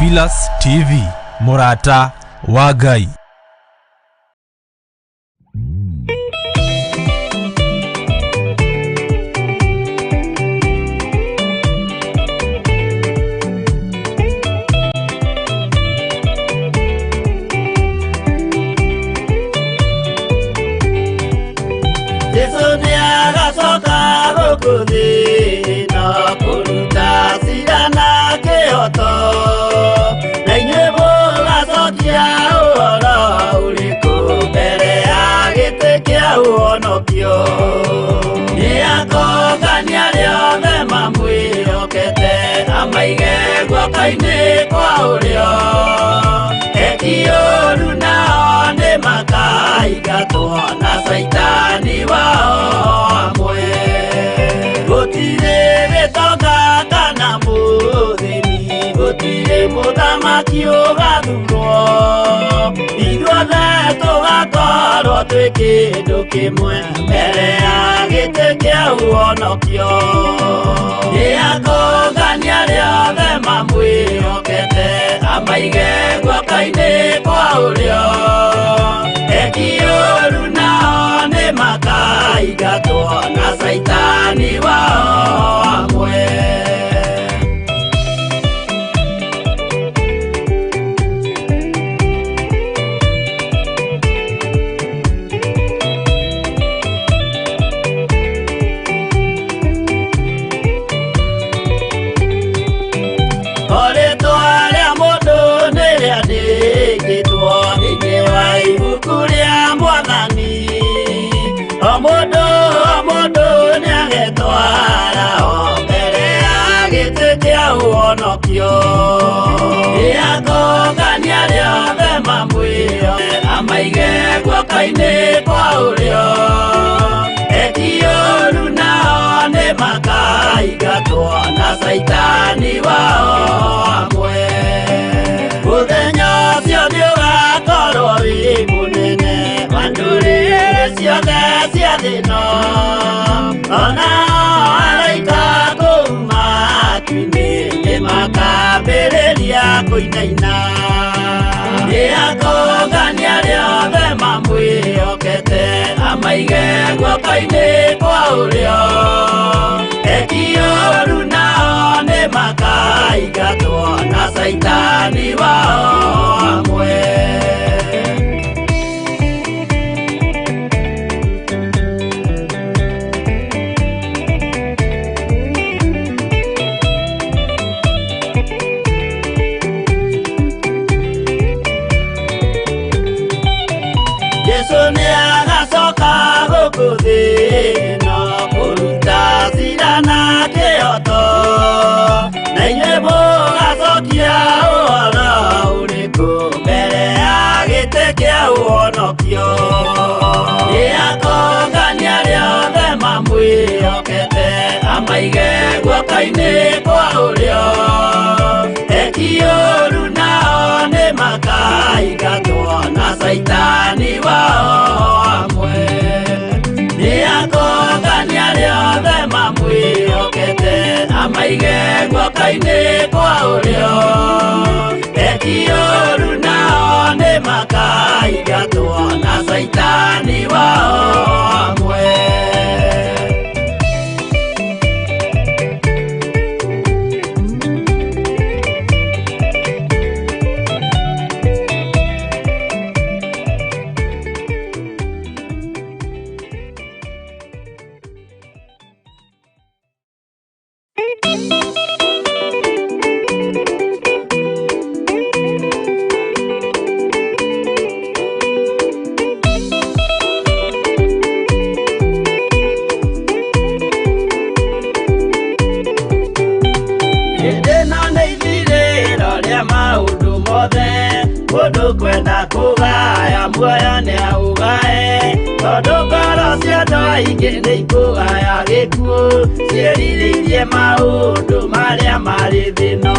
Theophilus TV, mũrata wa Ngai. Jesu nĩagacoka gũkũ thĩ na kũruta cira na kĩhoto, na inyuĩ mũgacokia ũhoro ũrĩkũ mbere ya gĩtĩ kĩa ũhonokio? Nĩakongania arĩa othe mamwĩhokete, amaige guoko-inĩ kwa ũrĩo. Eki ũũru nao nĩmakaingatwo na caitani wao hamwe. Gũtirĩ gĩtonga kana mũthĩni, gũtirĩ mũthamaki ũgathurwo, ithuothe tũgakorwo twĩ kĩndũ kĩmwe mbere ya gĩtĩ kĩa ũhonokio. Nĩakongania arĩa othe mamwĩhokete, amaige guoko-inĩ kwa ũrĩo. Eki ũũru nao nĩmakaingatwo na caitani wao hamwe. O rĩtwa rĩa mũndũ nĩrĩandĩkĩtwo thĩinĩ wa ibuku rĩa Mwathani. O mũndũ o mũndũ nĩagetwara o mbere ya gĩtĩ kĩa ũhonokio. Nĩakongania arĩa othe mamwĩhoke, amaige guoko-inĩ kwa ũrĩo. Eki ũũru nao nĩmakaingatwo na caitani wao hamwe. Mũthenya ũcio nĩũgakorwo wĩ mũnene wa ndũrĩrĩ ciothe cia thĩ ĩno, ona araika kũu matu-inĩ nĩmakambĩrĩria kũinaina. Nĩakongania arĩa othe mamwĩhokete, amaige guoko-inĩ kwa ũrĩo. Eki ũũru nao nĩmakaingatwo na caitani wao hamwe. Jesu nĩagacoka gũkũ thĩ ĩno kũruta cira na kĩhoto, na inyuĩ mũgacokia ũhoro ũrĩkũ mbere ya gĩtĩ kĩa ũhonokio? Nĩakongania arĩa othe mamwĩhokete, amaige guoko-inĩ kwa ũrĩo. Eki ũũru nao nĩmakaingatwo na caitani wao hamwe. Nĩakongania arĩa othe mamwĩhokete, amaige guoko-inĩ kwa ũrĩo. Eki ũũru nao nĩmakaingatwo na caitani wao hamwe. Hĩndĩ ĩno nĩ ithirĩro rĩa maũndũ mothe, mũndũ kwenda kũgaya muoyo nĩaũgae, tondũ ngoro cia andũ aingĩ nĩikũgaya gĩkuũ, ciĩrirĩirie maũndũ marĩa marĩ thĩ ĩno.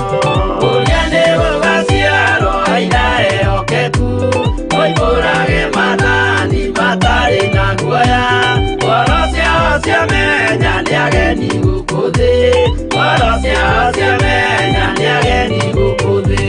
Ũrĩa nĩ gũgaciarwo aira ehokeku, moimbũrage maathani matarĩ na guoya, ngoro ciao ciamenya nĩ ageni gũkũ thĩ, ngoro ciao ciamenya nĩ ageni gũkũ thĩ.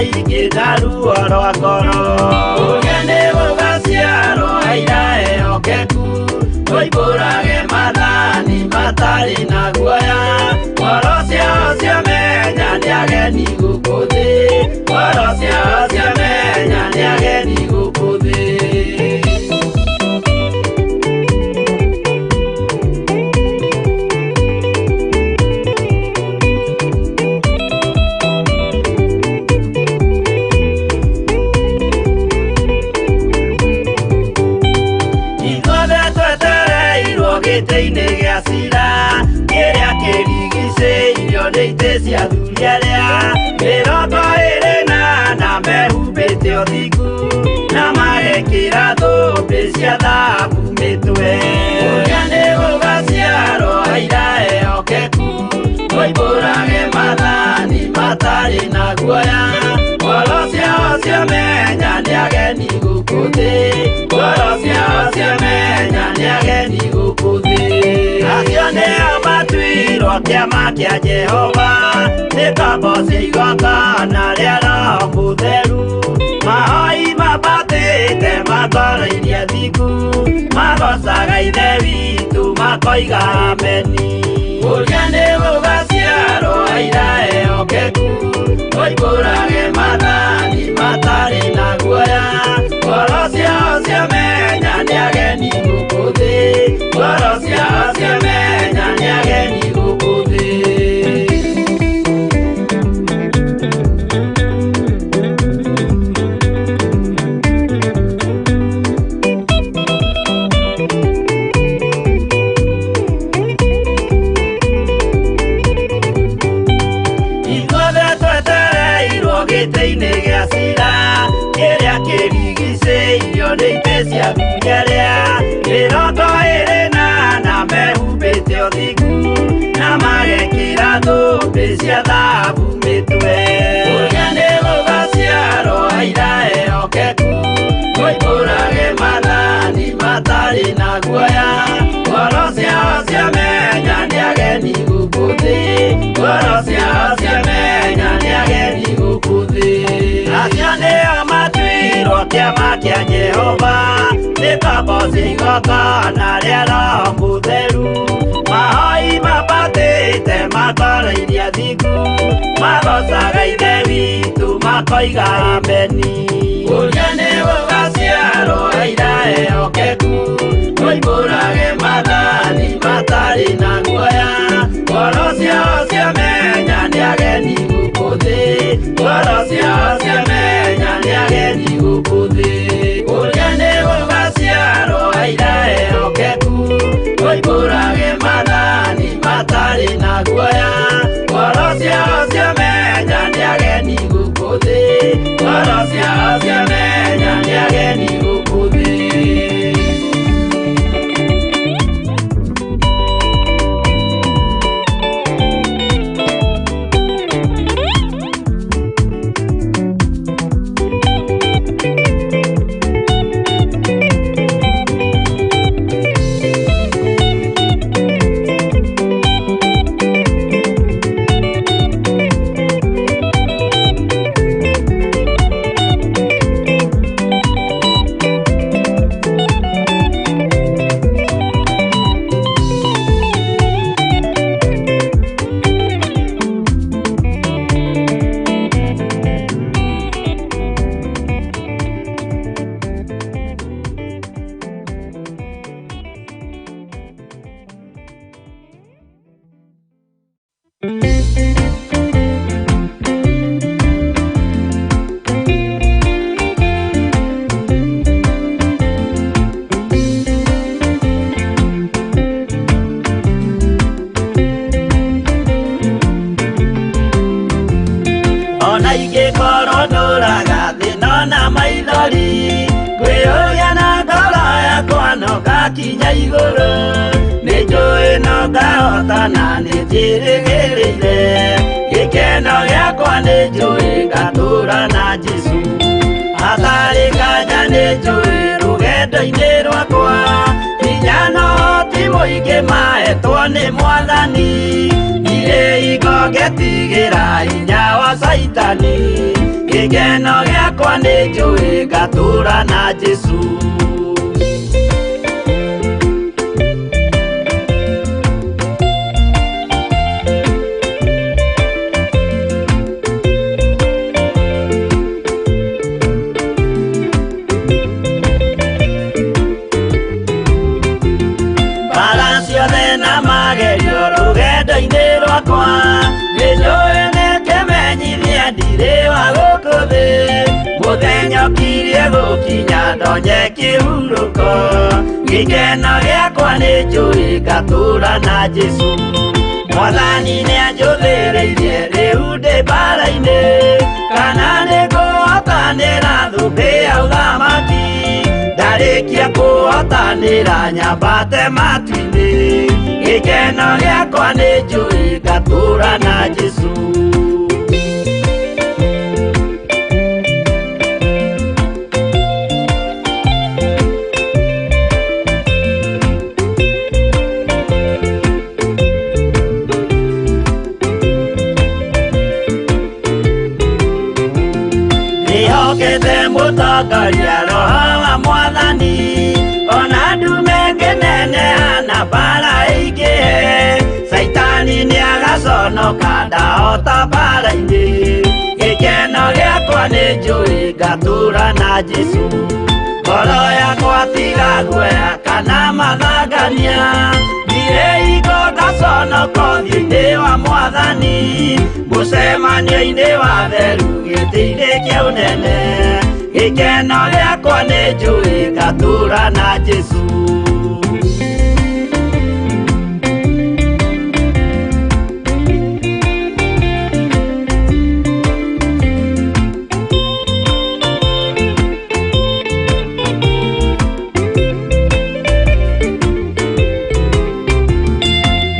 maingĩ na ruo rwa ngoro. Ũrĩa nĩ gũgaciarwo aira ehokeku, tũimbũrage maathani matarĩ na guoya. Ngoro ciao ciamenya nĩ ageni gũkũ thĩ, ngoro ciao ciamenya nĩ ageni gũkũ thĩ. Ithuothe twetereirwo gĩtĩ-inĩ gĩa cira, kĩrĩa kĩrigicĩirio nĩ itĩ cia athuri arĩa 24 mehumbĩte ũthingu na magekĩra thũmbĩ cia thahabu mĩtwe. Ũrĩa nĩ gũgaciarwo aira ehokeku, tũimbũrage maathani matarĩ na guoya. Ngoro ciao ciamenya nĩ ageni gũkũ thĩ, ngoro ciao ciamenya nĩ ageni gũkũ thĩ. Acio nĩo matuirwo kĩama kĩa Jehova, nĩ ngombo cia igongona rĩa Roho Mũtheru. Mahoi mambatĩte makoroirie thingu, magocaga Ithe witũ makoiga ameni. Ũrĩa nĩ gũgaciarwo aira ehokeku, tũimbũrage maathani matarĩ na guoya. Ngoro ciao ciamenya nĩ ageni gũkũ thĩ, ngoro ciao ciamenya nĩ ageni gũkũ thĩ. Ithuothe twetereirwo gĩtĩ-inĩ gĩa cira, kĩrĩa kĩrigicĩirio nĩ itĩ cia athuri arĩa 24 mehumbĩte ũthingu na magekĩra thũmbĩ cia thahabu mĩtwe. Ũrĩa nĩ gũgaciarwo aira ehokeku, tũimbũrage maathani matarĩ na guoya. Ngoro ciao ciamenya nĩ ageni gũkũ thĩ, ngoro ciao ciamenya nĩ ageni gũkũ thĩ. Acio nĩo matuirwo kĩama kĩa Jehova, nĩ ngombo cia igongona rĩa Roho Mũtheru. Mahoi mambatĩte makoroirie thingu, magocaga Ithe witũ makoiga ameni. Ũrĩa nĩ gũgaciarwo aira ehokeku, tũimbũrage maathani matarĩ na guoya. Ngoro ciao ciamenya nĩ ageni gũkũ thĩ, ngoro ciao ciamenya nĩ ageni gũkũ thĩ. Ũrĩa nĩ gũgaciarwo aira ehokeku, tũimbũrage maathani matarĩ na guoya. Ngoro ciao ciamenya nĩ ageni gũkũ thĩ, ngoro ciao ciamenya nĩ ageni gũkũ thĩ. Ona ingĩkorwo ndũraga thĩ ndona maithori, ngwĩyũria na ngoro yakwa no ngakinya igũrũ. Nĩ njũĩ no ngahotana nĩ njĩrĩgĩrĩire, gĩkeno gĩakwa nĩ njũĩ ngatũũra na Jesũ. Hatarĩ nganja nĩ njũĩ rũgendo-inĩ rwakwa, hinya no ti mũingĩ mahetwo nĩ Mwathani. Ndirĩ hingo ngetigĩra hinya wa Caitani, Gĩkeno gĩakwa nĩ njũĩ ngatũra na Jesũ. Mbara ciothe na magerio rũgendo-inĩ rwakwa, nĩnjũĩ nĩkĩmenyithia ndirĩ wa gũkũ thĩ. Mũthenya ũkirie gũkinya ndonye kĩhurũko, gĩkeno gĩakwa nĩ njũĩ ngatũra na Jesũ. Mwathani nĩanjũthĩrĩirie rĩu ndĩ mbara-inĩ, kana nĩngũhotanĩra thũmbĩ ya ũthamaki. Ndarĩkia kũhotanĩra nyambate matu-inĩ, gĩkeno gĩakwa nĩ njũĩ ngatũra na Jesũ. Ndĩhokete mũtongoria roho wa mwathani, ona ndume ngĩneneha na mbara ĩingĩhe, Caitani nĩagaconoka ndahota mbara-inĩ. Gĩkeno gĩakwa nĩ njũĩ ngatũra na Jesũ. Ngoro yakwa tiga guoya kana mathangania, ndirĩ hingo ngaconoka ũthiũ-inĩ wa mwathani, mũcemanio-inĩ wa theru gĩtĩ-inĩ kĩa ũnene. Gĩkeno gĩakwa nĩ njũĩ ngatũra na Jesũ.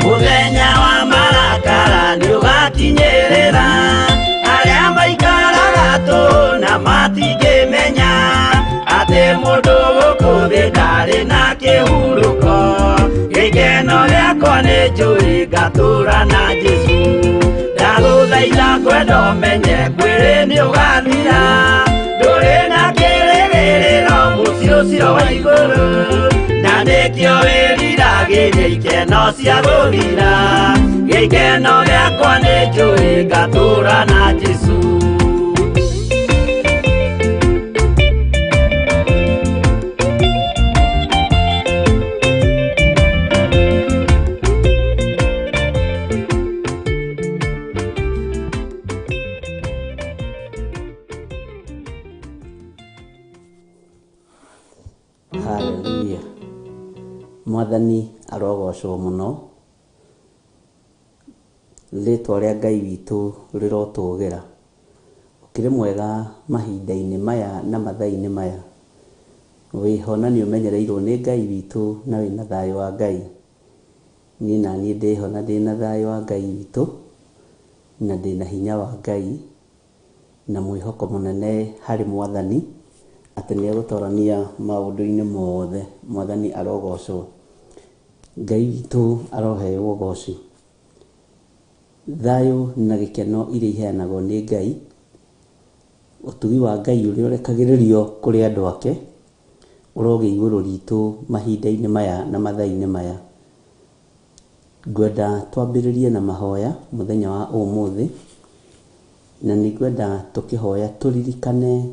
Mũthenya wa marakara nĩũgakinyĩrĩra, arĩa maikaraga tũhũ na matingĩmenya atĩ mũndũ gũkũ thĩ ndarĩ na kĩhurũko. Gĩkeno gĩakwa nĩ njũĩ ngatũra na Jesũ. Ndagũthaitha ngwenda ũmenye mwĩrĩ nĩũgathira, ndũrĩ na kĩrĩgĩrĩro mũciĩ ũcio wa igũrũ, na nĩkĩo wĩriragĩria ikeno cia gũthira. Gĩkeno gĩakwa nĩ njũĩ ngatũra na Jesũ. Haleluya. Mwathani arogocwo mũno, rĩtwa rĩa Ngai witũ rĩrotũgĩra. Ũkĩrĩ mwega mahinda-inĩ maya na mathaa-inĩ maya, wĩho na nĩ ũmenyereirwo nĩ Ngai witũ na wĩna thayũ wa Ngai. Niĩ naniĩ ndĩho na ndĩna thayũ wa Ngai witũ, na ndĩna hinya wa Ngai, na mwĩhoko mũnene harĩ Mwathani, atĩ nĩ egũtorania maũndũ-inĩ mothe. Mwathani arogocwo. Ngai witũ aroheo ũgoci. Thayũ na gĩkeno iria iheanagwo nĩ Ngai, ũtugi wa Ngai ũrĩa ũrekagĩrĩrio kũrĩ andũ ake, ũrogĩa igũrũ ritũ mahinda-inĩ maya na mathaa-inĩ maya. Ngwenda twambĩrĩrie na mahoya mũthenya wa ũmũthĩ, na nĩ ngwenda tũkĩhoya tũririkane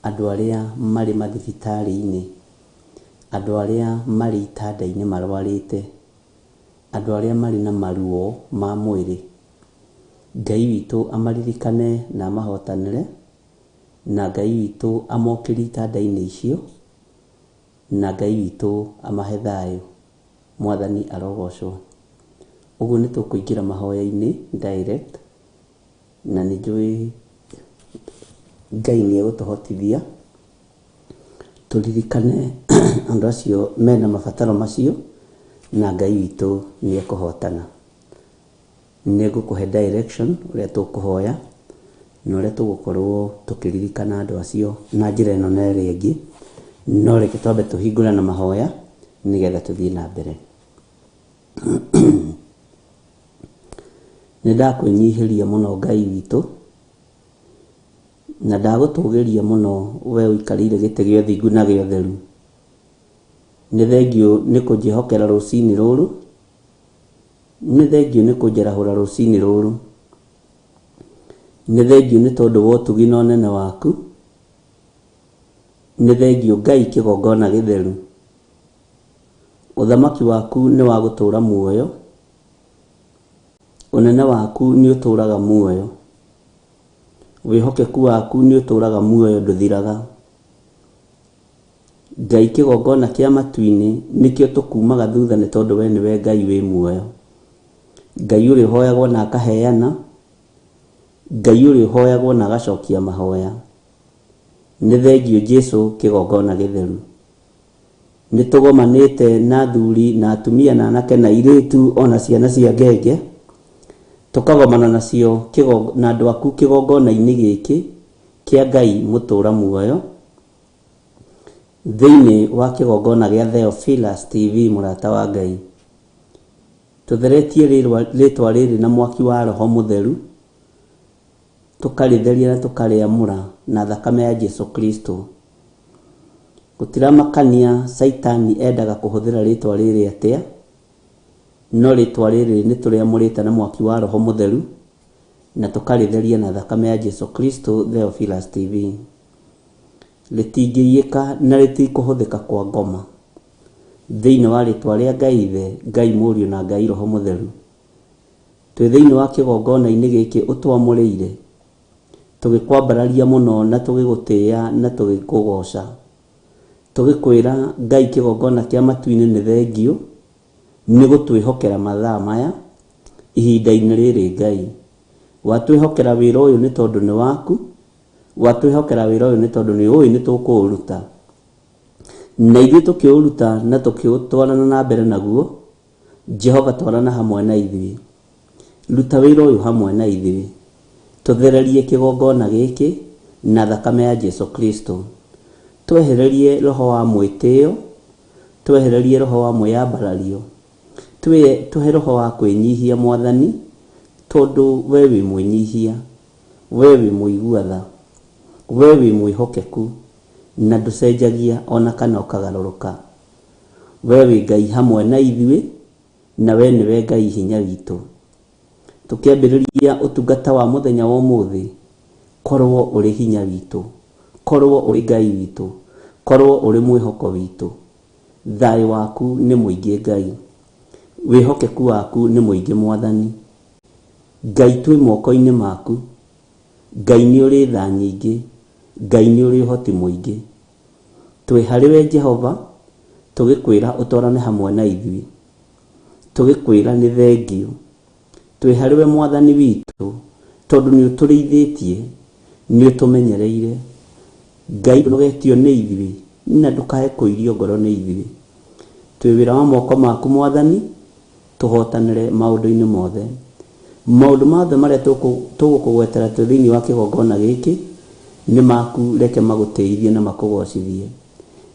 andũ arĩa marĩ mathibitarĩ-inĩ, andũ arĩa marĩ itanda-inĩ marwarĩte, andũ arĩa marĩ na maruo ma mwĩrĩ. Ngai witũ amaririkane na amahotanĩre, na Ngai witũ amokĩrie itanda-inĩ icio, na Ngai witũ amahe thayũ. Mwathani arogocwo. Ũguo nĩ tũkũingĩra mahoya-inĩ direct, na nĩ njũĩ Ngai nĩ egũtũhotithia tũririkane andũ acio mena mabataro macio, na Ngai witũ nĩ ekũhotana. Nĩ ngũkũhe direction ũrĩa tũkũhoya na ũrĩa tũgũkorwo tũkĩririkana andũ acio na njĩra ĩno na ĩrĩa ĩngĩ, no reke twambe tũhingũre na mahoya nĩgetha tũthiĩ na mbere. Nĩ ndakwĩnyihĩria mũno Ngai witũ, Na ndagũtũgĩria mũno we ũikarĩire gĩtĩ gĩa ũthingu na gĩa ũtheru. Nĩ thengiũ nĩ kũnjĩhokera rũcinĩ rũrũ, nĩ thengiũ nĩ kũnjarahũra rũcinĩ rũrũ. Nĩ thengiũ nĩ tondũ wa ũtugi na ũnene waku. Nĩ thengiũ Ngai kĩgongona gĩtheru. Ũthamaki waku nĩ wa gũtũũra muoyo, ũnene waku nĩ ũtũũraga muoyo, wĩhokeku waku nĩ ũtũũraga muoyo ndũthiraga. Ngai kĩgongona kĩa matu-inĩ nĩkĩo tũkumaga thutha nĩ tondũ we nĩwe Ngai wĩ muoyo. Ngai ũrĩa ũhoyagwo na akaheana, Ngai ũrĩa ũhoyagwo na agacokia mahoya. Nĩ thengiũ Jesu kĩgongona gĩtheru. Nĩ tũgomanĩte na athuri na atumia na anake na airĩtu ona ciana cia ngenge, tũkagomana nacio na andũ aku kĩgongona-inĩ gĩkĩ kĩa Ngai mũtũra muoyo, thĩinĩ wa kĩgongona gĩa Theophilus TV mũrata wa Ngai. Tũtheretie rĩtwa rĩrĩ na mwaki wa Roho Mũtheru, tũkarĩtheria na tũkarĩamũra na thakame ya Jesu Kristo. Gũtiramakania Caitani endaga kũhũthĩra rĩtwa rĩrĩ atĩa, no rĩtwa rĩrĩ nĩ tũrĩamũrĩte na mwaki wa Roho Mũtheru na tũkarĩtheria na thakame ya Jesu Kristo. Theophilus TV rĩtingĩiyĩka na rĩtikũhũthĩka kwa ngoma. Thĩinĩ wa rĩtwa rĩa Ngai Ithe, Ngai Mũriũ na Ngai Roho Mũtheru, twĩ thĩinĩ wa kĩgongona-inĩ gĩkĩ ũtwamũrĩire, tũgĩkwambararia mũno na tũgĩgũtĩĩa na tũgĩkũgoca, tũgĩkwĩra Ngai kĩgongona kĩa matu-inĩ nĩ thengiũ nĩ gũtwĩhokera mathaa maya ihinda-inĩ rĩrĩ. Ngai, watwĩhokera wĩra ũyũ nĩ tondũ nĩ waku, watwĩhokera wĩra ũyũ nĩ tondũ nĩ ũĩ nĩ tũkũũruta, na ithuĩ tũkĩũruta na tũkĩũtwarana na mbere naguo. Jehova, twarana hamwe na ithuĩ, ruta wĩra ũyũ hamwe na ithuĩ, tũthererie kĩgongona gĩkĩ na thakame ya Jesu Kristo, twehererie roho wa mwĩtĩo, twehererie roho wa mwĩyambarario, tũhe roho wa kwĩnyihia Mwathani, tondũ we wĩ mwĩnyihia, we wĩ mũigua tha, we wĩ mwĩhokeku na ndũcenjagia ona kana ũkagarũrũka. We wĩ Ngai hamwe na ithuĩ, na we nĩwe Ngai hinya witũ. Tũkĩambĩrĩria ũtungata wa mũthenya wa ũmũthĩ, korwo ũrĩ hinya witũ, korwo ũrĩ Ngai witũ, korwo ũrĩ mwĩhoko witũ. Thayũ waku nĩ mũingĩ Ngai, wĩhokeku waku nĩ mũingĩ Mwathani. Ngai twĩ moko-inĩ maku, Ngai nĩ ũrĩ tha nyingĩ, Ngai nĩ ũrĩ ũhoti mũingĩ. Twĩ harĩ we Jehova, tũgĩkwĩra ũtwarane hamwe na ithuĩ, tũgĩkwĩra nĩ thengiũ. Twĩ harĩ we Mwathani witũ, tondũ nĩ ũtũrĩithĩtie, nĩ ũtũmenyereire. Ngai ndũnogetio nĩ ithuĩ, na ndũkae kũirio ngoro nĩ ithuĩ. Twĩ wĩra wa moko maku Mwathani, tũhotanĩre maũndũ-inĩ mothe. Maũndũ mothe marĩa tũgũkũgwetera twĩ thĩinĩ wa kĩgongona gĩkĩ nĩ maku, reke magũtĩithie na makũgocithie.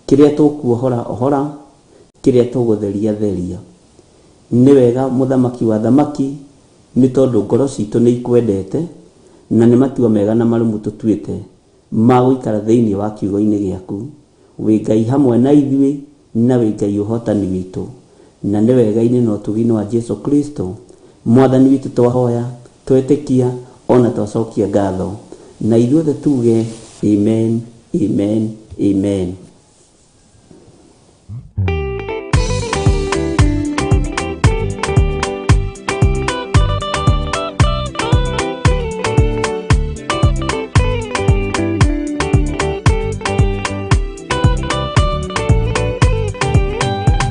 Kĩrĩa tũkuohora ohora, kĩrĩa tũgũtheria theria. Nĩ wega Mũthamaki wa athamaki, nĩ tondũ ngoro citũ nĩ ikwendete, na nĩ matua mega na marũmu tũtuĩte ma gũikara thĩinĩ wa kiugo-inĩ gĩaku. Wĩ Ngai hamwe na ithuĩ, na wĩ Ngai ũhotani witũ. Na nĩ wega-inĩ na ũtugi-inĩ wa Jesu Kristo Mwathani witũ twahoya, twetĩkia, ona twacokia ngatho. Na ithuothe tuge amen, amen, amen.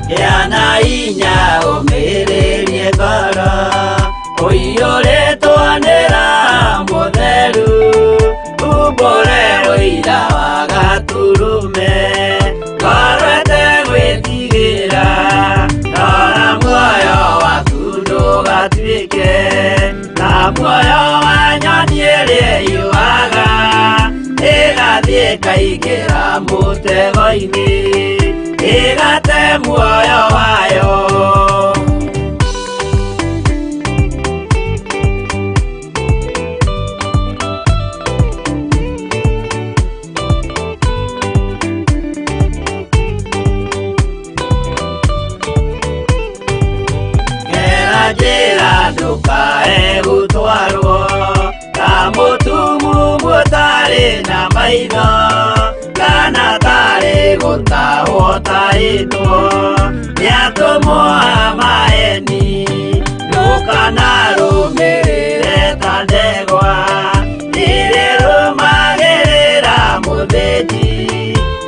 Gĩa na hinya ũmĩrĩrie ngoro ũiyũrĩtwo nĩ Roho Mũtheru, umbũre ũira wa Gatũrũme, ngoro ĩtegwĩtigĩra, rora muoyo waku ndũgatuĩke ta muoyo wa nyoni ĩrĩa ĩyũaga, ĩgathiĩ ĩkaingĩra mũtego-inĩ, ĩgate muoyo wayo. Gũtahwo tahĩtwo nĩ atũmwo a maeni ndũkanarũmĩrĩre ta ndegwa irĩrũmagĩrĩra mũthĩnji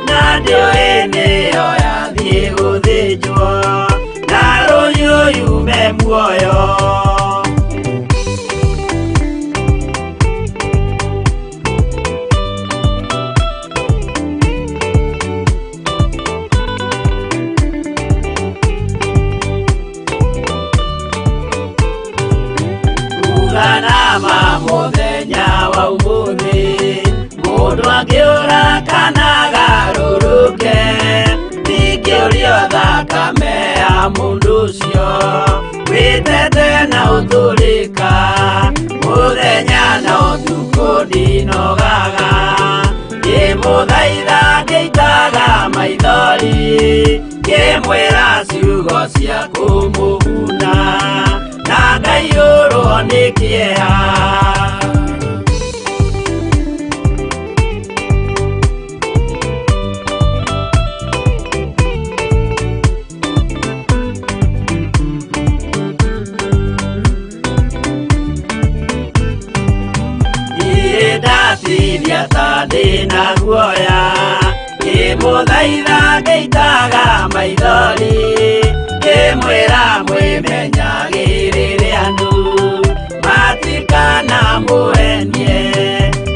na ndĩũĩ nĩyo yathiĩ gũthĩnjwo na rũhiũ yume muoyo. Uganama mũthenya wa ũmũthĩ mũndũ angĩũra kana agarũrũke ndingĩũrio thakame ya mũndũ ũcio wĩtete na ũtũrĩka mũthenya na ũtukũ ndinogaga ngĩmũthaitha ngĩitaga maithori ngĩmwĩra ciugo cia kũmũguna na ngaiyũrwo nĩ kĩeha. Niĩ ndatinia ta ndĩna guoya ngĩmũthaitha ngĩitaga maithori ngĩmwĩra mwĩmenyagĩrĩre andũ matikana mũhenie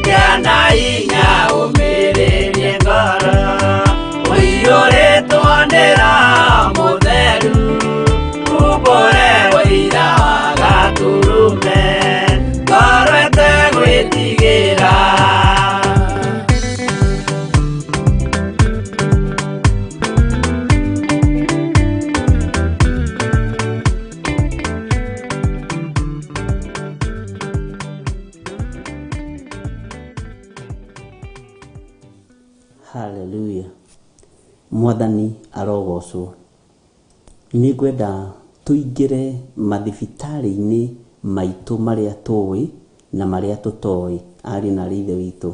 kĩana hinya ũmĩrĩrie ngoro ũiyũrĩtwo nĩ Roho Mũtheru umbũre ũira wa Gatũrũme ngoro ĩtegwĩtigĩra. Haleluya. Mwathani arogocwo. Nĩ ngwenda tũingĩre mathibitarĩ-inĩ maitũ marĩa tũĩ na marĩa tũtoĩ, ariũ na aarĩ a Ithe witũ.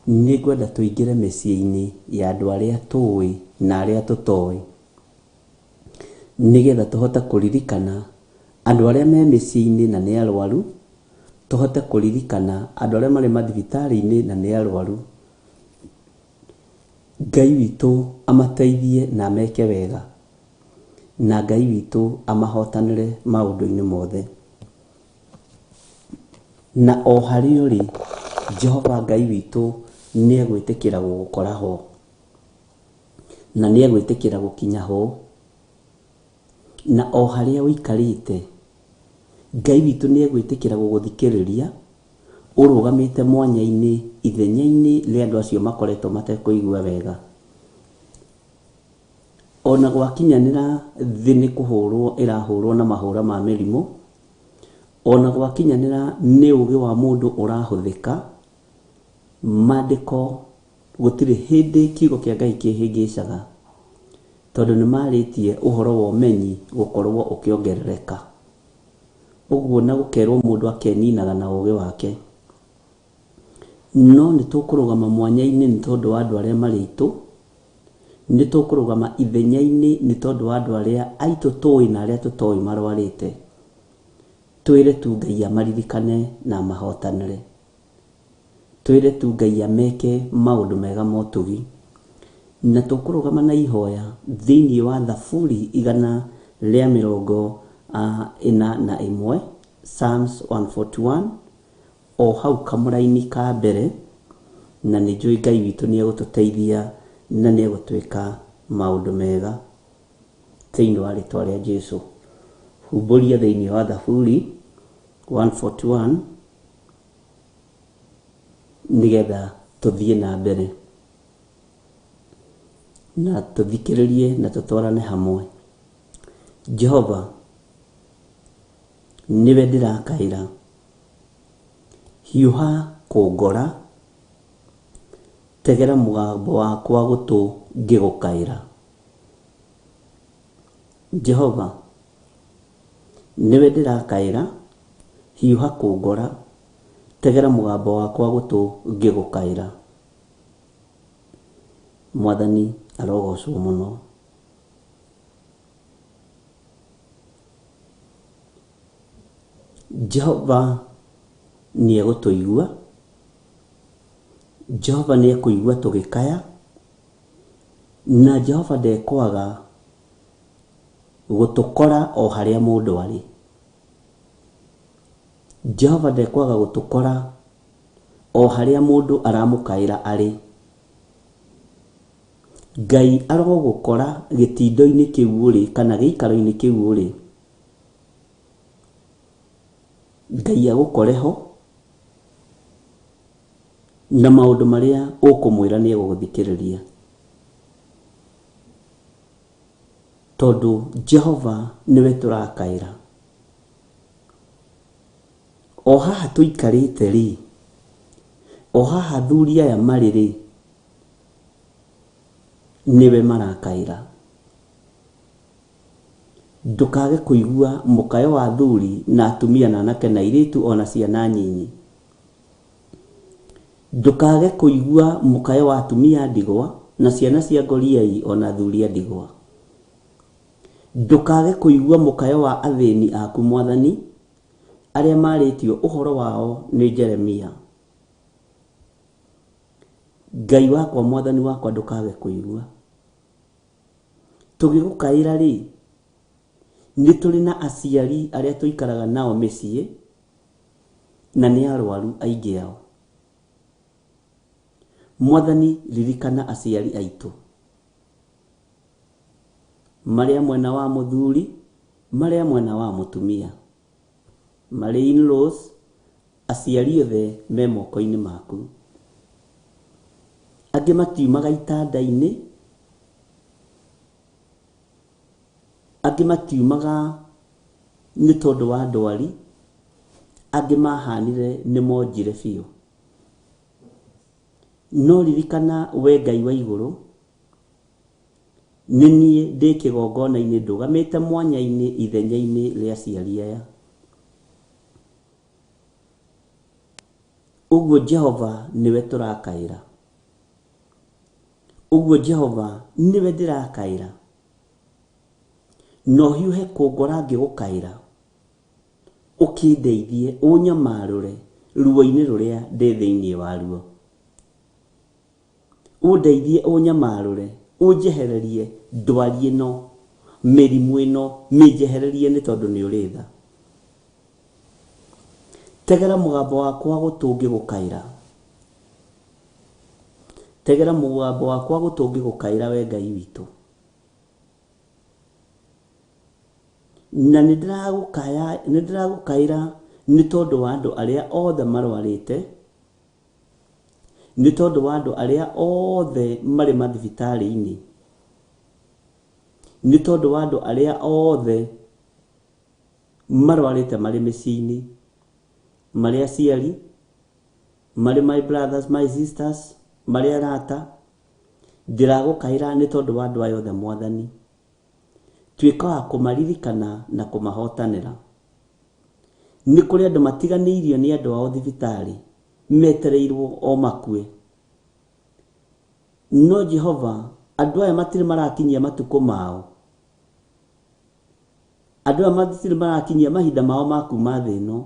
Nĩ ngwenda tũingĩre mĩciĩ-inĩ ya andũ arĩa tũĩ na arĩa tũtoĩ, nĩgetha tũhote kũririkana andũ arĩa me mĩciĩ-inĩ na nĩ arwaru, tũhote kũririkana andũ arĩa marĩ mathibitarĩ-inĩ na nĩ arwaru. Ngai witũ amateithie na ameke wega, na Ngai witũ amahotanĩre maũndũ-inĩ mothe. Na o harĩa ũrĩ, Jehova Ngai witũ nĩ egwĩtĩkĩra gũgũkora ho, na nĩ egwĩtĩkĩra gũkinya ho, na o harĩa ũikarĩte, Ngai witũ nĩ egwĩtĩkĩra gũgũthikĩrĩria ũrũgamĩte mwanya-inĩ ithenya-inĩ rĩa andũ acio makoretwo matekũigua wega. Ona gwakinyanĩra thĩ nĩ kũhũrwo ĩrahũrwo na mahũra ma mĩrimũ, ona gwakinyanĩra nĩ ũgĩ wa mũndũ ũrahũthĩka, maandĩko gũtirĩ hĩndĩ kiugo kĩa Ngai kĩhĩngĩcaga, tondũ nĩ marĩtie ũhoro wa ũmenyi gũkorwo ũkĩongerereka. Ũguo na gũkerwo mũndũ akeninaga na ũgĩ wake. No nĩ tũkũrũgama mwanya-inĩ nĩ tondũ wa andũ arĩa marĩ aitũ, nĩ tũkũrũgama ithenya-inĩ nĩ tondũ wa andũ arĩa aitũ tũĩ na arĩa tũtoĩ marwarĩte. Twĩre tu Ngai amaririkane na amahotanĩre. Twĩre tu Ngai ameke maũndũ mega ma ũtugi. Na tũkũrũgama na ihoya thĩinĩ wa Thaburi igana rĩa mĩrongo ĩna na ĩmwe, Psalms 141, o hau kamũraini ka mbere, na nĩ njũĩ Ngai witũ nĩ egũtũteithia na nĩ egũtwĩka maũndũ mega thĩinĩ wa rĩtwa rĩa Jesu. Humbũria thĩinĩ wa Thaburi 141 nĩgetha tũthiĩ na mbere na tũthikĩrĩrie na tũtwarane hamwe. Jehova nĩwe ndĩrakaĩra, hiũha kũngora, tegera mũgambo wakwa gũtũ ngĩgũkaĩra. Jehova nĩwe ndĩrakaĩra, hiũha kũngora, tegera mũgambo wakwa gũtũ ngĩgũkaĩra. Mwathani arogocwo mũno. Jehova nĩ egũtũigua, Jehova nĩ ekũigua tũgĩkaya, na Jehova ndekwaga gũtũkora o harĩa mũndũ arĩ. Jehova ndekwaga gũtũkora o harĩa mũndũ aramũkaĩra arĩ. Ngai arogũkora gĩtindo-inĩ kĩu ũrĩ kana gĩikaro-inĩ kĩu ũrĩ. Ngai agũkore ho na maũndũ marĩa ũkũmwĩra nĩ egũgũthikĩrĩria. Tondũ Jehova nĩwe tũrakaĩra. O haha tũikarĩte rĩ, o haha athuri aya marĩ rĩ, nĩwe marakaĩra. Ndũkage kũigua mũkayo wa athuri na atumia na anake na airĩtu ona ciana nyinyi. Ndũkage kũigua mũkayo wa atumia a ndigwa na ciana cia ngoriai ona athuri a ndigwa. Ndũkage kũigua mũkayo wa athĩni aku Mwathani, arĩa marĩtio ũhoro wao nĩ Jeremia. Ngai wakwa, Mwathani wakwa, ndũkage kũigua. Tũgĩgũkaĩra rĩ, nĩ tũrĩ na aciari arĩa tũikaraga nao mĩciĩ, na nĩ arwaru aingĩ ao. Mwathani, ririkana aciari aitũ, marĩa mwena wa mũthuri, marĩa mwena wa mũtumia, marĩ in-laws, aciari othe me moko-inĩ maku. Angĩ matiumaga itanda-inĩ, angĩ matiumaga nĩ tondũ wa ndwari, angĩ mahanire nĩ monjire biũ. No ririkana we Ngai wa igũrũ, nĩ niĩ ndĩ kĩgongona-inĩ ndũgamĩte mwanya-inĩ ithenya-inĩ rĩa aciari aya. Ũguo Jehova nĩwe tũrakaĩra. Ũguo Jehova nĩwe ndĩrakaĩra. Na ũhiũhe kũngora ngĩgũkaĩra, ũkĩndeithie ũnyamarũre ruo-inĩ rũrĩa ndĩ thĩinĩ waruo. Ũndeithie ũnyamarũre, ũnjehererie ndwari ĩno, mĩrimũ ĩno, mĩnjehererie nĩ tondũ nĩ ũrĩ tha. Tegera mũgambo wakwa gũtũ ngĩgũkaĩra. Tegera mũgambo wakwa gũtũ ngĩgũkaĩra we Ngai witũ. Na nĩ ndĩragũkaĩra nĩ tondũ wa andũ arĩa othe marwarĩte, nĩ tondũ wa andũ arĩa othe marĩ mathibitarĩ-inĩ, nĩ tondũ wa andũ arĩa othe marwarĩte marĩ mĩciĩ-inĩ, marĩ aciari, marĩ my brothers, my sisters, marĩ arata. Ndĩragũkaĩra nĩ tondũ wa andũ aya othe Mwathani. Tuĩka wa kũmaririkana na kũmahotanĩra. Nĩ kũrĩ andũ matiganĩirio nĩ andũ ao thibitarĩ, metereirwo o makue. No Jehova, andũ aya matirĩ marakinyia matukũ mao. Andũ aya matirĩ marakinyia mahinda mao ma kuma thĩ ĩno,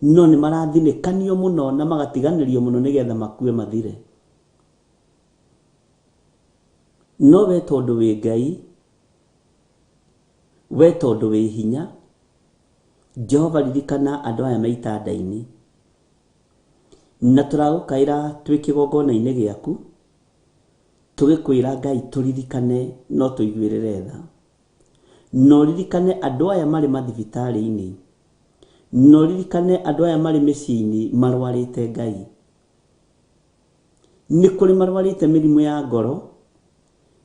no nĩ marathinĩkanio mũno na magatiganĩrio mũno nĩgetha makue mathire. No we tondũ wĩ Ngai, we tondũ wĩ hinya, Jehova ririkana andũ aya me itanda-inĩ. Na tũragũkaĩra twĩ kĩgongona-inĩ gĩaku, tũgĩkwĩra Ngai tũririkane no tũiguĩrĩre tha. Na ũririkane andũ aya marĩ mathibitarĩ-inĩ. Na ũririkane andũ aya marĩ mĩciĩ-inĩ marwarĩte Ngai. Nĩ kũrĩ marwarĩte mĩrimũ ya ngoro,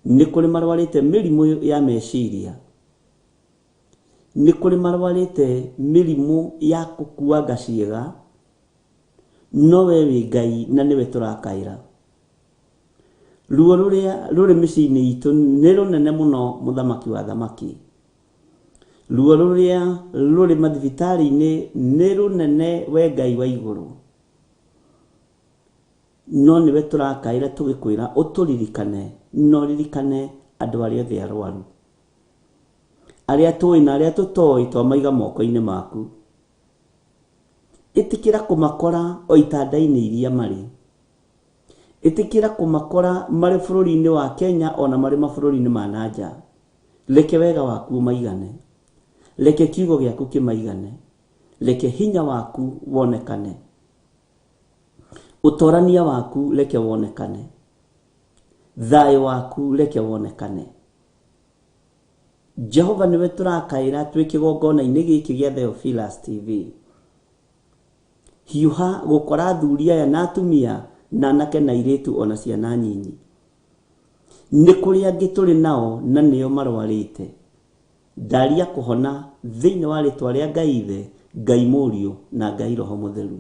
nĩ kũrĩ marwarĩte mĩrimũ ya meciria, nĩ kũrĩ marwarĩte mĩrimũ ya gũkuanga ciĩga, no we wĩ Ngai na nĩwe tũrakaĩra. Ruo rũrĩa rũrĩ mĩciĩ-inĩ itũ nĩ rũnene mũno mũthamaki wa thamaki. Ruo rũrĩa rũrĩ mathibitarĩ-inĩ nĩ rũnene we Ngai wa igũrũ. No nĩwe tũrakaĩra tũgĩkwĩra ũtũririkane, na ũririkane andũ arĩa othe arwaru. Arĩa tũĩ na arĩa tũtoĩ twamaiga moko-inĩ maku. Ĩtĩkĩra kũmakora o itanda-inĩ iria marĩ. Ĩtĩkĩra kũmakora marĩ bũrũri-inĩ wa Kenya ona marĩ mabũrũri-inĩ ma na nja. Reke wega waku ũmaigane. Reke kiugo gĩaku kĩmaigane. Reke hinya waku wonekane. Ũtorania waku reke wonekane. Thayũ waku reke wonekane. Jehova nĩwe tũrakaĩra twĩ kĩgongona-inĩ gĩkĩ gĩa Theophilus TV. Hiũha gũkora athuri aya na atumia na anake na airĩtu ona ciana nyinyi. Nĩ kũrĩ angĩ tũrĩ nao na nĩo marwarĩte. Ndaria kũhona thĩinĩ wa rĩtwa rĩa Ngai Ithe, Ngai Mũriũ na Ngai Roho Mũtheru.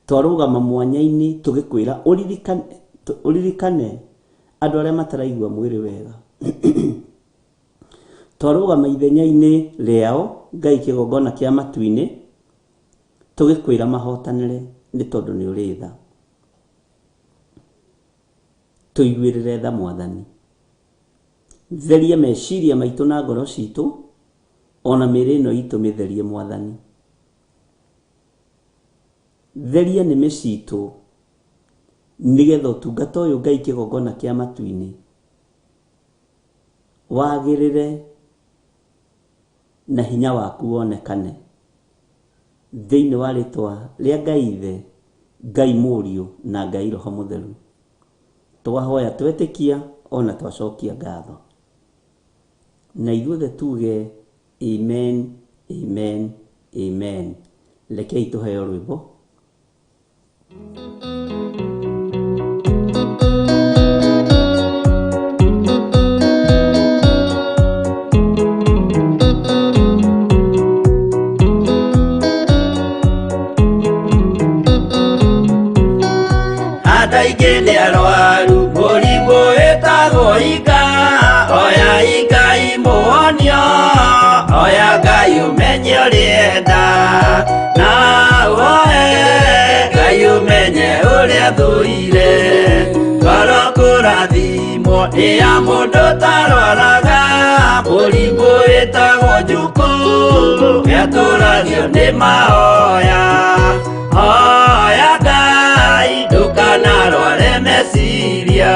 Twarũgama mwanya-inĩ tũgĩkwĩra ũririkane, ũririkane andũ arĩa mataraigua mwĩrĩ wega. Twarũgama ithenya-inĩ rĩao Ngai kĩgongona kĩa matu-inĩ tũgĩkwĩra mahotanĩre nĩ tondũ nĩ ũrĩ tha. Tũiguĩrĩre tha Mwathani. Theria meciria maitũ na ngoro citũ, ona mĩĩrĩ ĩno itũ mĩtherie Mwathani. Theria nĩmĩ citũ nĩgetha ũtungata ũyũ Ngai kĩgongona kĩa matu-inĩ wagĩrĩre na hinya waku wonekane thĩinĩ wa rĩtwa rĩa Ngai Ithe, Ngai Mũriũ na Ngai Roho Mũtheru. Twahoya twetĩkia ona twacokia ngatho. Na ithuothe tuge amen, amen, amen. Rekei tũheo rwĩmbo. Andũ aingĩ nĩ arwaru mũrimũ wĩtagwo inga, oya Ngai mũhonio, oya Ngai ũmenye ũrĩenda, na ũhoe Ngai ũmenye ũrĩa thũire. Ngoro kũrathimwo nĩ ya mũndũ ũtarwaraga, mũrimũ wĩtagwo njukũ, nĩatũragio nĩ mahoya. Hoya Ngai ndũkanarware meciria.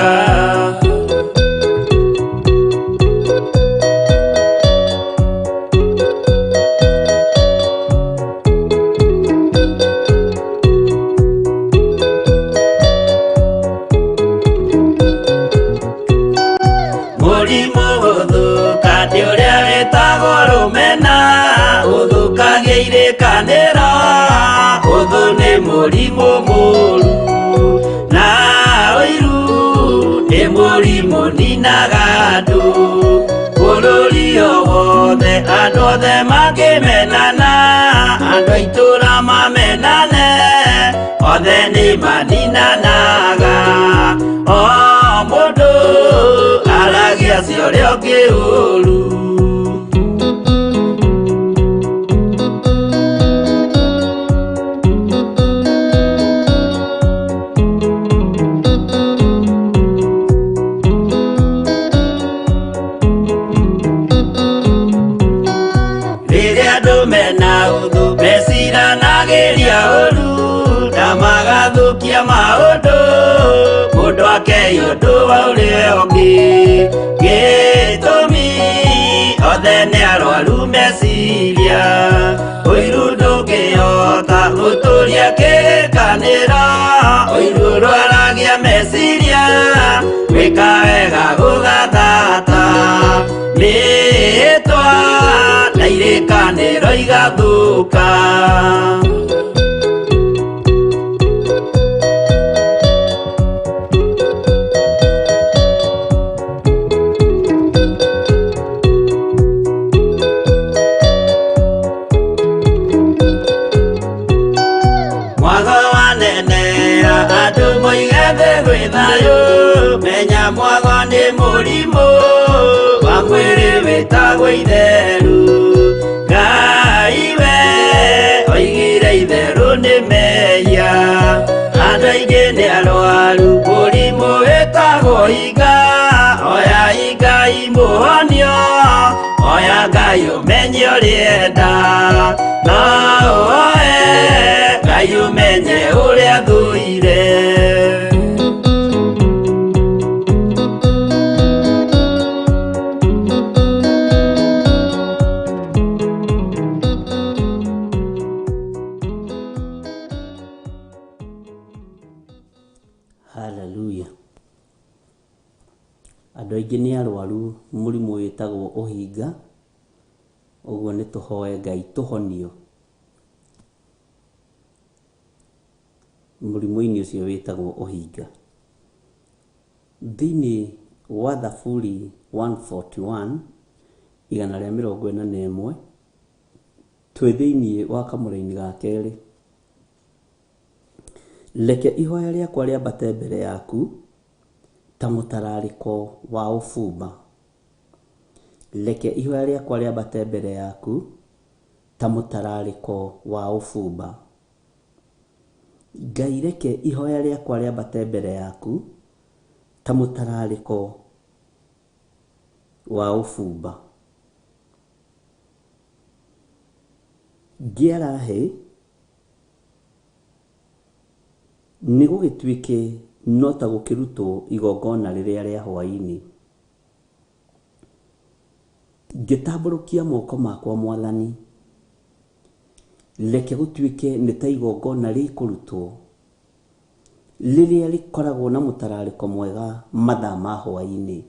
Mũrimũ gũthũka nĩ ũrĩa wĩtagwo rũmena, ũthũkagia irĩkanĩro, ũthũ nĩ mũrimũ mũru, na ũiru nĩ mũrimũ ninaga andũ. Bũrũri o wothe andũ othe mangĩmenana, andũ a itũũra mamenane, othe nĩ maninanaga. O mũndũ aragia cia ũrĩa ũngĩ ũru. Rĩrĩa andũ mena ũthũ meciranagĩria ũru na magathũkia maũndũ, mũndũ akei ũndũ wa ũrĩa ũngĩ. Gĩtũmi othe nĩ arwaru meciria, ũiru ndũngĩhota gũtũria kĩrĩkanĩro, ũiru ũrwaragia meciria, gwĩka wega gũgathata. Mĩĩtwa na irĩkanĩro igathũka. Mwago wanenea andũ moige thĩ gwĩ thayũ, menya mwago nĩ mũrimũ wa mwĩrĩ wĩtagwo itheru. Ngai we oigire itherũ nĩ mehia, andũ aingĩ nĩ arwaru. Ngai ũmenye ũrĩa enda, na ũhoe Ngai ũmenye ũrĩa thũire. Hallelujah. Andũ aingĩ nĩ arwaru mũrimũ wĩtagwo ũhinga, ũguo nĩ tũhoe Ngai tũhonio mũrimũ-inĩ ũcio wĩtagwo ũhinga. Thĩinĩ wa Thaburi 141 141, twĩ thĩinĩ wa kamũraini ga kerĩ. Reke ihoya rĩakwa rĩambate mbere yaku ta mũtararĩko wa ũbumba. Reke ihoya rĩakwa rĩambate mbere yaku ta mũtararĩko wa ũbumba. Ngai reke ihoya rĩakwa rĩambate mbere yaku ta mũtararĩko wa ũbumba. Ngĩara hĩ, nĩ gũgĩtuĩke no ta gũkĩrutwo igongona rĩrĩa rĩa hwaĩ-inĩ. Ngĩtambũrũkia moko makwa Mwathani, reke gũtuĩke nĩ ta igongona rĩkũrutwo, rĩrĩa rĩkoragwo na mũtararĩko mwega mathaa ma hwaĩ-inĩ.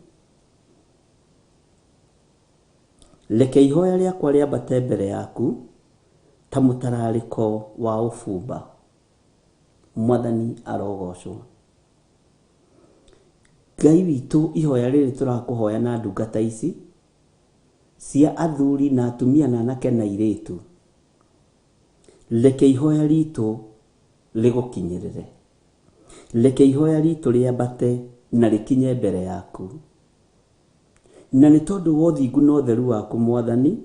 Reke ihoya rĩakwa rĩambate mbere yaku ta mũtararĩko wa ũbumba. Mwathani arogocwo. Ngai witũ, ihoya rĩrĩ tũrakũhoya na ndungata ici cia athuri na atumia na anake na airĩtu, reke ihoya ritũ rĩgũkinyĩrĩre. Reke ihoya ritũ rĩambate na rĩkinye mbere yaku. Na nĩ tondũ wa ũthingu na ũtheru waku Mwathani,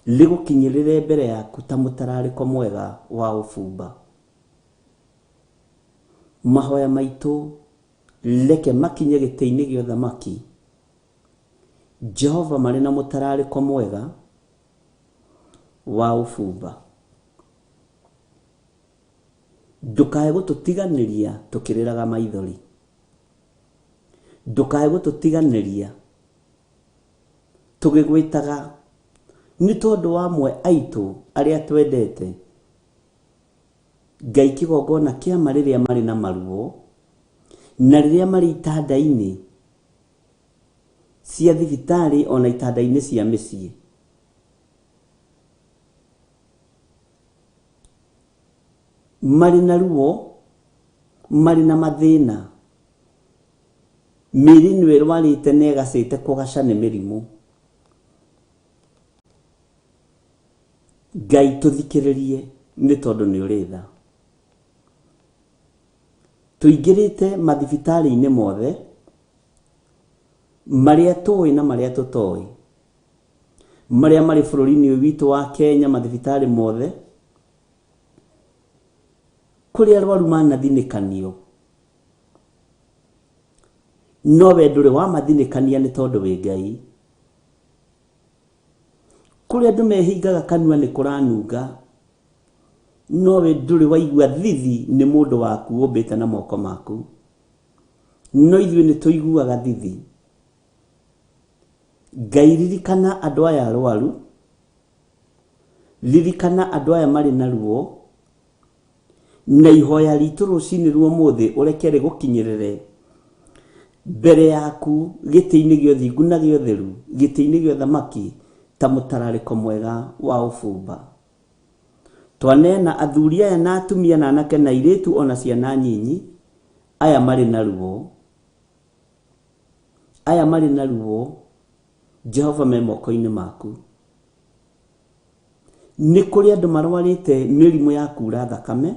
rĩgũkinyĩrĩre mbere yaku ta mũtararĩko mwega wa ũbumba. Mahoya maitũ reke makinye gĩtĩ-inĩ gĩa ũthamaki, Jehova, marĩ na mũtararĩko mwega wa ũbumba. Ndũkae gũtũtiganĩria tũkĩrĩraga maithori. Ndũkae gũtũtiganĩria tũgĩgwĩtaga nĩ tondũ wa amwe aitũ arĩa twendete. Ngai kĩgongona kĩama rĩrĩa marĩ na maruo na rĩrĩa marĩ itanda-inĩ cia thibitarĩ ona itanda-inĩ cia mĩciĩ. Marĩ na ruo, marĩ na mathĩna, mĩĩrĩ ĩno ĩrwarĩte na ĩgacĩte kũgaca nĩ mĩrimũ. Ngai tũthikĩrĩrie nĩ tondũ nĩ ũrĩ tha. Tũingĩrĩte mathibitarĩ-inĩ mothe marĩa tũĩ na marĩa tũtoĩ, marĩa marĩ bũrũri-inĩ ũyũ witũ wa Kenya, mathibitarĩ mothe kũrĩa arwaru manathinĩkanio, no we ndũrĩ wamathinĩkania nĩ tondũ wĩ Ngai. Kũrĩa andũ mehingaga kanua nĩ kũranunga, no we ndũrĩ waigua thithi nĩ mũndũ waku ũmbĩte na moko maku. No ithuĩ nĩ tũiguaga thithi. Ngai ririkana andũ aya arwaru, ririkana andũ aya marĩ na ruo, na ihoya ritũ rũcinĩ rwa ũmũthĩ ũreke rĩgũkinyĩrĩre mbere yaku gĩtĩ-inĩ gĩa ũthingu na gĩa ũtheru, gĩtĩ-inĩ gĩa ũthamaki ta mũtararĩko mwega wa ũbumba. Twaneana athuri aya na atumia na anake na airĩtu ona ciana nyinyi, aya marĩ na ruo, aya marĩ na ruo, Jehova me moko-inĩ maku. Nĩ kũrĩ andũ marwarĩte mĩrimũ ya kura thakame,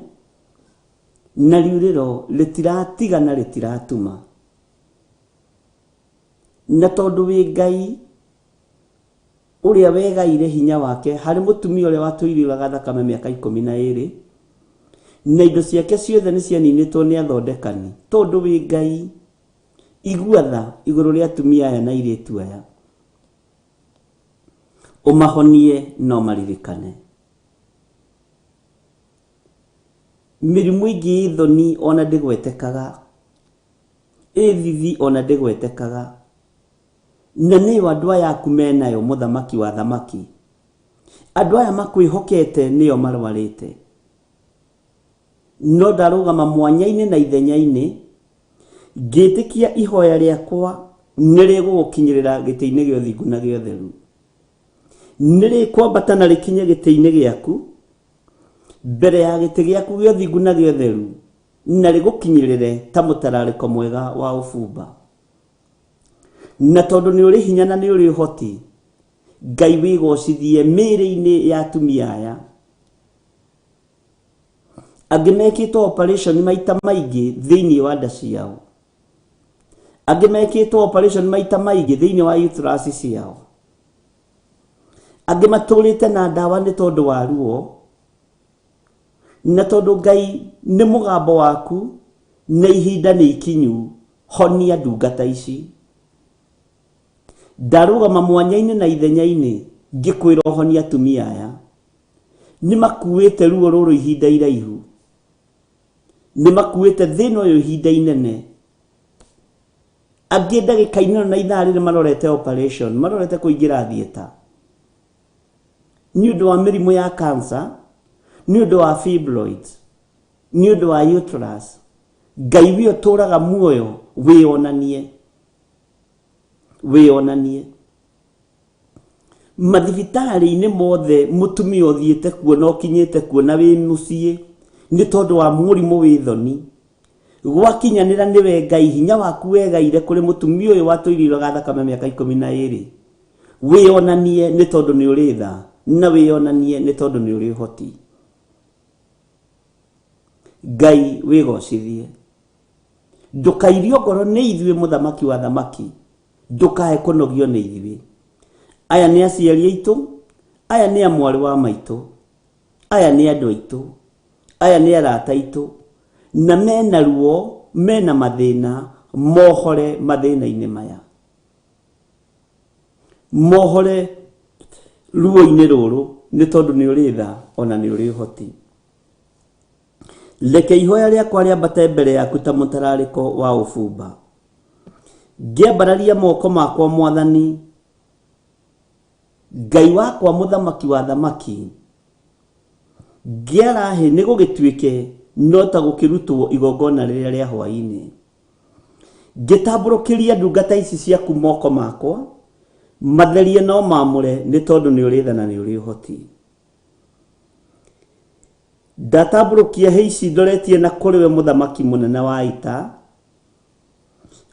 na riurĩro rĩtiratiga na rĩtiratuma. Na tondũ wĩ Ngai ũrĩa wegaire hinya wake harĩ mũtumia ũrĩa watũire uraga thakame mĩaka 12, na indo ciake ciothe nĩ cianinĩtwo nĩ athondekani, tondũ wĩ Ngai, igua tha igũrũ rĩa atumia aya na airĩtu aya. Ũmahonie no maririkane. Mĩrimũ ĩngĩ ĩ thoni ona ndĩgwetekaga, ĩ thithi ona ndĩgwetekaga, na nĩyo andũ aya aku menayo mũthamaki wa thamaki. Andũ aya makwĩhokete nĩo marwarĩte. No ndarũgama mwanya-inĩ na ithenya-inĩ, ngĩtĩkia ihoya rĩakwa nĩ rĩgũgũkinyĩrĩra gĩtĩ-inĩ gĩa ũthingu na gĩa ũtheru. Nĩ rĩkwambata na rĩkinye gĩtĩ-inĩ gĩaku, mbere ya gĩtĩ gĩaku gĩa ũthingu na gĩa ũtheru, na rĩgũkinyĩrĩre ta mũtararĩko mwega wa ũbumba. Na tondũ nĩ ũrĩ hinya na nĩ ũrĩ ũhoti, Ngai wĩgocithie mĩĩrĩ-inĩ ya atumia aya. Angĩ mekĩtwo operation maita maingĩ thĩinĩ wa nda ciao. Angĩ mekĩtwo operation maita maingĩ thĩinĩ wa uterus ciao. Angĩ matũrĩte na ndawa nĩ tondũ wa ruo. Na tondũ Ngai nĩ mũgambo waku na ihinda nĩ ikinyu, honia ndungata ici. Ndarũgama mwanya-inĩ na ithenya-inĩ ngĩkwĩra ũhonie atumia aya. Nĩ makuĩte ruo rũrũ ihinda iraihu. Nĩ makuĩte thĩna ũyũ ihinda inene. Angĩ ndagĩka-inĩ ĩno na ithaa rĩrĩ marorete operation, marorete kũingĩra theatre. Nĩ ũndũ wa mĩrimũ ya cancer, nĩ ũndũ wa fibroids, nĩ ũndũ wa uterus. Ngai we ũtũraga muoyo wĩyonanie. Wĩyonanie. Mathibitarĩ-inĩ mothe mũtumia ũthiĩte kuo na ũkinyĩte kuo na wĩ mũciĩ nĩ tondũ wa mũrimũ wĩ thoni. Gwakinyanĩra nĩwe Ngai hinya waku wegaire kũrĩ mũtumia ũyũ watũire iraga thakame mĩaka ikũmi na ĩrĩ. Wĩyonanie nĩ tondũ nĩ ũrĩ tha na wĩyonanie nĩ tondũ nĩ ũrĩ ũhoti. Ngai wĩgocithie. Ndũkairio ngoro nĩ ithuĩ mũthamaki wa thamaki, ndũkae kũnogio nĩ ithuĩ. Aya nĩ aciari aitũ, aya nĩ a mwarĩ wa maitũ, aya nĩ andũ aitũ, aya nĩ arata aitũ, na mena ruo, mena mathĩna, mohore mathĩna-inĩ maya. Mohore ruo-inĩ rũrũ nĩ tondũ nĩ ũrĩ tha ona nĩ ũrĩ ũhoti. Reke ihoya rĩakwa rĩambate mbere yaku ta mũtararĩko wa ũbumba. Ngĩambararia moko makwa Mwathani, Ngai wakwa mũthamaki wa thamaki, ngĩara hĩ nĩ gũgĩtuĩke no ta gũkĩrutwo igongona rĩrĩa rĩa hwaĩ-inĩ. Ngĩtambũrũkĩria ndungata ici ciaku moko makwa, matherie na ũmaamũre nĩ tondũ nĩ ũrĩ tha na nĩ ũrĩ ũhoti. Ndatambũrũkia hĩ ici ndoretie na kũrĩ we mũthamaki mũnene wa ita,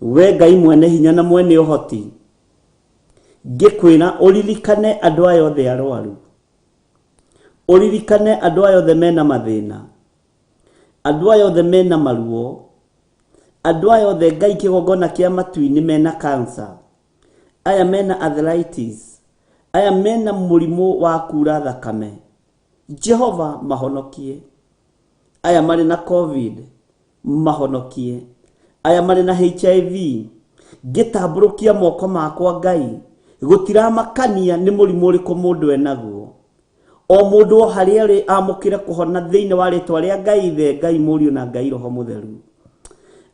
we Ngai mwene hinya na mwene ũhoti, ngĩkwĩra ũririkane andũ aya othe arwaru, ũririkane andũ aya othe mena mathĩna, andũ aya othe mena maruo, andũ aya othe Ngai kĩgongona kĩa matu-inĩ mena cancer, aya mena arthritis, aya mena mũrimũ wa kura thakame, Jehova mahonokie. Aya marĩ na covid mahonokie. Aya marĩ na HIV ngĩtambũrũkia moko makwa Ngai gũtiramakania nĩ mũrimũ ũrĩkũ mũndũ enaguo. O mũndũ o harĩa arĩ amũkĩre kũhona thĩinĩ wa rĩtwa rĩa Ngai Ithe, Ngai Mũriũ na Ngai Roho Mũtheru.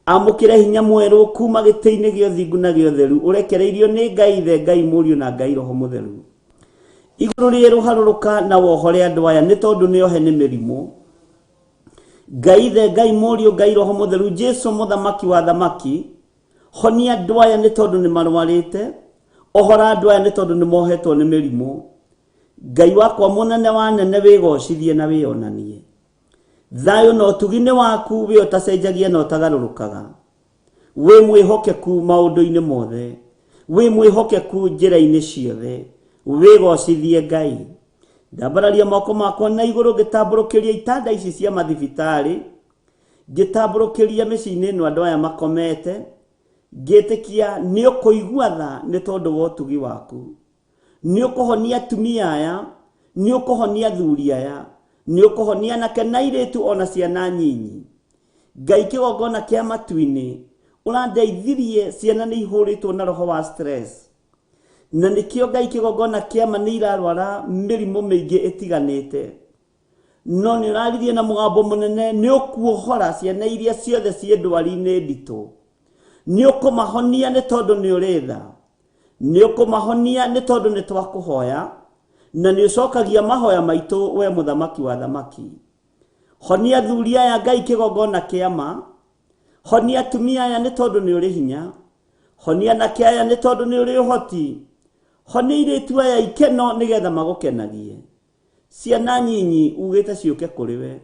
Amũkĩre hinya mwerũ kuma gĩtĩ-inĩ gĩa ũthingu na gĩa ũtheru ũrekereirio nĩ Ngai Ithe, Ngai Mũriũ na Ngai Roho Mũtheru. Igũrũ rĩerũ harũrũka na wohore andũ aya nĩ tondũ nĩ ohe nĩ mĩrimũ. Ngai Ithe, Ngai Mũriũ, Ngai Roho Mũtheru, Jesu mũthamaki wa thamaki, honia andũ aya nĩ tondũ nĩ marwarĩte, ohora andũ aya nĩ tondũ nĩ mohetwo nĩ mĩrimũ. Ngai wakwa mũnene wa nene wĩgocithie na wĩonanie. Thayũ na ũtugi nĩ waku wĩ ũtacenjagia na ũtagarũrũkaga. Wĩ mwĩhokeku maũndũ-inĩ mothe. Wĩ mwĩhokeku njĩra-inĩ ciothe. Wĩgocithie Ngai. Ndambararia moko makwa na igũrũ ngĩtambũrũkĩria itanda ici cia mathibitarĩ, ngĩtambũrũkĩria mĩciĩ-inĩ ĩno andũ aya makomete, ngĩtĩkia nĩ ũkũigua tha nĩ tondũ wa ũtugi waku. Nĩ ũkũhonia atumia aya, nĩ ũkũhonia athuri aya, nĩ ũkũhonia anake na airĩtu ona ciana nyinyi. Ngai kĩgongona kĩa matu-inĩ, ũrandeithirie ciana nĩ ihũrĩtwo na roho wa stress. Na nĩkĩo Ngai kĩgongona kĩama nĩ irarwara mĩrimũ mĩingĩ ĩtiganĩte. No nĩ ũraririe na mũgambo mũnene, nĩ ũkuohora ciana iria ciothe ciĩ ndwari-inĩ nditũ. Nĩ ũkũmahonia nĩ tondũ nĩ ũrĩ tha. Nĩ ũkũmahonia nĩ tondũ nĩ twakũhoya, na nĩ ũcokagia mahoya maitũ we mũthamaki wa thamaki. Honia athuri aya Ngai kĩgongona kĩama. Honia atumia aya nĩ tondũ nĩ ũrĩ hinya. Honia anake aya nĩ tondũ nĩ ũrĩ ũhoti. Honia airĩtu aya ikeno nĩgetha magũkenagie. Ciana nyinyi ugĩte ciũke kũrĩ we.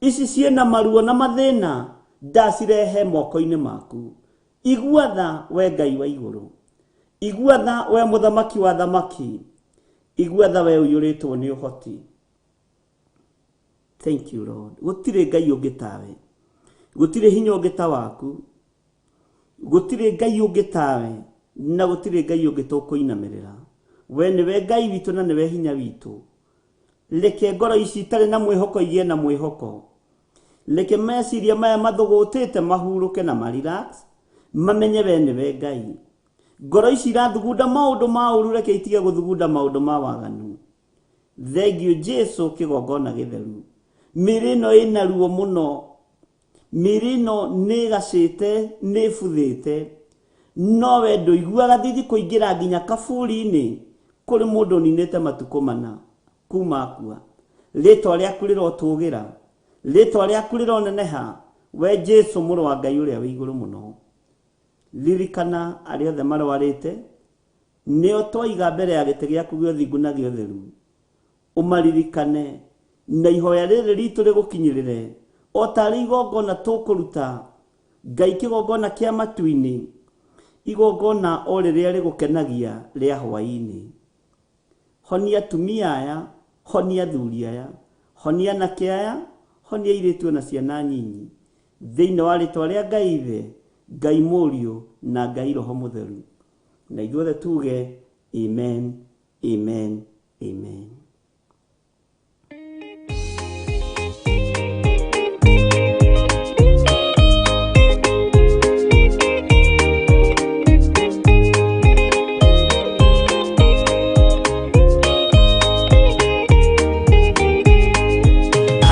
Ici ciĩna maruo na mathĩna ndacirehe moko-inĩ maku. Igua tha we Ngai wa igũrũ. Igua tha we mũthamaki wa thamaki. Igua tha we ũiyũrĩtwo nĩ ũhoti. Thank you Lord. Gũtirĩ Ngai ũngĩ tawe. Gũtirĩ hinya ũngĩ ta waku. Gũtirĩ Ngai ũngĩ tawe na gũtirĩ Ngai ũngĩ tũkũinamĩrĩra. We nĩwe Ngai witũ na nĩwe hinya witũ. Reke ngoro ici itarĩ na mwĩhoko igĩe na mwĩhoko. Reke meciria maya mathũgũtĩte mahurũke na marelax, mamenye we nĩwe Ngai. Ngoro ici irathugunda maũndũ ma ũru, reke itige gũthugunda maũndũ ma waganu. Thengiũ Jesu kĩgongona gĩtheru. Mĩĩrĩ ĩno ĩna ruo mũno. Mĩĩrĩ ĩno nĩ ĩgacĩte, nĩ ĩbuthĩte. No we ndũiguaga thithi kũingĩra nginya kaburi-inĩ kũrĩ mũndũ ũninĩte matukũ mana kuma akua. Rĩtwa rĩaku rĩrotũgĩra, rĩtwa rĩaku rĩroneneha, we Jesu mũrũ wa Ngai ũrĩa wĩ igũrũ mũno. Ririkana arĩa othe marwarĩte, nĩo twaiga mbere ya gĩtĩ gĩaku gĩa ũthingu na gĩa ũtheru. Ũmaririkane na ihoya rĩrĩ ritũ rĩgũkinyĩrĩre o tarĩ igongona tũkũruta Ngai kĩgongona kĩa matu-inĩ, igongona o rĩrĩa rĩgũkenagia rĩa hwaĩ-inĩ. Honia atumia aya, honia athuri aya, honia anake aya, honia airĩtu ona ciana nyinyi. Thĩinĩ wa rĩtwa rĩa Ngai Ithe, Ngai Mũriũ na Ngai Roho Mũtheru. Na ithuothe tuge amen, amen, amen.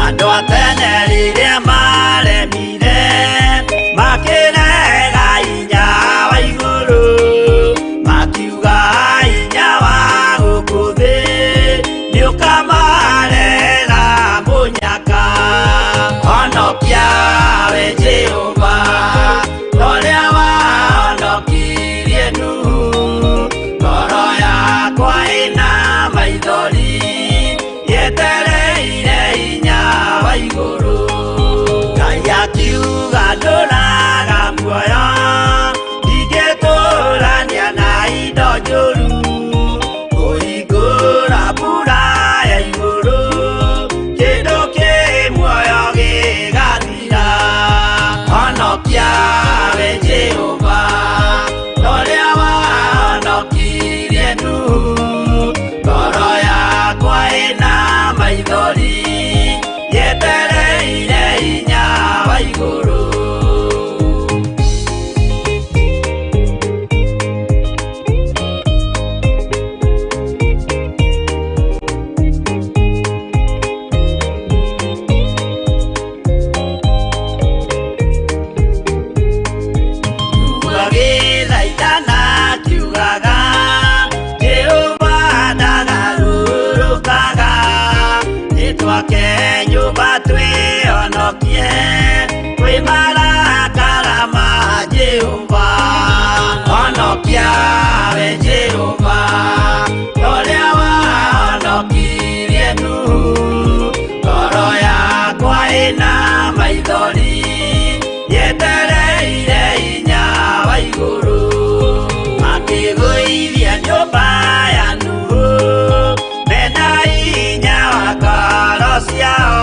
Andũ a tene rĩrĩa maremire makĩrega hinya wa igũrũ, makiuga hinya wa gũkũ thĩ nĩũkamarera mũnyaka. Honokia we Jehova, ũrĩa wahonokirie Nuhu. Ngoro yakwa ĩna maithori yetereire hinya wa igũrũ. Ngai akiuga ndũraga muoyo, ndingĩtũrania na indo njũru. Kũhingũra mbura ya igũrũ, kĩndũ kĩ muoyo gĩgathira. Honokia we Jehova, ũrĩa wahonokirie Nuhu. Ngoro yakwa ĩna maithori yetereire hinya wa igũrũ. Agĩthaithana akiugaga, Jehova ndagarũrũkaga. Nĩtwake nyũmba twĩhonokie kwĩ marakara ma Jehova. Honokia we Jehova, ũrĩa wahonokirie Nuhu. Ngoro yakwa ĩna maithori yetereire hinya wa igũrũ. Makĩgũithia nyũmba ya Nuhu mena hinya wa ngoro ciao,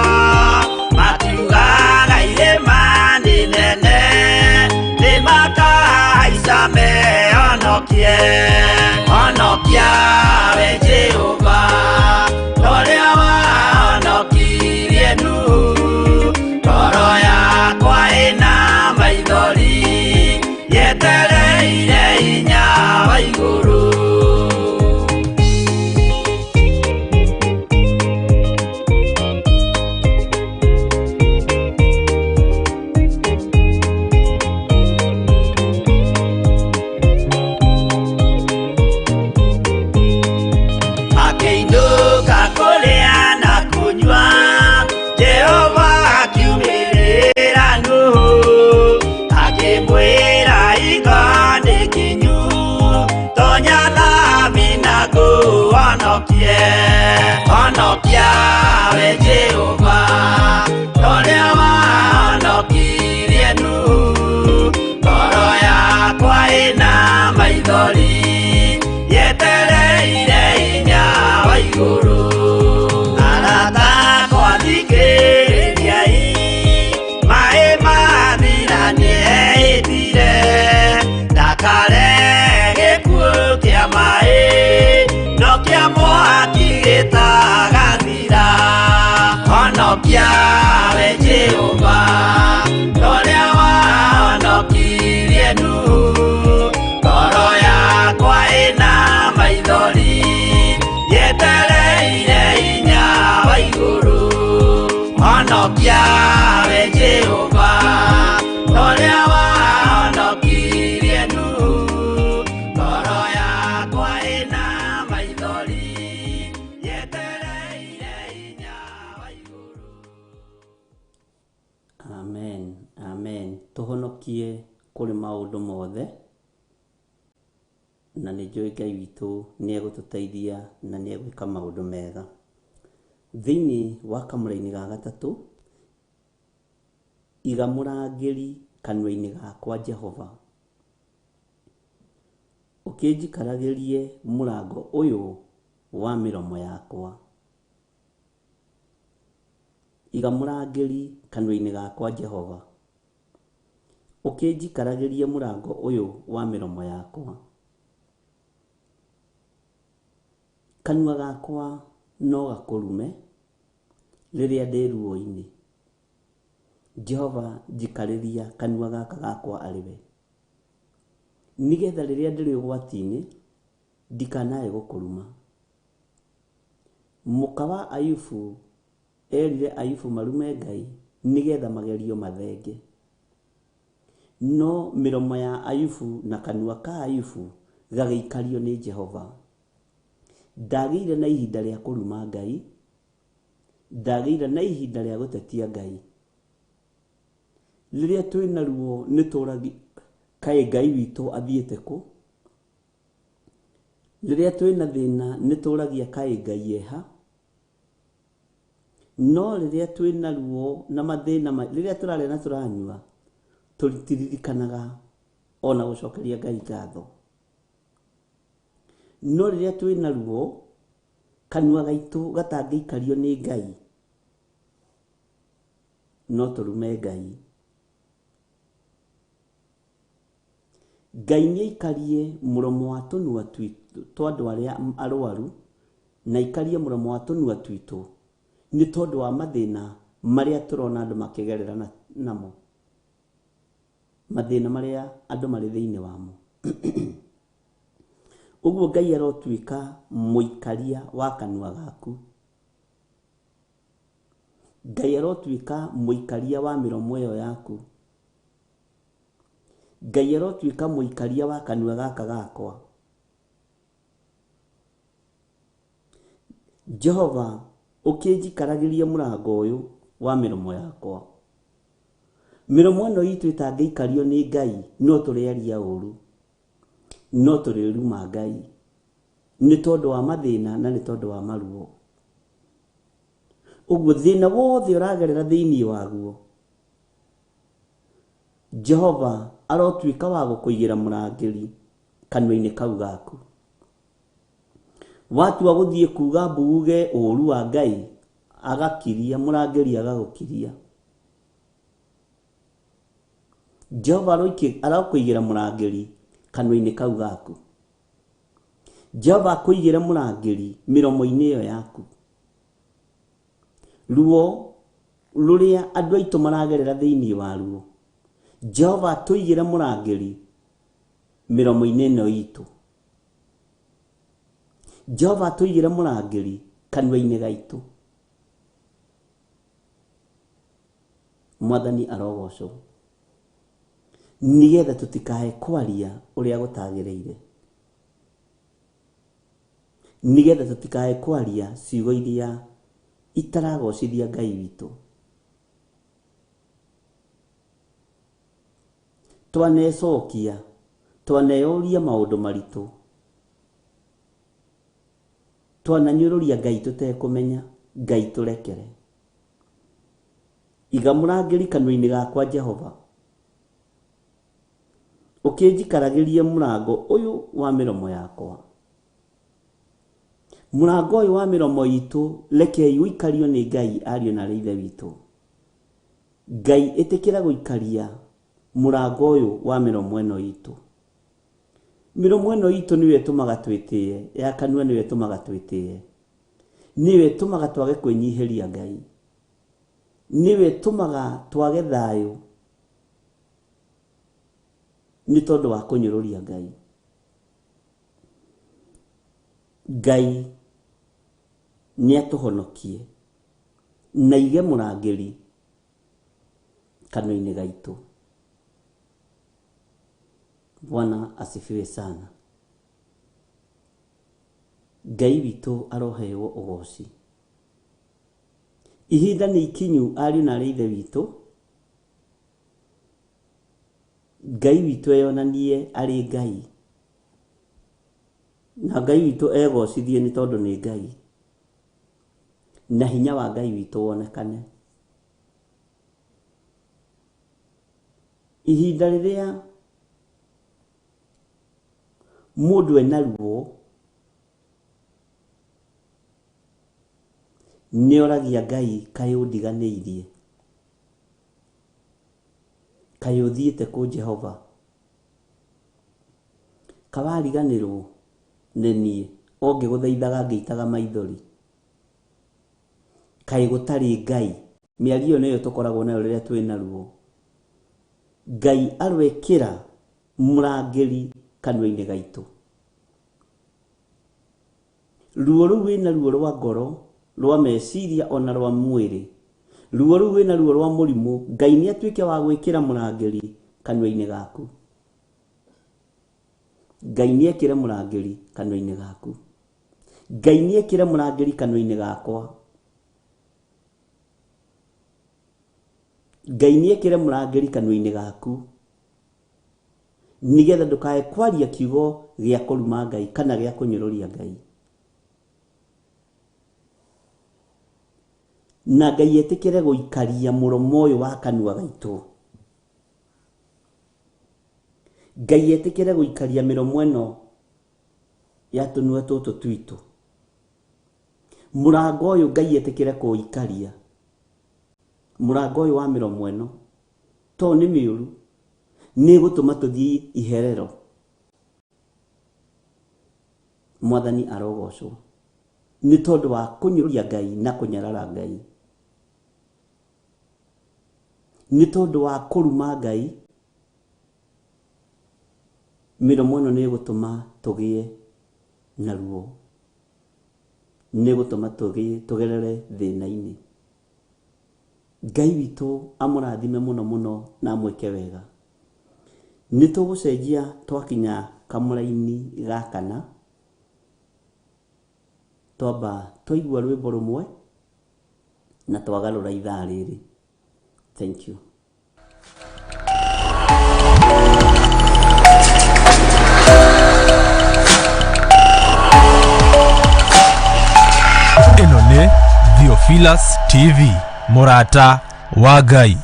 makiugaga irĩma nĩ nene nĩmakahaica mehonokie. Honokia we Jehova, ũrĩa wahonokirie Nuhu. Ngoro yakwa ĩna maithori yetereire hinya wa igũrũ. Honokie, honokia we Jehova, torĩa wahonokirie Nuhu. Ngoro yakwa ĩna maithori, yetereire hinya wa igũrũ. Arata akwa thikĩrĩriai, maĩ mathira nĩehĩtire, ndakare gĩkuũ kĩa maĩ, no kĩa mwaki gĩtagathira. Honokia we Jehova, torĩa wahonokirie Nuhu. Ngoro yakwa ĩna maithori, yetereire hinya wa igũrũ. Honokia we Jehova, torĩa wahonokirie Nuhu. Ngoro yakwa ĩna maithori, yetereire hinya wa igũrũ. Amen, amen. Tũhonokie kũrĩ maũndũ mothe, na nĩ njũĩ Ngai witũ nĩ egũtũteithia na nĩ egwĩka maũndũ mega. Thĩinĩ wa kamũra-inĩ ga gatatũ, iga mũrangĩri kanua-inĩ gakwa Jehova, ũkĩnjikaragĩrie mũrango ũyũ wa mĩromo yakwa. Iga mũrangĩri kanua-inĩ gakwa Jehova, ũkĩnjikaragĩrie mũrango ũyũ wa mĩromo yakwa. Kanua gakwa no gakũrume rĩrĩa ndĩ ruo-inĩ. Jehova, njikarĩria kanua gaka gakwa arĩ we, nĩgetha rĩrĩa ndĩrĩ ũgwati-inĩ ndikanae gũkũruma. Mũka wa Ayubu erire Ayubu marume Ngai nĩgetha magerio mathenge. No mĩromo ya Ayubu na kanua ka Ayubu gagĩikario nĩ Jehova. Ndagĩire na ihinda rĩa kũruma Ngai, ndagĩire na ihinda rĩa gũtetia Ngai. Rĩrĩa twĩna ruo nĩ tũragia kaĩ Ngai witũ athiĩte kũ? Rĩrĩa twĩna thĩna nĩ tũragia kaĩ Ngai eha? No rĩrĩa twĩna ruo na mathĩna, rĩrĩa tũrarĩa na tũranyua, tũtiririkanaga ona gũcokeria Ngai ngatho. No rĩrĩa twĩna ruo, kanua gaitũ gatangĩikario nĩ Ngai, no tũrume Ngai. Ngai nĩ aikarie mũromo wa tũnua twa andũ arĩa arwaru, na aikarie mũromo wa tũnua twitũ nĩ tondũ wa mathĩna marĩa tũrona andũ makĩgerera namo, mathĩna marĩa andũ marĩ thĩinĩ wamo. Ũguo Ngai arotuĩka mũikaria wa kanua gaku. Ngai arotuĩka mũikaria wa mĩromo ĩyo yaku. Ngai arotuĩka mũikaria wa kanua gaka gakwa. Jehova, ũkĩnjikaragĩrie mũrango ũyũ wa mĩromo yakwa. Mĩromo ĩno itũ ĩtangĩikario nĩ Ngai, no tũrĩaria ũru, no tũrĩruma Ngai, nĩ tondũ wa mathĩna na nĩ tondũ wa maruo. Ũguo thĩna wothe ũragerera thĩinĩ waguo, Jehova arotuĩka wa gũkũigĩra mũrangĩri kanua-inĩ kau gaku. Watua gũthiĩ kuga mbuge ũru wa Ngai, agakiria, mũrangĩri agagũkiria. Jehova arokũigĩra mũrangĩri kanua-inĩ kau gaku. Jehova akũigĩre mũrangĩri mĩromo-inĩ ĩyo yaku. Ruo rũrĩa andũ aitũ maragerera thĩinĩ wa ruo, Jehova atũigĩre mũrangĩri mĩromo-inĩ ĩno itũ. Jehova atũigĩre mũrangĩri kanua-inĩ gaitũ. Mwathani arogocwo, nĩgetha tũtikae kwaria ũrĩa gũtagĩrĩire, nĩgetha tũtikae kwaria ciugo iria itaragocithia Ngai witũ. Twanecokia, twaneyũria maũndũ maritũ. Twananyũrũria Ngai tũtekũmenya, Ngai tũrekere. Iga mũrangĩri kanua-inĩ gakwa Jehova, ũkĩnjikaragĩrie mũrango ũyũ wa mĩromo yakwa. Mũrango ũyũ wa mĩromo itũ rekei ũikario nĩ Ngai ariũ na aarĩ a Ithe witũ. Ngai ĩtĩkĩra gũikaria mũrango ũyũ wa mĩromo ĩno itũ. Mĩromo ĩno itũ nĩyo ĩtũmaga twĩtĩe, ya kanua nĩyo ĩtũmaga twĩtĩe, nĩyo ĩtũmaga twage kwĩnyihĩria Ngai, nĩyo ĩtũmaga twage thayũ nĩ tondũ wa kũnyũrũria Ngai. Ngai nĩ atũhonokie na aige mũrangĩri kanua-inĩ gaitũ. Bwana asifiwe sana. Ngai witũ aroheo ũgoci. Ihinda nĩ ikinyu ariũ na aarĩ a Ithe witũ, Ngai witũ eyonanie arĩ Ngai, na Ngai witũ egocithie nĩ tondũ nĩ Ngai, na hinya wa Ngai witũ wonekane. Ihinda rĩrĩa mũndũ ena ruo nĩ oragia Ngai kaĩ ũndiganĩirie, kaĩ ũthiĩte kũ Jehova, kawariganĩrwo nĩ niĩ o ngĩgũthaithaga ngĩitaga maithori, kaĩ gũtarĩ Ngai. Mĩario ĩyo nĩyo tũkoragwo nayo rĩrĩa twĩna ruo. Ngai aroekĩra mũrangĩri kanua-inĩ gaitũ. Ruo rũu wĩna ruo rwa ngoro, rwa meciria ona rwa mwĩrĩ, ruo rũu wĩna ruo rwa mũrimũ, Ngai nĩ atuĩke wa gwĩkĩra mũrangĩri kanua-inĩ gaku. Ngai nĩ ekĩre mũrangĩri kanua-inĩ gaku. Ngai nĩ ekĩre mũrangĩri kanua-inĩ gakwa. Ngai nĩ ekĩre mũrangĩri kanua-inĩ gaku, nĩgetha ndũkae kwaria kiugo gĩa kũruma Ngai kana gĩa kũnyũrũria Ngai. Na Ngai etĩkĩre gũikaria mũromo ũyũ wa kanua gaitũ. Ngai etĩkĩre gũikaria mĩromo ĩno ya tũnua tũtũ twitũ. Mũrango ũyũ Ngai etĩkĩre kũũikaria, mũrango ũyũ wa mĩromo ĩno, tondũ nĩ mĩũru, nĩ ĩgũtũma tũthiĩ iherero. Mwathani arogocwo nĩ tondũ wa kũnyũrũria Ngai na kũnyarara Ngai, nĩ tondũ wa kũruma Ngai. Mĩromo ĩno nĩ ĩgũtũma tũgĩe na ruo, nĩ ĩgũtũma tũgerere thĩna-inĩ. Ngai witũ amũrathime mũno mũno na amwĩke wega. Nĩ tũgũcenjia twakinya kamũraini ga kana, twamba twaigua rwĩmbo rũmwe na twagarũra ithaa rĩrĩ. Thank you. Ĩno nĩ Theophilus TV, mũrata wa Ngai.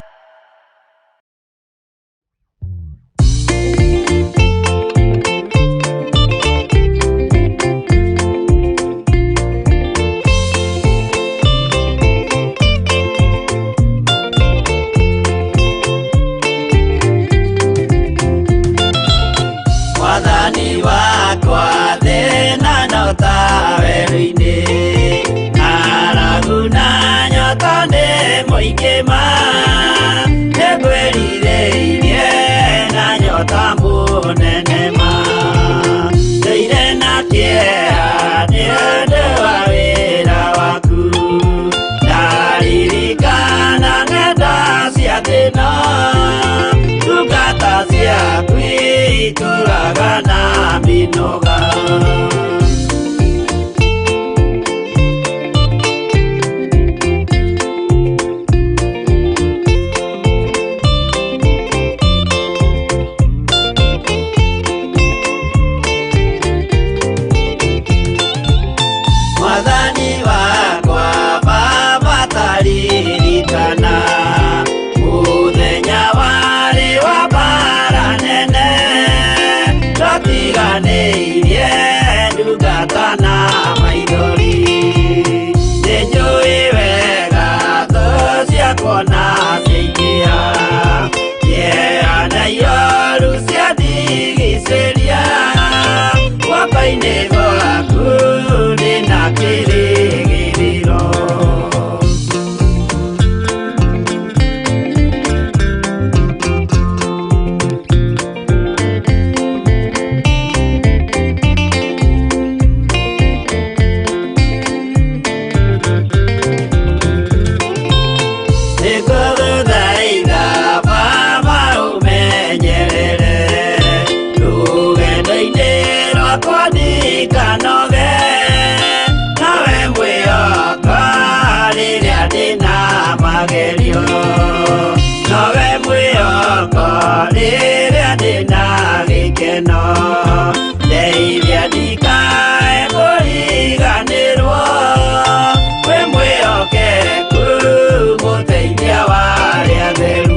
Mwathani wakwa thĩna nyota werũ-inĩ, ng'aragu na nyota nĩ mũingĩ ma, nĩngwĩrirĩirie na nyota mũnene ma, ndũire na kĩeha nĩ ũndũ wa wĩra waku, ndaririkana ng'enda cia thĩna, ndungata ciaku itũraga na mĩnoga. mĩata na maithori. Nĩnjũĩ wega thũ ciakwa na ciaingĩha, kĩeha na ioru ciandigicĩria, guoko-inĩ gwaku ndĩna kĩrĩgĩrĩro. Nĩngũgũthaitha Baba ũmenyerere, rũgendo-inĩ rwakwa ndikanoge, nawe mwĩhoka rĩrĩa ndĩna magerio, nowe mwĩhoko rĩrĩa ndĩna gĩkeno, ndeithia ndikae kũriganĩrwo, wĩ mwĩhokeku mũteithia wa arĩa atheru.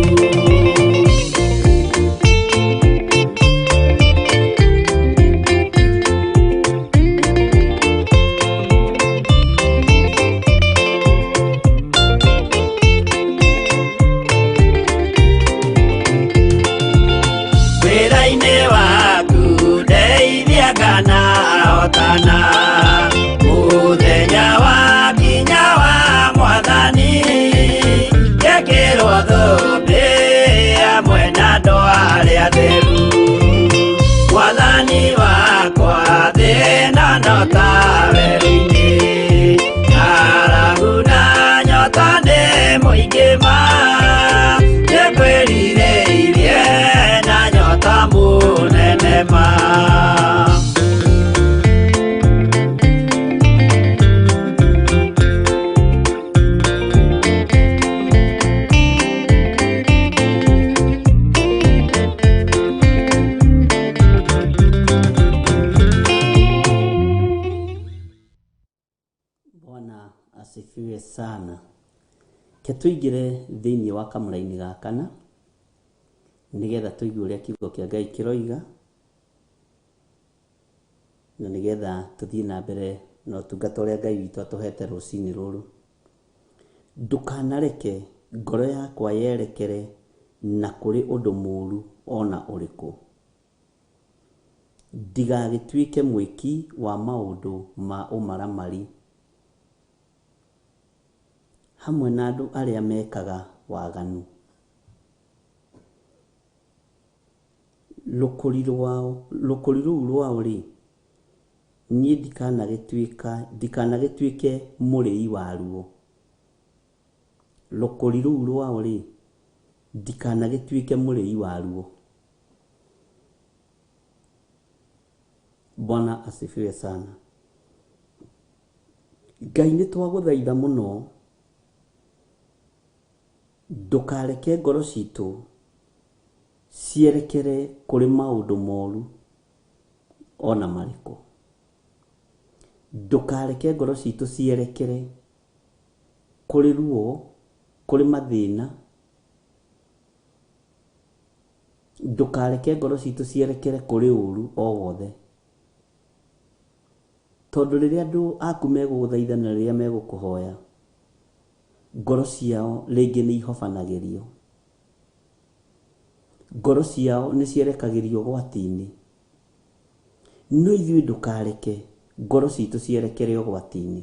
Wĩra-inĩ waku ndeithia kana hotana, mũthenya wakinya wa Mwathani, ngekĩrwo thũmbĩ hamwe na andũ arĩa atheru. Mwathani wakwa thĩna no ta werũ-inĩ, ng'aragu na nyota nĩ mũingĩ ma, nĩngwĩrirĩirie na nyota mũnene ma. Bwana asifiwe sana. Ke tũingĩre thĩinĩ wa kamũraini ga kana nĩgetha tũigue ũrĩa kiugo kĩa Ngai kĩroiga na nĩgetha tũthiĩ na mbere na ũtungata ũrĩa Ngai witũ atũhete rũcinĩ rũrũ. Ndũkanareke ngoro yakwa yerekere na kũrĩ ũndũ mũũru ona ũrĩkũ, ndigagĩtuĩke mwĩki wa maũndũ ma ũmaramari hamwe na andũ arĩa mekaga waganu. Rũkũri rũu rwao-rĩ, niĩ ndikanagĩtuĩke mũrĩi waruo. Rũkũri rũu rwao-rĩ, ndikanagĩtuĩke mũrĩi waruo. Bwana asifiwe sana. Ngai nĩ twagũthaitha mũno, ndũkareke ngoro citũ cierekere kũrĩ maũndũ moru ona marĩkũ. Ndũkareke ngoro citũ cierekere kũrĩ ruo, kũrĩ mathĩna. Ndũkareke ngoro citũ cierekere kũrĩ ũru o wothe, tondũ rĩrĩa andũ aku megũgũthaitha na rĩrĩa megũkũhoya, ngoro ciao rĩngĩ nĩ ihobanagĩrio, ngoro ciao nĩ cierekagĩrio ũgwati-inĩ. No ithuĩ ndũkareke ngoro citũ cierekere ũgwati-inĩ,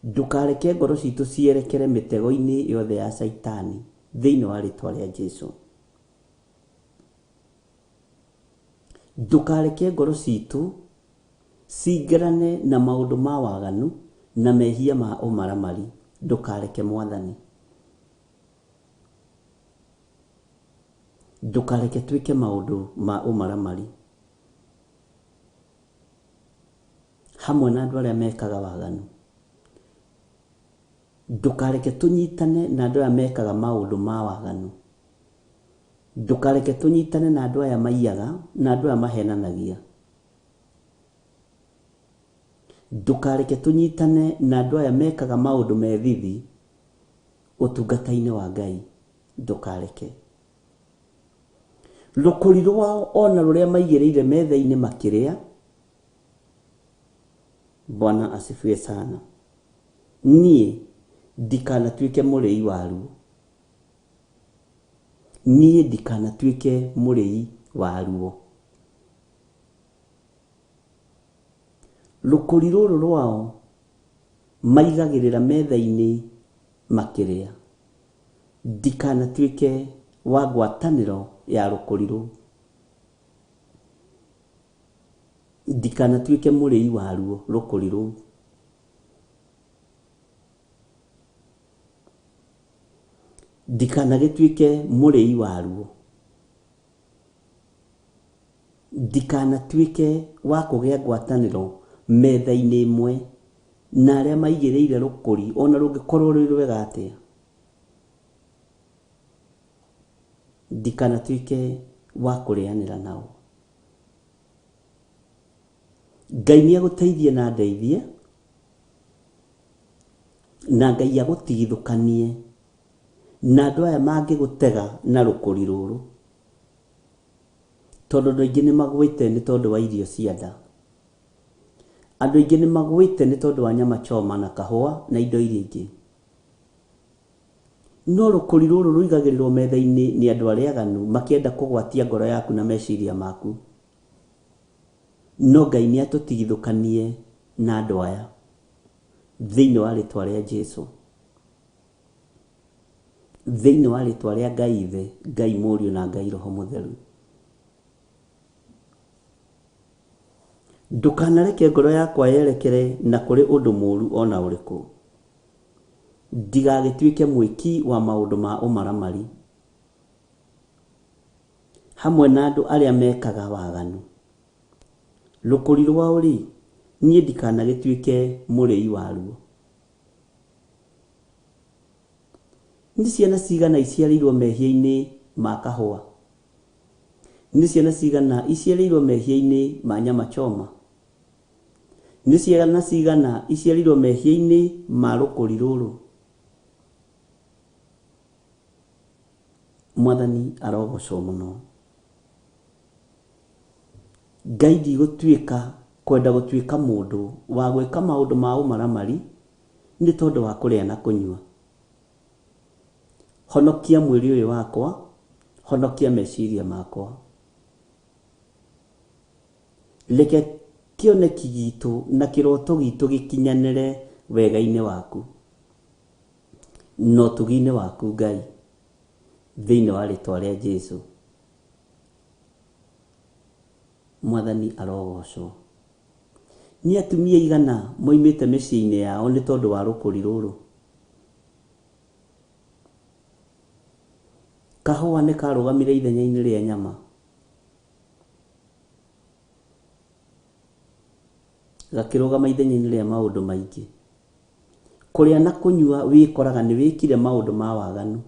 ndũkareke ngoro citũ cierekere mĩtego-inĩ yothe ya Caitani thĩinĩ wa rĩtwa rĩa Jesu. Ndũkareke ngoro citũ cingĩrane na maũndũ ma waganu na mehia ma ũmaramari. Ndũkareke Mwathani, ndũkareke twĩke maũndũ ma ũmaramari hamwe na andũ arĩa mekaga waganu. Ndũkareke tũnyitane na andũ aya mekaga maũndũ ma waganu. Ndũkareke tũnyitane na andũ aya maiyaga na andũ aya mahenanagia. Ndũkareke tũnyitane na andũ aya mekaga maũndũ me thithi ũtungata-inĩ wa Ngai. Ndũkareke rũkũri rwao ona rũrĩa maigĩrĩire metha-inĩ makĩrĩa, Bwana asifiwe sana. Niĩ ndikanatuĩke mũrĩi waruo. Niĩ ndikanatuĩke mũrĩi waruo. Rũkũri rũrũ rwao maigagĩrĩra metha-inĩ makĩrĩa, ndikanatuĩke wa ngwatanĩro ya rũkũri rũu. Ndikanatuĩke mũrĩi waruo rũkũri rũu. Ndikanagĩtuĩke mũrĩi waruo. Ndikanatuĩke wa kũgĩa ngwatanĩro metha-inĩ ĩmwe na arĩa maigĩrĩire rũkũri ona rũngĩkorwo rwĩ rwega atĩa. Ndikanatuĩke wa kũrĩanĩra nao. Ngai nĩ agũteithie na ndeithie, na Ngai agũtigithũkanie na andũ aya mangĩgũtega na rũkũri rũrũ, tondũ andũ aingĩ nĩ magwĩte nĩ tondũ wa irio cia nda. Andũ aingĩ nĩ magwĩte nĩ tondũ wa nyama choma na kahũa na indo iria ingĩ. No rũkũri rũrũ rũigagĩrĩrwo metha-inĩ nĩ andũ arĩa aganu makĩenda kũgwatia ngoro yaku na meciria maku. No Ngai nĩ atũtigithũkanie na andũ aya thĩinĩ wa rĩtwa rĩa Jesu, thĩinĩ wa rĩtwa rĩa Ngai Ithe, Ngai Mũriũ na Ngai Roho Mũtheru. Ndũkanareke ngoro yakwa yerekere na kũrĩ ũndũ mũũru ona ũrĩkũ, ndigagĩtuĩke mwĩki wa maũndũ ma ũmaramari hamwe na andũ arĩa mekaga waganu. Rũkũri rwao rĩ, niĩ ndikanagĩtuĩke mũrĩi waruo. Nĩ ciana cigana iciarĩirwo mehia-inĩ ma kahũa? Nĩ ciana cigana iciarĩirwo mehia-inĩ ma nyama choma? Nĩ ciana cigana iciarĩirwo mehia-inĩ ma rũkũri rũrũ? Mwathani arogocwo mũno. Ngai ndigũtuĩka kwenda gũtuĩka mũndũ wa gwĩka maũndũ ma ũmaramari nĩ tondũ wa kũrĩa na kũnyua. Honokia mwĩrĩ ũyũ wakwa, honokia meciria makwa. Reke kĩoneki gitũ na kĩroto gitũ gĩkinyanĩre wega-inĩ waku na ũtugi-inĩ waku Ngai, thĩinĩ wa rĩtwa rĩa Jesu. Mwathani arogocwo. Nĩ atumia aigana moimĩte mĩciĩ-inĩ yao nĩ tondũ wa rũkũri rũrũ? Kahũa nĩ karũgamire ithenya-inĩ rĩa nyama. Gakĩrũgama ithenya-inĩ rĩa maũndũ maingĩ. Kũrĩa na kũnyua wĩkoraga nĩ wĩkire maũndũ ma waganu.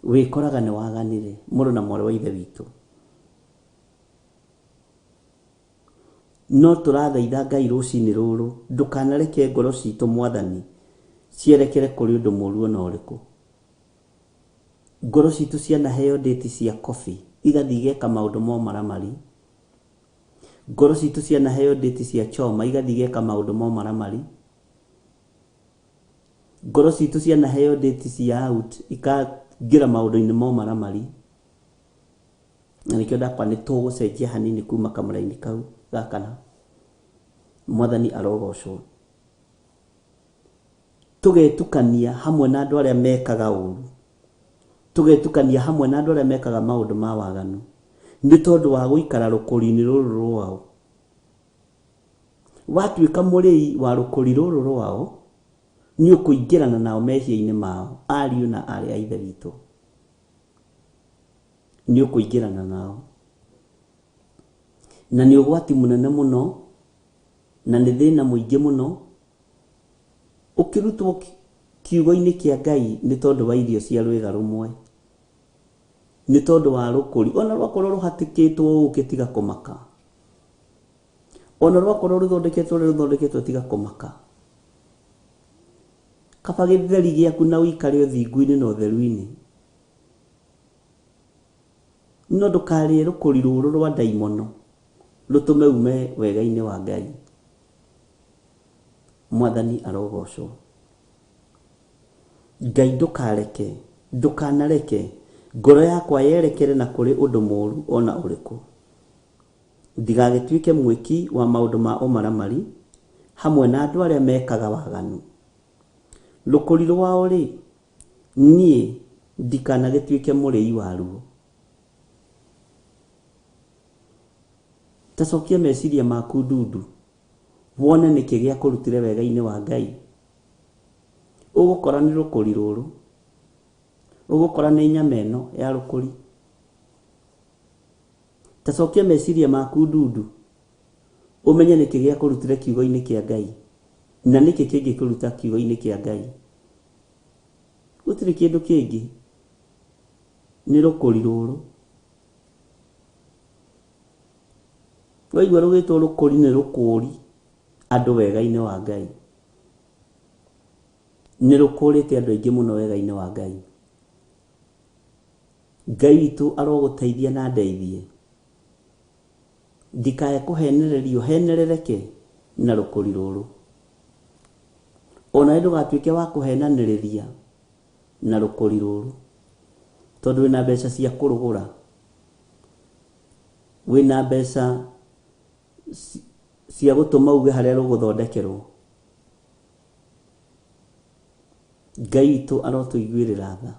Wĩkoraga nĩ waganire mũrũ na mwarĩ wa ithe witũ. No tũrathaitha Ngai rũcinĩ rũrũ, ndũkanareke ngoro citũ Mwathani cierekere kũrĩ ũndũ mũũru ona ũrĩkũ. Ngoro citũ cianaheo ndĩti cia coffee igathiĩ igeka maũndũ ma ũmaramari. Ngoro citũ cianaheo ndĩti cia choma igathiĩ igeka maũndũ ma ũmaramari. Ngoro citũ cianaheo ndĩti cia out ikaingĩra maũndũ-inĩ ma ũmaramari. Na nĩkĩo ndakwa nĩ tũgũcenjia hanini kuma kamũra-inĩ kau gakana. Mwathani arogocwo. Tũgetukania hamwe na andũ arĩa mekaga ũru. Tũgetukania hamwe na andũ arĩa mekaga maũndũ ma waganu nĩ tondũ wa gũikara rũkũri-inĩ rũrũ rwao. Watuĩka mũrĩi wa rũkũri rũrũ rwao, nĩ ũkũingĩrana nao mehia-inĩ mao, ariũ na aarĩ a Ithe witũ. Nĩ ũkũingĩrana nao. Na nĩ ũgwati mũnene mũno, na nĩ thĩna mũingĩ mũno, ũkĩrutwo kiugo-inĩ kĩa Ngai nĩ tondũ wa irio cia rwĩga rũmwe. Nĩ tondũ wa rũkũri, ona rwakorwo rũhatĩkĩtwo ũkĩ tiga kũmaka. Ona rwakorwo rũthondeketwo ũrĩa rũthondeketwo tiga kũmaka. Kaba gĩtheri gĩaku na ũikare ũthingu-inĩ na ũtheru-inĩ. No ndũkarĩe rũkũri rũrũ rwa ndaimono. Rũtũme ume wega-inĩ wa Ngai. Mwathani arogocwo. Ngai ndũkareke, ndũkanareke ngoro yakwa yerekere na kũrĩ ũndũ mũũru ona ũrĩkũ. Ndigagĩtuĩke mwĩki wa maũndũ ma ũmaramari hamwe na andũ arĩa mekaga waganu. Rũkũri rwao-rĩ, niĩ ndikanagĩtuĩke mũrĩi waruo. Ta cokia meciria maku ndundu, wone nĩkĩ gĩakũrutire wega-inĩ wa Ngai. Ũgũkora nĩ rũkũri rũrũ, ũgũkora nĩ nyama ĩno ya rũkũri. Ta cokia meciria maku ndundu, ũmenye nĩkĩ gĩakũrutire kiugo-inĩ kĩa Ngai, na nĩkĩ kĩngĩkũruta kiugo-inĩ kĩa Ngai. Gũtirĩ kĩndũ kĩngĩ, nĩ rũkũri rũrũ. Waigua rũgĩtwo rũkũri nĩ rũkũri andũ wega-inĩ wa Ngai. Nĩ rũkũrĩte andũ aingĩ mũno wega-inĩ wa Ngai. Ngai witũ arogũteithia na ndeithie. Ndikae kũhenererio henerereke na rũkũri rũrũ. Onawe ndũgatuĩke wa kũhenanĩrĩria na rũkũri rũrũ. Tondũ wĩna mbeca cia kũrũgũra. Wĩna mbeca cia gũtũma uge harĩa rũgũthondekerwo. Ngai witũ arotũiguĩrĩra tha.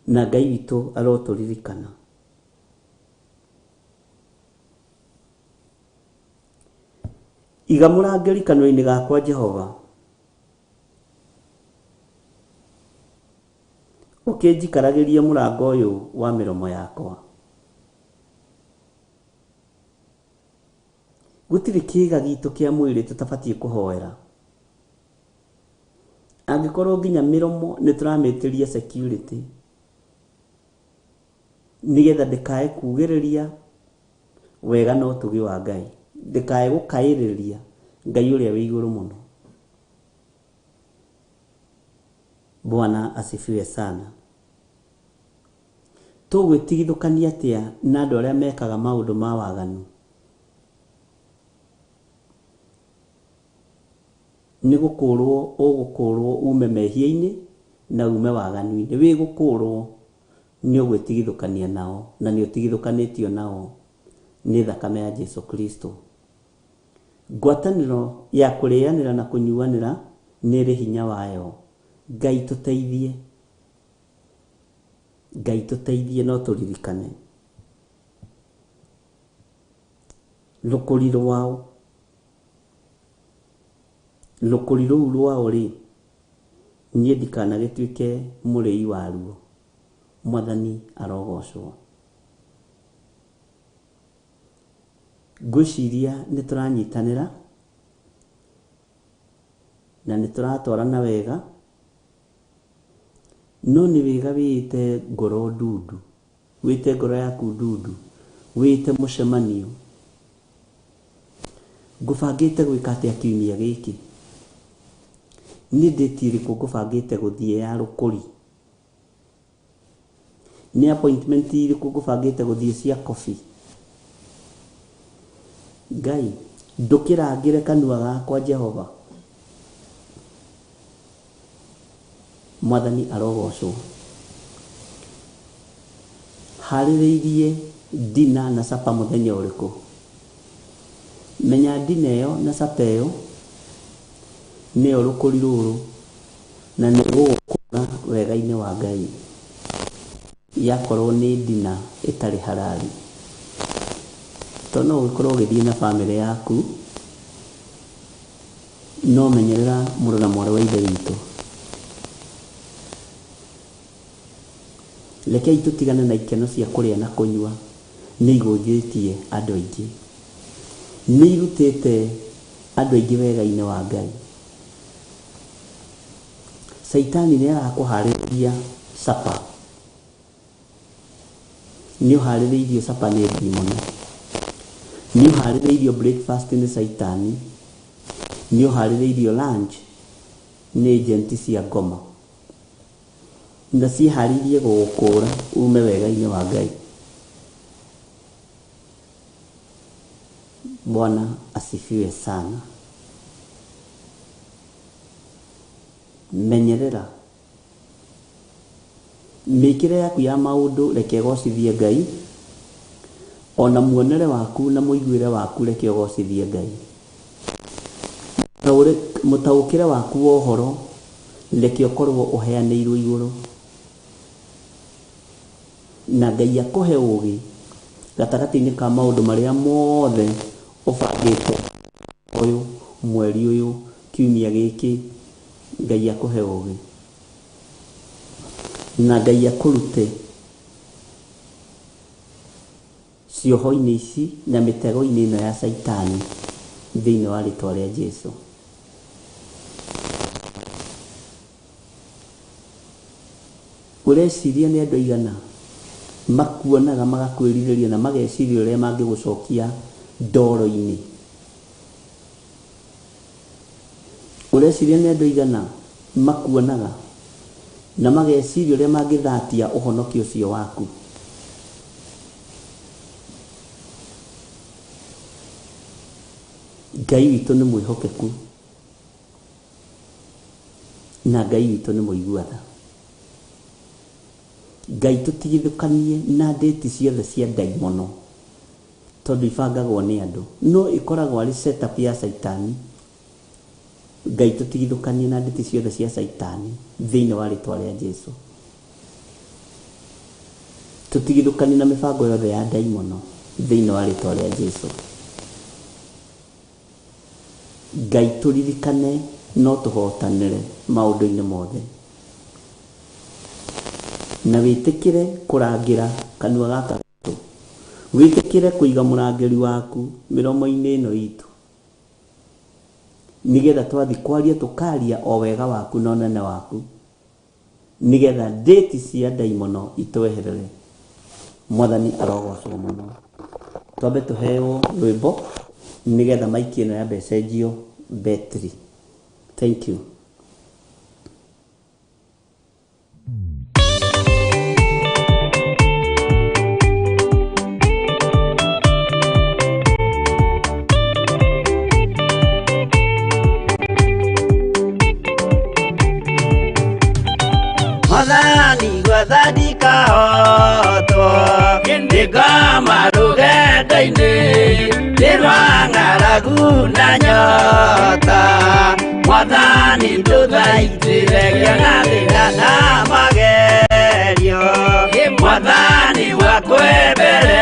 Na Ngai witũ arotũririkana. Iga mũrangĩri kanua-inĩ gakwa Jehova. Ũkĩnjikaragĩrie mũrango ũyũ wa mĩromo yakwa. Gũtirĩ kĩĩga gitũ kĩa mwĩrĩ tũtabatiĩ kũhoera. Angĩkorwo nginya mĩromo nĩ tũramĩtĩria security nĩgetha ndĩkae kugĩrĩria wega na ũtugi wa Ngai, ndĩkae gũkaĩrĩria Ngai ũrĩa wĩ igũrũ mũno. Bwana asifiwe sana. Tũgwĩtigithũkania atĩa na andũ arĩa mekaga maũndũ ma waganu? Nĩ gũkũrwo ũgũkũrwo ume mehia-inĩ na ume waganu-inĩ. Wĩ gũkũrwo nĩ ũgwĩtigithũkania nao na nĩ ũtigithũkanĩtio nao nĩ thakame ya Jesu Kristo. Ngwatanĩro ya kũrĩanĩra na kũnyuanĩra nĩ ĩrĩ hinya wayo. Ngai tũteithie. Ngai tũteithie no tũririkane. Rũkũri rwao, rũkũri rũu rwao rĩ, niĩ ndikanagĩtuĩke mũrĩi waruo. Mwathani arogocwo. Ngwĩciria nĩ tũranyitanĩra na nĩ tũratwarana wega, no nĩ wega wĩĩte ngoro ndundu, wĩte ngoro yaku ndundu, wĩte mũcemanio. Ngũbangĩte gwĩka atĩa kiumia gĩkĩ? Nĩ ndĩti ĩrĩkũ ngũbangĩte gũthiĩ ya rũkũri? Nĩ appointment irĩkũ ngũbangĩte gũthiĩ cia coffee? Ngai, ndũkĩrangĩre kanua gakwa Jehova. Mwathani arogocwo. Harĩrĩirie dinner na supper mũthenya ũrĩkũ? Menya dinner ĩyo na supper ĩyo nĩyo rũkũri rũrũ na nĩ gũgũkũra wega-inĩ wa Ngai. Yakorwo nĩ dinner ĩtarĩ halali. Tondũ no ũgĩkorwo ũgĩthiĩ na bamĩrĩ yaku, no menyerera mũrũ na mwarĩ wa ithe witũ. Rekei tũtigane na ikeno cia kũrĩa na kũnyua, nĩ igũnjĩtie andũ aingĩ. Nĩ irutĩte andũ aingĩ wega-inĩ wa Ngai. Caitani nĩ arakũharĩrĩria supper. Nĩ ũharĩrĩirio supper nĩ ndimoni. Nĩ ũharĩrĩirio breakfast nĩ caitani. Nĩ ũharĩrĩirio lunch nĩ agent cia ngoma. Na ciĩharĩirie gũgũkũra ume wega-inĩ wa Ngai. Bwana asifiwe sana. Menyerera mĩkĩre yaku ya maũndũ, reke ĩgocithie Ngai, ona muonere waku na mũiguĩre waku reke ũgocithie Ngai. Mũtaũkĩre waku wa ũhoro reke ũkorwo ũheanĩirwo igũrũ, na Ngai akũhe ũgĩ gatagatĩ-inĩ ka maũndũ marĩa mothe ũbangĩte ũyũ mweri ũyũ kiumia gĩkĩ. Ngai akũhe ũgĩ na Ngai akũrute cioho-inĩ ici na mĩtego-inĩ ĩno ya Caitani thĩinĩ wa rĩtwa rĩa Jesu. Ũreciria nĩ andũ aigana makuonaga magakwĩrirĩria na mageciria ũrĩa mangĩgũcokia ndoro-inĩ? Ũreciria nĩ andũ aigana makuonaga na mageciria ũrĩa mangĩthatia ũhonokio ũcio waku? Ngai witũ nĩ mwĩhokeku na Ngai witũ nĩ mũigua tha. Ngai tũtigithũkanie na ndĩti ciothe cia ndaimono, tondũ ibangagwo nĩ andũ, no ĩkoragwo arĩ setup ya Caitani. Ngai tũtigithũkanie na ndĩti ciothe cia Caitani thĩinĩ wa rĩtwa rĩa Jesu. Tũtigithũkanie na mĩbango yothe ya ndaimono thĩinĩ wa rĩtwa rĩa Jesu. Ngai tũririkane no tũhotanĩre maũndũ-inĩ mothe, na wĩtĩkĩre kũrangĩra kanua gaka gaitũ, wĩtĩkĩre kũiga mũrangĩri waku mĩromo-inĩ ĩno itũ, nĩgetha twathi kwaria tũkaria o wega waku na ũnene waku, nĩgetha ndĩti cia ndaimono itweherere. Mwathani arogocwo mũno. Twambe tũheo rwĩmbo nĩgetha maiki ĩno yambe ĩcenjio betri. Thank you. Mwathani gwathandika hotwo ndĩngoma rũgendo-inĩ ndĩrwa ng'aragu na nyota. Mwathani ndũthaitĩre ngĩona thĩna na magerio. Mwathani wakwe mbere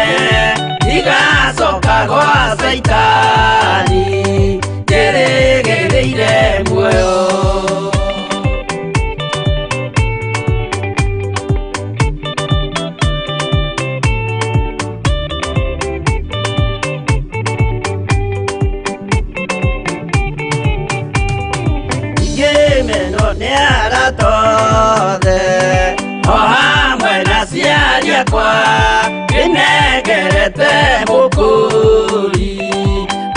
ndigacoka gwa Caitani ndĩrĩgĩrĩire muoyo. O hamwe na aciari akwa ndĩnengerete mũkũri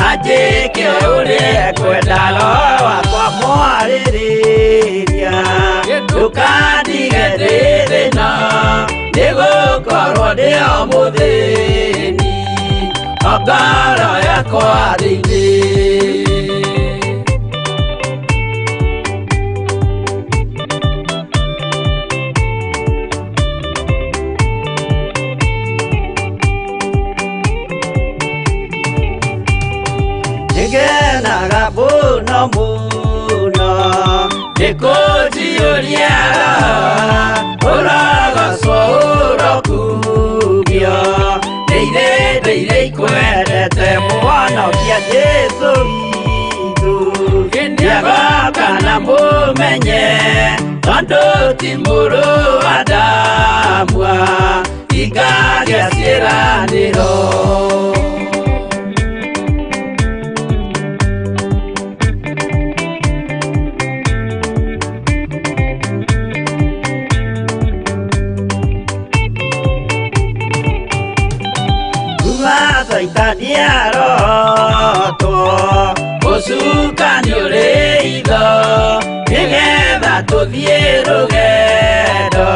anjĩke ũrĩa ekwenda. Roho wakwa mwarĩrĩria ndũkandige ndĩ thĩna, nĩgũkorwo ndĩ o mũthĩni o ngoro yakwa thĩinĩ. Nĩngenaga mũno mũno nĩkũnjiyũria ũrogocwo ũrokugio ndĩire ndĩire ikwendete mũhonokia Jesu witũ. Nĩagoka na mũmenye tondũ ti mũrũ wa Adamu ikagĩa ciĩranĩro. Caitani arotwo ũcukani ũrĩ itho nĩgetha tũthiĩ rũgendo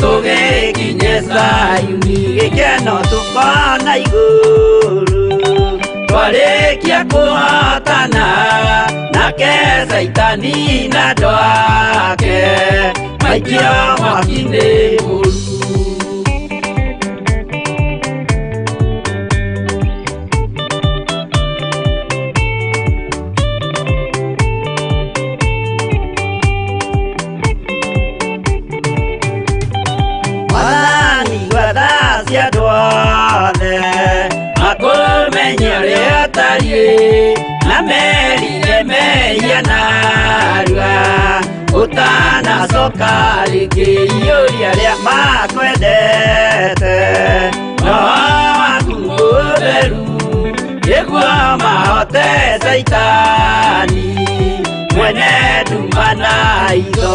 tũgĩkinye Zayuni. Gĩkeno tũkona igũrũ Cia kũhotana nake Caitani na andũ ake maikio mwaki-inĩ mũru. Mwathani gwetha cia andũ othe makũmenye ũrĩa ũtariĩ na merire mehia narua ũtanacoka rĩngĩ iyũria arĩa makwendete roho waku mũtheru nĩguo mahote Caitani mwene nduma na itho.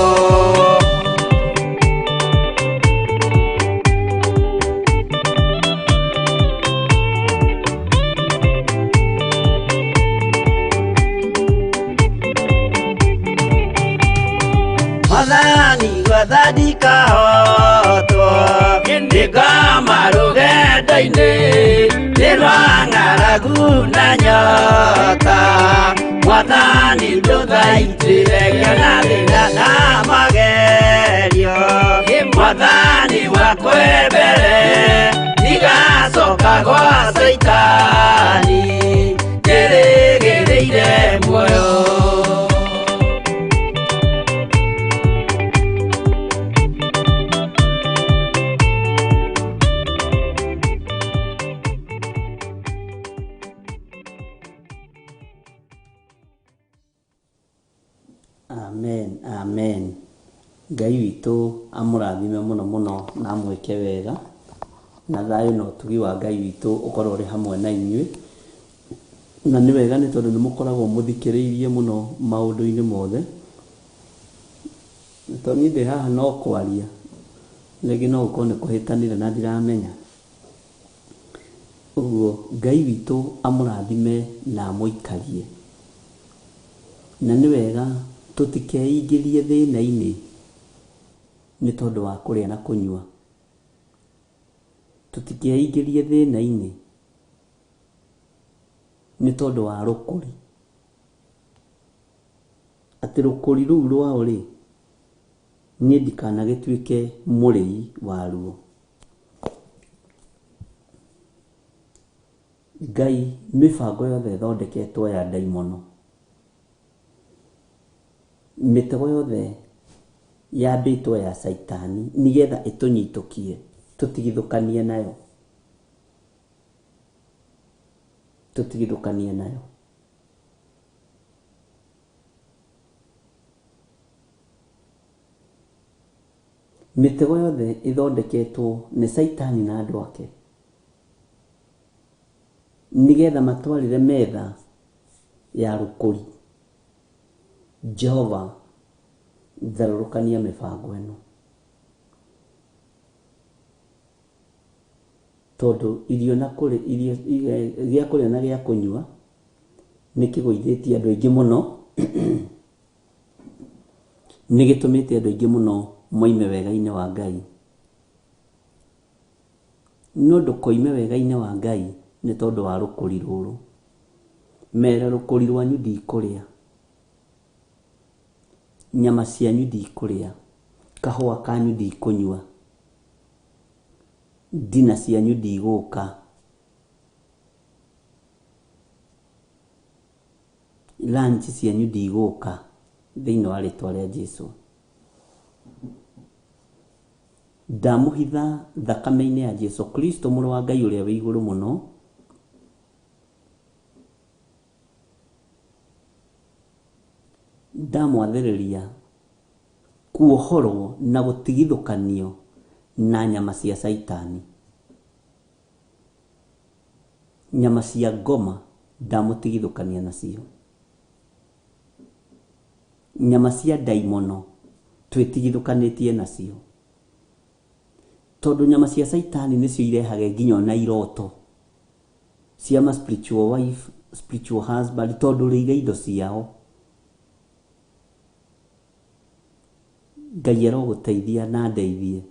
Mwathani gwetha ndikahotwo nĩngoma rũgendo-inĩ nĩ rwa ng'aragu na nyota Mwathani ndũthaitĩre ngĩona thĩna na magerio Mwathani wakwa mbere ndigacoka gwa Caitani ndĩrĩgĩrĩire muoyo. Amen, amen. Ngai witũ amũrathime mũno mũno na amwĩke wega na thayũ na ũtugi wa Ngai witũ ũkorwo ũrĩ hamwe na inyuĩ. Na nĩ wega nĩ tondũ nĩ mũkoragwo mũthikĩrĩirie mũno maũndũ-inĩ mothe. Tondũ niĩ ndĩ haha no kwaria, rĩngĩ no gũkorwo nĩ kũhĩtanire na ndiramenya. Ũguo Ngai witũ amũrathime na amũikarie. Na nĩ wega tũtikeingĩrie thĩna-inĩ nĩ tondũ wa kũrĩa na kũnyua. Tũtikeingĩrie thĩna-inĩ nĩ tondũ wa rũkũri. Atĩ rũkũri rũu rwao rĩ, niĩ ndikanagĩtuĩke mũrĩi waruo. Ngai mĩbango yothe ĩthondeketwo ya ndaimono, mĩtego yothe yambĩtwo ya Caitani nĩgetha ĩtũnyitũkie tũtigithũkanie nayo, tũtigithũkanie nayo. Mĩtego yothe ĩthondeketwo nĩ Caitani na andũ ake nĩgetha matwarĩre metha ya rũkũri. Jehova tharũrũkania mĩbango ĩno, tondũ irio na kũrĩ irio gĩa kũrĩa na gĩa kũnyua nĩ kĩgũithĩtie andũ aingĩ mũno nĩ gĩtũmĩte andũ aingĩ mũno moime wega-inĩ wa Ngai. No ndũkoime wega-inĩ wa Ngai nĩ tondũ wa rũkũri rũrũ. Mere rũkũri rwanyu ndikũrĩa, nyama cianyu ndikũrĩa, kahũa kanyu ndikũnyua, ndina cianyu ndigũka, lunch cianyu ndigũka thĩinĩ wa rĩtwa rĩa Jesu. Ndamũhitha thakame-inĩ ya Jesu Kristo mũrũ wa Ngai ũrĩa wĩ igũrũ mũno. Ndamwathĩrĩria kuohorwo na gũtigithũkanio na nyama cia Caitani, nyama cia ngoma ndamũtigithũkania nacio, nyama cia ndaimono twĩtigithũkanĩtie nacio, tondũ nyama cia Caitani nĩcio irehage nginya ona iroto cia ma spiritual wife, spiritual husband, tondũ rĩire indo ciao. Ngai arogũteithia na ndeithie,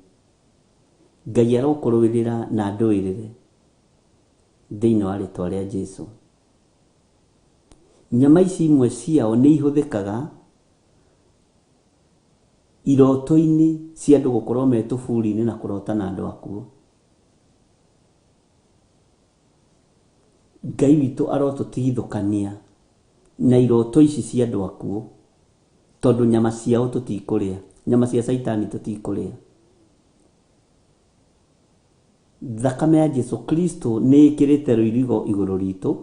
Ngai arokũrũĩrĩra na ndũĩrĩre thĩinĩ wa rĩtwa rĩa Jesu. Nyama ici imwe ciao nĩ ihũthĩkaga iroto-inĩ cia andũ gũkorwo me tũburi-inĩ na kũrota na andũ akuũ. Ngai witũ arotũtigithũkania na iroto ici cia andũ akuũ, tondũ nyama ciao tũtikũrĩa, nyama cia caitani tũtikũrĩa. Thakame ya Jesu Kristo nĩ ĩkĩrĩte rũirigo igũrũ ritũ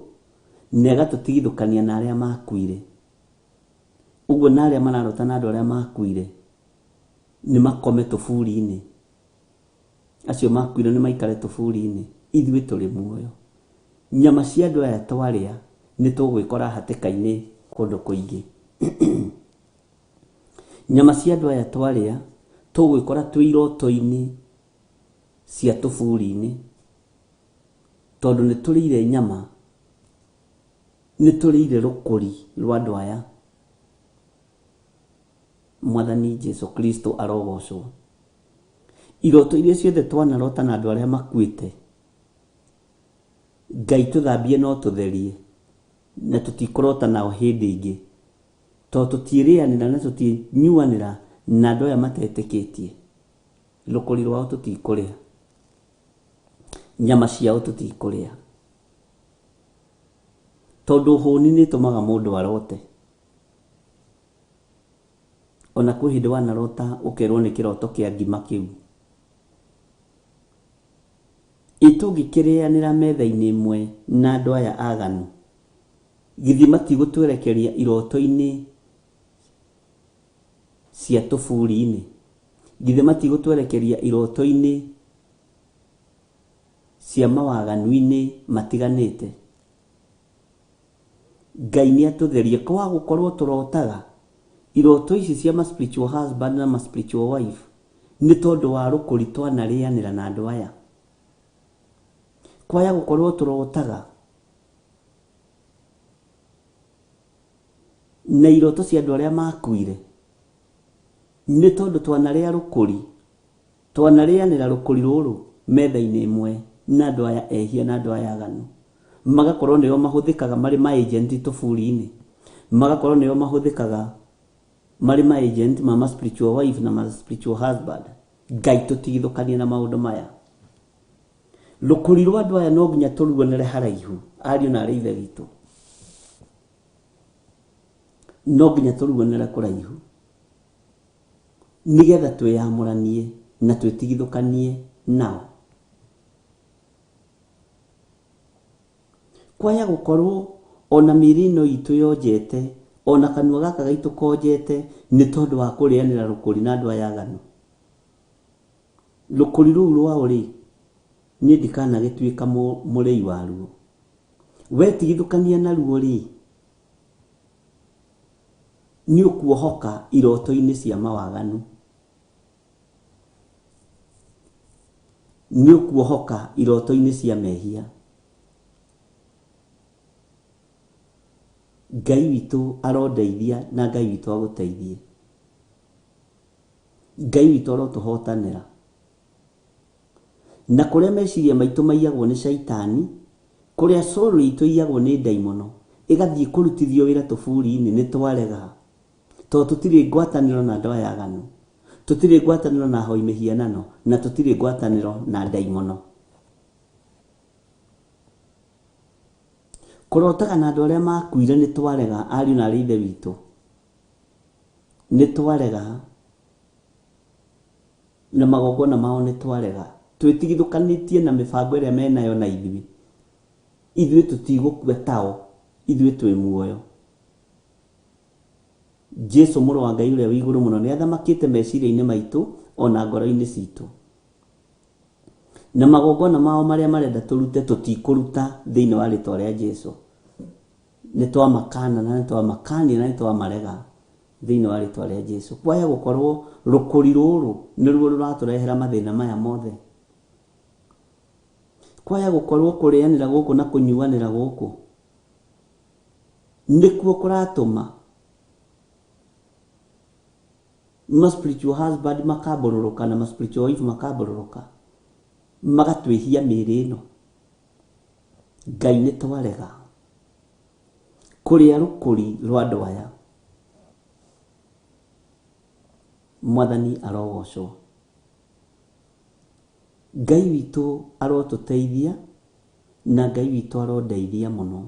na ĩgatũtigithũkania na arĩa makuire. Ũguo na arĩa mararota na andũ arĩa makuire nĩ makome tũburi-inĩ, acio makuire nĩ maikare tũburi-inĩ, ithuĩ tũrĩ muoyo. Nyama cia andũ aya twarĩa nĩ tũgwĩkora hatĩka-inĩ kũndũ kũingĩ. Nyama cia andũ aya twarĩa tũgwĩkora twĩ iroto-inĩ cia tũburi-inĩ, tondũ nĩ tũrĩire nyama, nĩ tũrĩire rũkũri rwa andũ aya. Mwathani Jesu Kristo arogocwo. Iroto iria ciothe twanarota na andũ arĩa makuĩte, Ngai tũthambie no tũtherie, na tũtikũrota nao hĩndĩ ĩngĩ, tondũ tũtiĩrĩanĩra na tũtinyuanĩra na andũ aya matetĩkĩtie. Rũkũri rwao tũtikũrĩa, nyama ciao tũtikũrĩa, tondũ hũni nĩ ĩtũmaga mũndũ arote. Ona kwĩ hĩndĩ wanarota ũkerwo nĩ kĩroto kĩa ngima kĩu. Ĩ tũngĩkĩrĩanĩra metha-inĩ ĩmwe na andũ aya aganu, githĩ matigũtwerekeria iroto-inĩ cia tũburi-inĩ? Githĩ matigũtwerekeria iroto-inĩ cia mawaganu-inĩ matiganĩte? Ngai nĩ atũtherie kwa gũkorwo tũrotaga iroto ici cia ma spiritual husband na ma spiritual wife nĩ tondũ wa rũkũri twanarĩanĩra na andũ aya. Kwaya gũkorwo tũrotaga na iroto cia andũ arĩa makuire nĩ tondũ twanarĩa rũkũri, twanarĩanĩra rũkũri rũrũ metha-inĩ ĩmwe na andũ aya ehia na andũ aya aganu. Magakorwo nĩo mahũthĩkaga marĩ ma agent tũburi-inĩ, magakorwo nĩo mahũthĩkaga marĩ ma agent ma ma spiritual wife na ma spiritual husband. Ngai tũtigithũkanie na maũndũ maya. Rũkũri rwa andũ aya no nginya tũruonere haraihu, ariũ na arĩ ithe witũ, no nginya tũruonere kũraihu nĩgetha twĩyamũranie na twĩtigithũkanie nao. Kwaya gũkorwo ona mĩĩrĩ ĩno itũ yonjete, ona kanua gaka gaitũ konjete nĩ tondũ wa kũrĩanĩra rũkũri na andũ aya aganu. Rũkũri rũu rwao rĩ, niĩ ndikanagĩtuĩka mũrĩi waruo. Wetigithũkania naruo rĩ, nĩ ũkuohoka iroto-inĩ cia mawaganu, nĩ ũkuohoka iroto-inĩ cia mehia. Ngai witũ arondeithia na Ngai witũ agũteithie. Ngai witũ arotũhotanĩra. Na kũrĩa meciria maitũ maiyagwo nĩ caitani, kũrĩa soul itũ iyagwo nĩ ndaimono, ĩgathiĩ kũrutithio wĩra tũburi-inĩ, nĩ twarega. Tondũ tũtirĩ ngwatanĩro na andũ aya aganu, tũtirĩ ngwatanĩro na ahoi mĩhianano, na tũtirĩ ngwatanĩro na ndaimono. Kũrotaga na andũ arĩa makuire nĩ twarega, ariũ na arĩ ithe witũ. Nĩ twarega. Na magongona mao nĩ twarega. Twĩtigithũkanĩtie na mĩbango ĩrĩa menayo na ithuĩ. Ithuĩ tũtigũkua tao, ithuĩ twĩ muoyo. Jesu mũrũ wa Ngai ũrĩa wĩ igũrũ mũno nĩ athamakĩte meciria-inĩ maitũ ona ngoro-inĩ citũ. Na magongona mao marĩa marenda tũrute tũtikũruta thĩinĩ wa rĩtwa rĩa Jesu. Nĩ twamakana na nĩ twamakania na nĩ twamarega thĩinĩ wa rĩtwa rĩa Jesu. Kwaya gũkorwo rũkũri rũrũ nĩruo rũratũrehera mathĩna maya mothe. Kwaya gũkorwo kũrĩanĩra gũkũ na kũnyuanĩra gũkũ nĩkuo kũratũma ma spiritual husband makambũrũrũka na ma spiritual wife makambũrũrũka magatwĩhia mĩĩrĩ ĩno. Ngai nĩ twarega. Kũrĩa rũkũri rwa andũ aya. Mwathani arogocwo. Ngai witũ arotũteithia na Ngai witũ arondeithia mũno.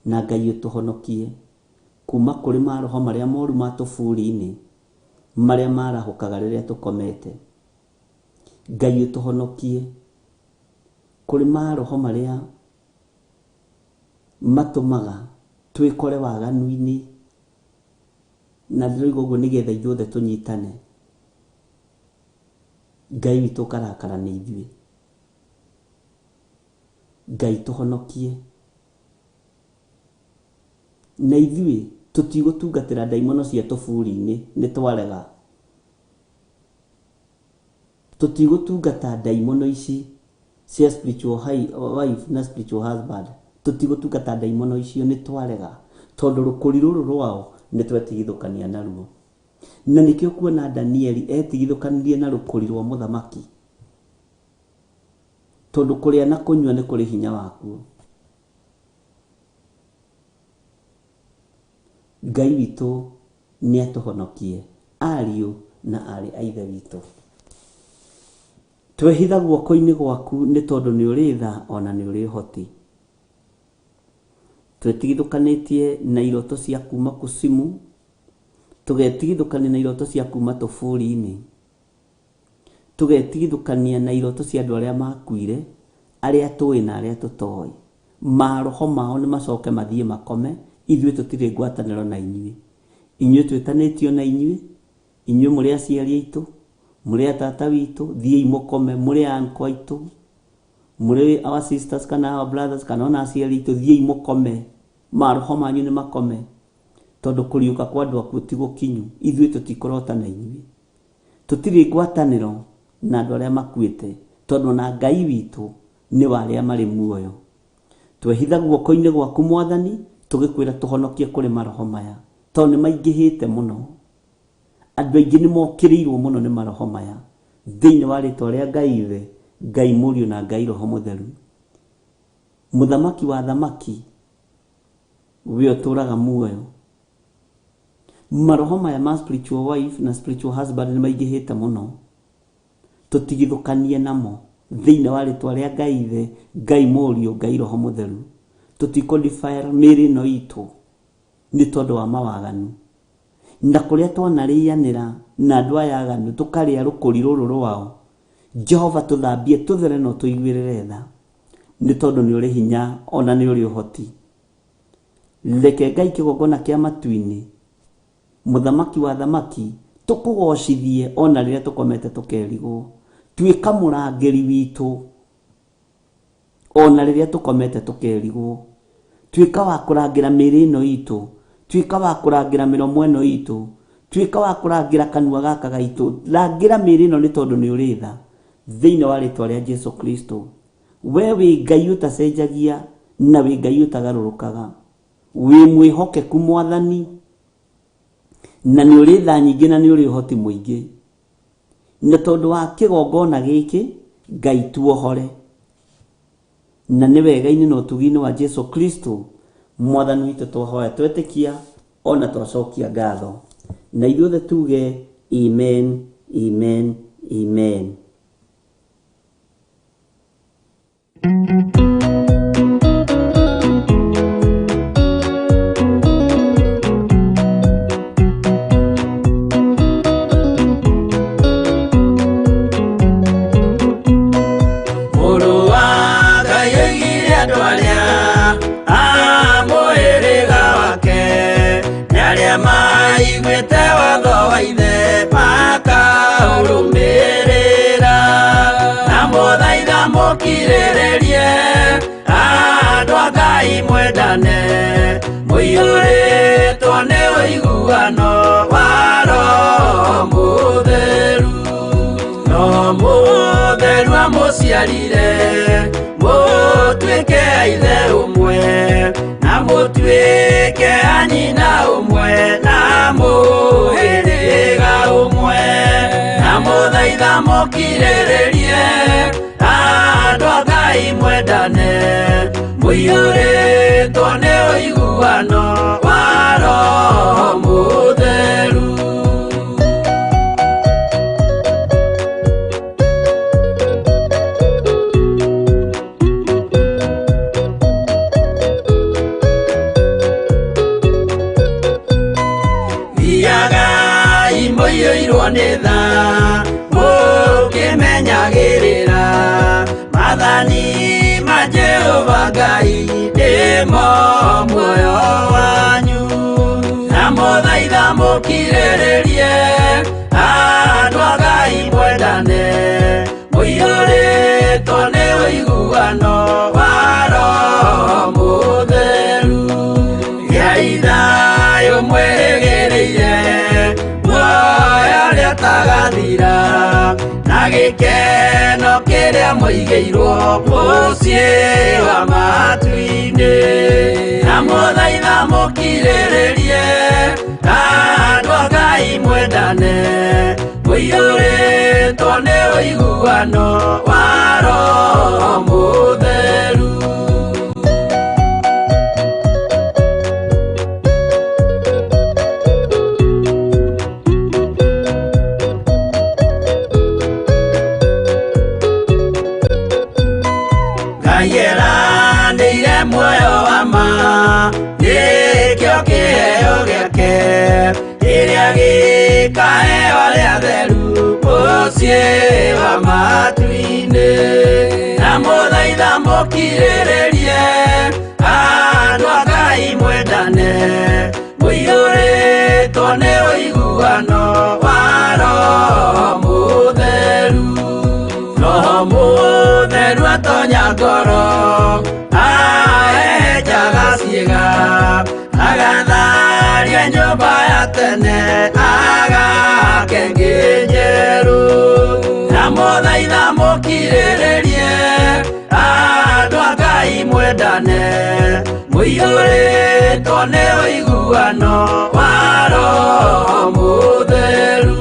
Na Ngai ũtũhonokie kuma kũrĩ maroho marĩa moru ma tũburi-inĩ marĩa marahũkaga rĩrĩa tũkomete. Ngai ũtũhonokie kũrĩ maroho marĩa matũmaga twĩkore waganu-inĩ, na ndĩroiga ũguo nĩgetha ithuothe tũnyitane. Ngai witũ ũkarakara nĩ ithuĩ. Ngai tũhonokie. Na ithuĩ tũtigũtungatĩra ndaimono cia tũburi-inĩ, nĩ twarega. Tũtigũtungata ndaimono ici cia spiritual wife na spiritual husband. Tũtigũtungata ndaimono icio, nĩ twarega. Tondũ rũkũri rũrũ rwao nĩ twetigithũkania naruo. Na nĩkĩo kuona Danieli etigithũkanirie na rũkũri rwa mũthamaki. Tondũ kũrĩa na kũnyua nĩ kũrĩ hinya wakuo. Ngai witũ nĩ atũhonokie ariũ na aarĩ a Ithe witũ. Twehitha guoko-inĩ gwaku nĩ tondũ nĩ ũrĩ tha ona nĩ ũrĩ ũhoti. Twetigithũkanĩtie na iroto cia kuma kusimu, tũgetigithũkania na iroto cia kuma tũburi-inĩ, tũgetigithũkania na iroto cia andũ arĩa makuire, arĩa tũĩ na arĩa tũtoĩ. Maroho mao nĩ macoke mathiĩ makome, ithuĩ tũtirĩ ngwatanĩro na inyuĩ. Inyuĩ twĩtanĩtio na inyuĩ, inyuĩ mũrĩ aciari aitũ, mũrĩ atata witũ, thiĩi mũkome, mũrĩ uncle aitũ, mũrĩ our sisters kana our brothers kana ona aciari aitũ, thiĩi mũkome, maroho manyu nĩ makome, tondũ kũriũka kwa andũ akuũ ti gũkinyu, ithuĩ tũtikũrota na inyuĩ. Tũtirĩ ngwatanĩro na andũ arĩa makuĩte, tondũ ona Ngai witũ nĩ wa arĩa marĩ muoyo. Twehitha guoko-inĩ gwaku Mwathani, tũgĩkwĩra tũhonokie kũrĩ maroho maya, tondũ nĩ maingĩhĩte mũno. Andũ aingĩ nĩ mokĩrĩirwo mũno nĩ maroho maya. Thĩinĩ wa rĩtwa rĩa Ngai Ithe, Ngai Mũriũ na Ngai Roho Mũtheru. Mũthamaki wa thamaki, we ũtũraga muoyo. Maroho maya ma spiritual wife na spiritual husband nĩ maingĩhĩte mũno. Tũtigithũkanie namo thĩinĩ wa rĩtwa rĩa Ngai Ithe, Ngai Mũriũ, Ngai Roho Mũtheru. Tũtikũ-defile mĩĩrĩ ĩno itũ nĩ tondũ wa mawaganu. Na kũrĩa twanarĩanĩra na andũ aya aganu, tũkarĩa rũkũri rũrũ rwao, Jehova tũthambie tũthere na ũtũiguĩrĩre tha, nĩ tondũ nĩ ũrĩ hinya ona nĩ ũrĩ ũhoti. Reke Ngai kĩgongona kĩa matu-inĩ, mũthamaki wa thamaki, tũkũgocithie ona rĩrĩa tũkomete tũkerigwo. Tuĩka mũrangĩri witũ ona rĩrĩa tũkomete tũkerigwo. Tuĩka wa kũrangĩra mĩĩrĩ ĩno itũ, tuĩka wa kũrangĩra mĩromo ĩno itũ, tuĩka wa kũrangĩra kanua gaka gaitũ. Rangĩra mĩĩrĩ ĩno nĩ tondũ nĩ ũrĩ tha. Thĩinĩ wa rĩtwa rĩa Jesu Kristo. We wĩ Ngai ũtacenjagia na wĩ Ngai ũtagarũrũkaga. Wĩ mwĩhokeku Mwathani, na nĩ ũrĩ tha nyingĩ na nĩ ũrĩ ũhoti mũingĩ. Na tondũ wa kĩgongona gĩkĩ, Ngai tuohore. Na nĩ wega-inĩ na ũtugi-inĩ wa Jesu Kristo Mwathani witũ twahoya twetĩkia ona twacokia ngatho. Na ithuothe tuge amen, amen, amen. Mũrũ wa Ngai oigire andũ arĩa a mũhĩrĩga wake nĩ arĩa maiguĩte watho wa ithe makaũrũmĩrĩra. Na mũthaitha mũkirĩrĩrie andũ a Ngai mwendane, mũiyũrĩtwo nĩ ũiguano wa Roho Mũtheru. No Mũtheru amũciarire mũtuĩke a ithe ũmwe, na mũtuĩke a nyina ũmwe, na mũhĩrĩga ũmwe. Na mũthaitha mũkirĩrĩrie andũ a Ngai mwendane, mũiyũrĩtwo Mũiyũrĩtwo nĩ ũiguano wa Roho Mũtheru. Thiagai mũiyũirwo nĩ tha, mũkĩmenyagĩrĩra maathani ma Jehova Ngai nĩmo muoyo wanyu. Na mũthaitha mũkirĩrĩrie, andũ a Ngai mwendane, mũiyũrĩtwo nĩ ũiguano wa Roho Mũtheru. Gĩai thayũ mwĩrĩgĩrĩire, muoyo ũrĩa ũtagathira, na gĩkeno kĩrĩa mũigĩirwo mũciĩ wa matu-inĩ. Na mũthaitha mũkirĩrĩrie, andũ a Ngai mwendane, mũiyũrĩtwo nĩ ũiguano wa Roho Mũtheru. Ngai eranĩire muoyo wa ma, nĩkĩo kĩheo gĩake, kĩrĩa gĩkaheo arĩa atheru mũciĩ wa matu-inĩ. Na mũthaitha mũkirĩrĩrie, andũ a Ngai mwendane, mũiyũrĩtwo nĩ ũiguano wa Roho Mũtheru. Roho Mũtheru atonya ngoro, ahehenjaga ciĩga, agatharia nyũmba ya tene, agaka ĩngĩ njerũ. Na mũthaitha mũkirĩrĩrie, andũ a Ngai mwendane, mũiyũrĩtwo nĩ ũiguano wa Roho Mũtheru.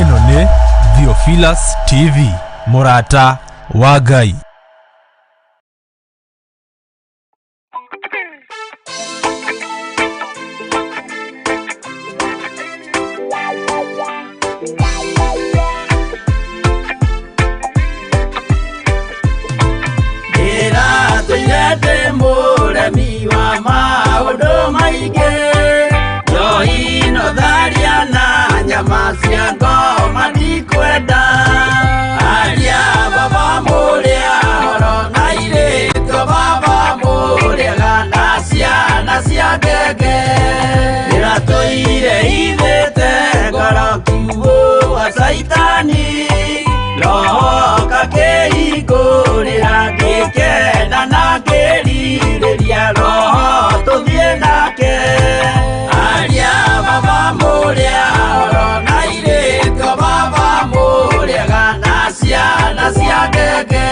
Ĩno nĩ Theophilus TV, mũrata wa Ngai. Ndĩratũire ndĩ mũremi wa maũndũ maingĩ, njohi no tharia na nyama cia ngoma ndikwenda. Aria baba mũrĩa horo na airĩtu baba mũrĩega na ciana cia ngenge. Ndĩratũire hithĩte ngoro kiugũ wa Caitani, Roho kakĩhingũrĩra ngĩkena na ngĩrirĩria Roho tũthiĩ nake. Aria baba mũrĩa horo na airĩtu baba mũrĩega na ciana cia ngenge.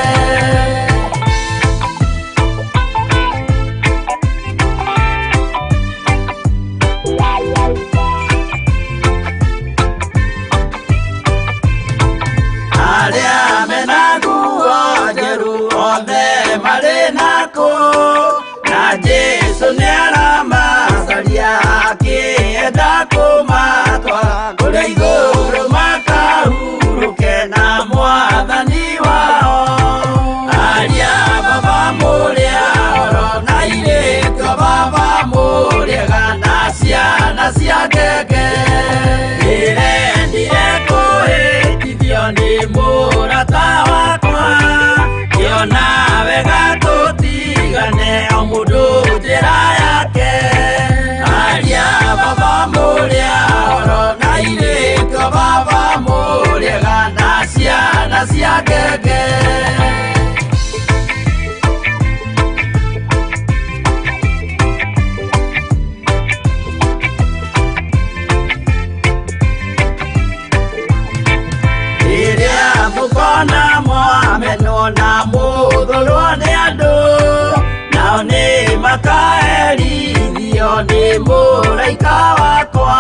Nĩakaherithio nĩ mũraika wakwa.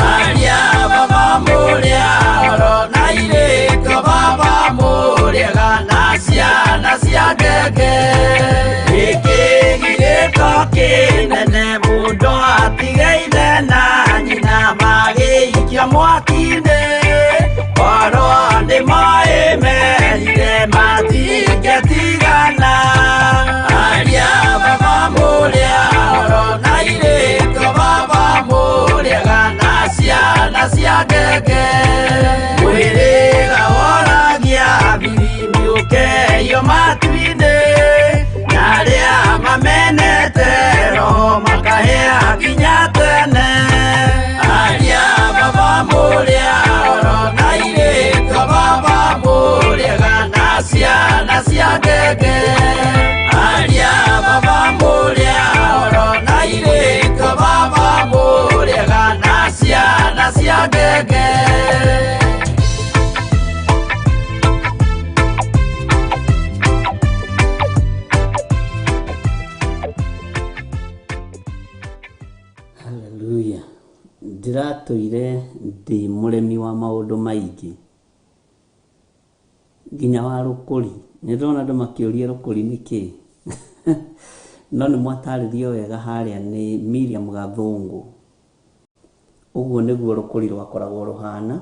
Aria baba mũrĩa oro na irĩko baba mũrĩega na ciana cia ngenge. Gĩkĩgirĩko kĩnene mũndũ atige ithe na nyina magĩikio mwaki-inĩ. Korwo nĩ moĩ merire matingĩtigana. Aria baba mũrĩa oro na irĩko baba mũrĩega na ciana cia ngenge. Mwĩrĩga woragia biri mĩũkeio matu-inĩ. Na arĩa mamenete roho makahĩa nginya tene. Aria baba mũrĩa oro na irĩko baba mũrĩega na ciana cia ngenge. Aria baba mũrĩa oro na irĩko baba mũrĩega na ciana cia ngenge. Haleluya. Ndĩratũire ndĩ mũremi wa maũndũ maingĩ nginya wa rũkũri. Nĩ ndĩrona andũ makĩũria rũkũri nĩ kĩĩ. No nĩ mwatarĩrio wega harĩa nĩ Miriam Gathũngũ. Ũguo nĩguo rũkũri rwakoragwo rũhana,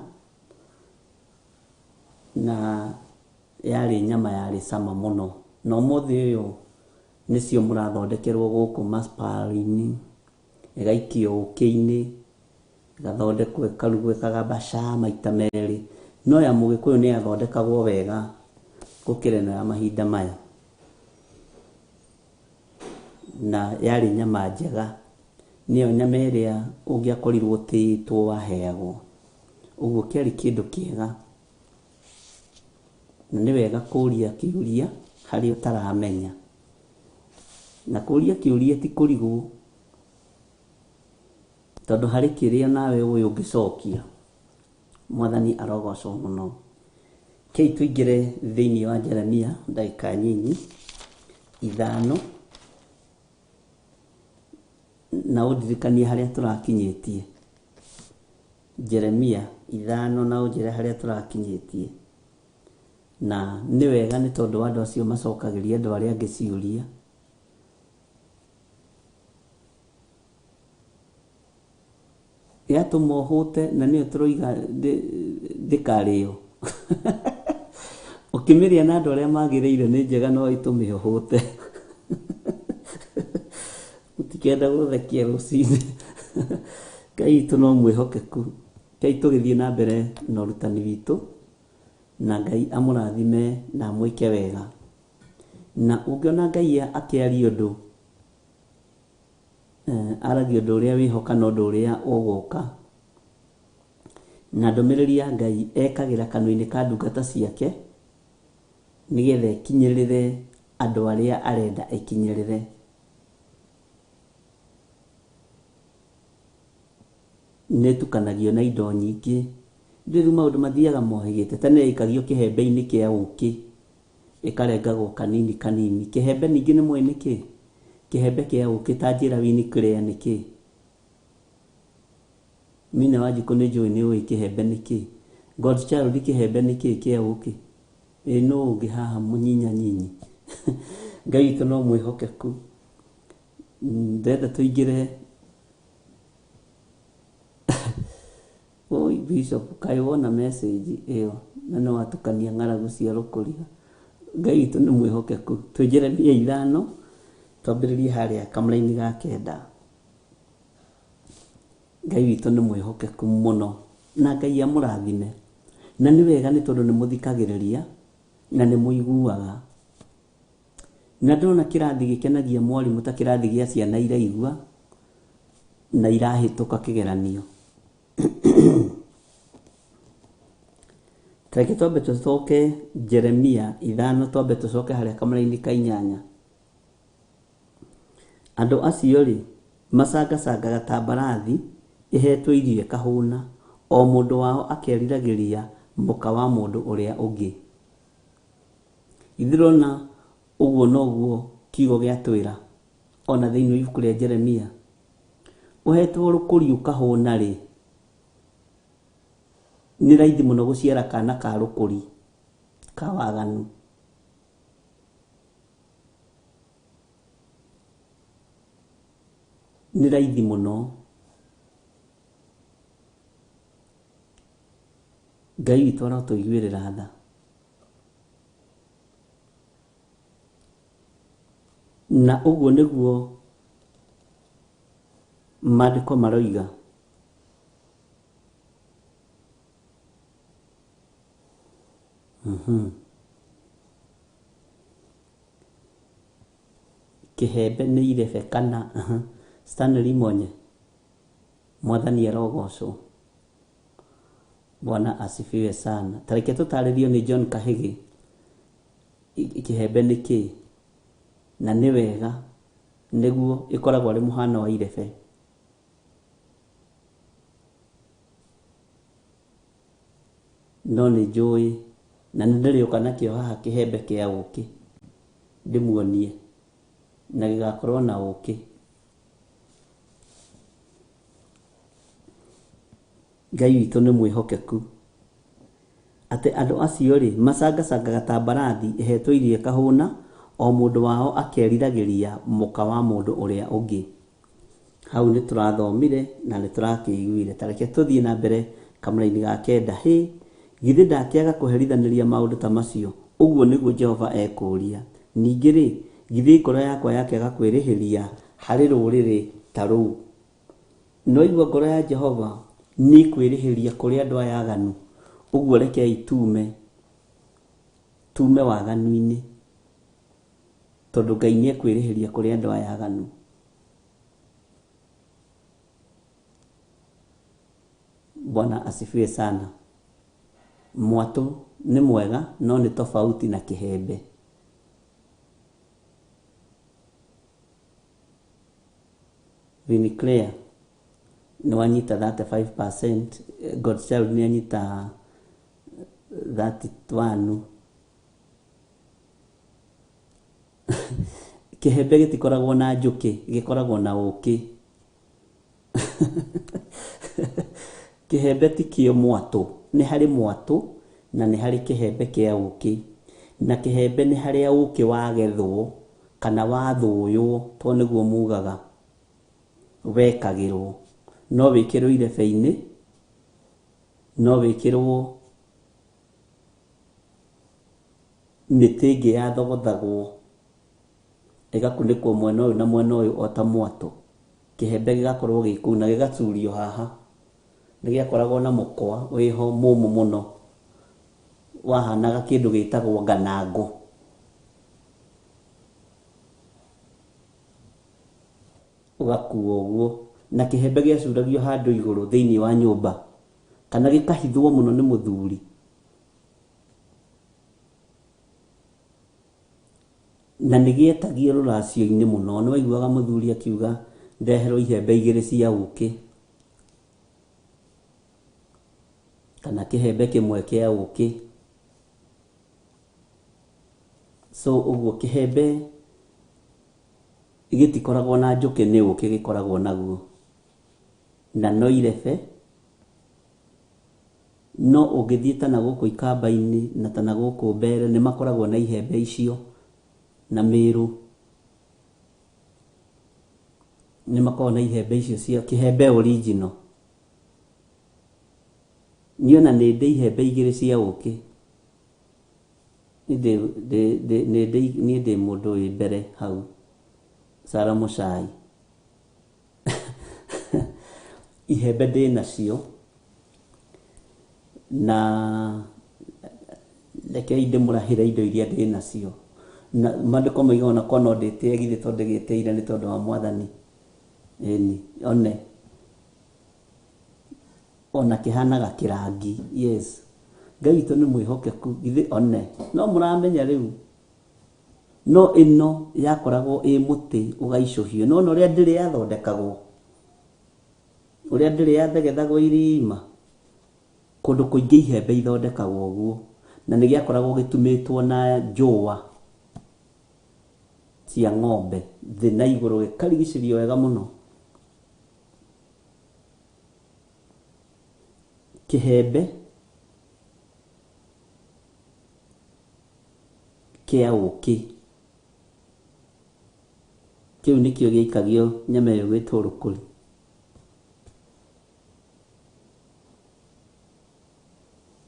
na yarĩ nyama yarĩ cama mũno. Na ũmũthĩ ũyũ nĩcio mũrathondekerwo gũkũ macipari-inĩ, ĩgaikio ũkĩ-inĩ, ĩgathondekwo ĩkarugwo ĩkagabaca maita merĩ. No ya mũgĩkũyũ nĩ yathondekagwo wega gũkĩra ĩno ya mahinda maya. Na yarĩ nyama njega. Nĩyo nyama ĩrĩa ũngĩakorirwo ũtĩĩtwo waheagwo. Ũguo kĩarĩ kĩndũ kĩega. Na nĩ wega kũria kĩũria harĩa ũtaramenya. Na kũria kĩũria ti kũrigwo, tondũ harĩ kĩrĩa nawe ũĩ ũngĩcokia. Mwathani arogocwo mũno. Kei tũingĩre thĩinĩ wa Jeremia ndagĩka nyinyi 5, na ũndirikanie harĩa tũrakinyĩtie. Jeremia 5 na ũnjĩre harĩa tũrakinyĩtie. Na nĩ wega nĩ tondũ wa andũ acio macokagĩria andũ arĩa angĩ ciũria. Yatũma ũhũte na nĩyo tũroiga ndĩkarĩo. Ũkĩmĩrĩa na andũ arĩa magĩrĩire nĩ njega no ĩtũme ũhũte. Mũtikenda gũthekia rũcinĩ. Ngai witũ no mwĩhokeku. Ngai tũgĩthiĩ na mbere na ũrutani witũ, na Ngai amũrathime na amwĩke wega. Na ũngĩona Ngai akĩaria ũndũ, aragia ũndũ ũrĩa wĩho kana ũndũ ũrĩa ũgũka. Na ndũmĩrĩri ya Ngai ekagĩra kanua-inĩ ka ndungata ciake nĩgetha ĩkinyĩrĩre andũ arĩa arenda ĩkinyĩrĩre. Nĩ ĩtukanagio na indo nyingĩ. Rĩu maũndũ mathiaga mohĩgĩte. Tene yaikagio kĩhembe-inĩ kĩa ũkĩ, ĩkarengagwo kanini kanini. Kĩhembe ningĩ nĩ mũĩ nĩ kĩ? Kĩhembe kĩa ũkĩ ta njĩra Winnie Clare nĩ kĩ? Mina Wanjikũ nĩ njũĩ nĩ ũĩ kĩhembe nĩ kĩ? God Child kĩhembe nĩ kĩ kĩa ũkĩ? Ĩ nũ ũngĩ haha mũnyinya nyinyi? Ngai witũ no mwĩhokeku. Ndĩrenda tũingĩre. Oi Bishop, kaĩ wona message ĩyo na nĩ watukania ng'aragu cia rũkũria. Ngai witũ nĩ mwĩhokeku. Twĩ Jeremia 5, twambĩrĩrie harĩa kamũraini ga 9. Ngai witũ nĩ mwĩhokeku mũno na Ngai amũrathime. Na nĩ wega nĩ tondũ nĩ mũthikagĩrĩria na nĩ mũiguaga. Na ndĩrona kĩrathi gĩkenagia mwarimũ ta kĩrathi gĩa ciana iraigua na irahĩtũka kĩgeranio. Reke twambe tũcoke Jeremia 5, twambe tũcoke harĩa kamũraini ka 8. Andũ acio rĩ macangacangaga ta mbarathi ĩhetwo irio ĩkahũna, o mũndũ wao akeriragĩria mũka wa mũndũ ũrĩa ũngĩ. Ithirona ũguo noguo kiugo gĩatwĩra. Ona thĩinĩ wa ibuku rĩa Jeremia, ũhetwo rũkũri ũkahũna rĩ, nĩ raithi mũno gũciara kana ka rũkũri ka waganu. Nĩ raithi mũno. Ngai witũ arotũiguĩrĩra tha. Na ũguo nĩguo maandĩko maroiga. Kĩhembe nĩ irebe kana Stanley Monye, Mwathani arogocwo. Bwana asifiwe sana. Ta reke tũtarĩrio nĩ John Kahĩgĩ kĩhembe nĩ kĩĩ, na nĩ wega nĩguo ĩkoragwo arĩ mũhano wa irebe. No nĩ njũĩ na nĩ ndĩrĩũka nakĩo haha kĩhembe kĩa ũkĩ ndĩmuonie, na gĩgakorwo na ũkĩ. Ngai witũ nĩ mwĩhokeku. Atĩ andũ acio rĩ, macangacangaga ta mbarathi ĩhetwo irio ĩkahũna, o mũndũ wao akeriragĩria mũka wa mũndũ ũrĩa ũngĩ. Hau nĩ tũrathomire na nĩ tũrakĩiguire. Ta reke tũthiĩ na mbere kamũraini ga kenda. Hĩ, githĩ ndakĩaga kũherithanĩria maũndũ ta macio? Ũguo nĩguo Jehova ekũũria. Ningĩ rĩ, githĩ ngoro yakwa yakĩaga kwĩrĩhĩria harĩ rũrĩrĩ ta rũu? No igua ngoro ya Jehova nĩ ĩkwĩrĩhĩria kũrĩ andũ aya aganu. Ũguo rekei tume, tume waganu-inĩ, tondũ Ngai nĩ ekwĩrĩhĩria kũrĩ andũ aya aganu. Bwana asifiwe sana. Mwatũ nĩ mwega no nĩ tofauti na kĩhembe. Winnie Clare nĩ wanyita 35%, Godchild nĩ anyita 31. Kĩhembe gĩtikoragwo na njũkĩ, gĩkoragwo na ũkĩ. Kĩhembe ti kĩo mwatũ, nĩ harĩ mwatũ na nĩ harĩ kĩhembe kĩa ũkĩ. Na kĩhembe nĩ harĩa ũkĩ wagethwo kana wathũywo, to nĩguo mugaga, wekagĩrwo. No wĩkĩrwo irebe-inĩ, no wĩkĩrwo mĩtĩ ĩngĩ yathogothagwo ĩgakunĩkwo mwena ũyũ na mwena ũyũ o ta mwatũ. Kĩhembe gĩgakorwo gĩ kũu na gĩgacurio haha. Nĩ gĩakoragwo na mũkwa wĩho mũmũ mũno, wahanaga kĩndũ gĩtagwo nganangũ. Ũgakuo ũguo. Na kĩhembe gĩacuragio handũ igũrũ thĩinĩ wa nyũmba, kana gĩkahithwo mũno nĩ mũthuri. Na nĩ gĩetagio rũracio-inĩ mũno. Nĩ waiguaga mũthuri akiuga ndeherwo ihembe igĩrĩ cia ũkĩ, kana kĩhembe kĩmwe kĩa ũkĩ. So ũguo kĩhembe gĩtikoragwo na njũkĩ, nĩ ũkĩ gĩkoragwo naguo. Na no irebe, no ũngĩthiĩ ta na gũkũ ikamba-inĩ na ta na gũkũ mbere nĩ makoragwo na ihembe icio na Mĩrũ nĩ makoragwo na ihembe icio cia kĩhembe original. Niĩ ona nĩ ndĩ ihembe igĩrĩ cia ũkĩ. Niĩ ndĩ mũndũ wĩ mbere hau, Sarah Mũcai. Ihembe ndĩ nacio na rekei ndĩmũrahĩre indo iria ndĩ nacio. Na maandĩko moigaga ona korwo no ndĩtĩe githĩ to ndĩgĩtĩire nĩ tondũ wa Mwathani. Ĩni, one ona kĩhanaga kĩrangi. Yes. Ngai witũ nĩ mwĩhokeku githĩ one. No mũramenya rĩu. No ĩno yakoragwo ĩ mũtĩ ũgaicũhio. No ona ũrĩa ndĩrĩ yathondekagwo, ũrĩa ndĩrĩ yathegethagwo irima, kũndũ kũingĩ ihembe ithondekagwo ũguo. Na nĩ gĩakoragwo gĩtumĩtwo na njũa. cia ng'ombe thĩ na igũrũ gĩkarigicĩrio wega mũno. Kĩhembe kĩa ũkĩ kĩu nĩkĩo gĩikagio nyama ĩyo ĩgwĩtwo rũkũri.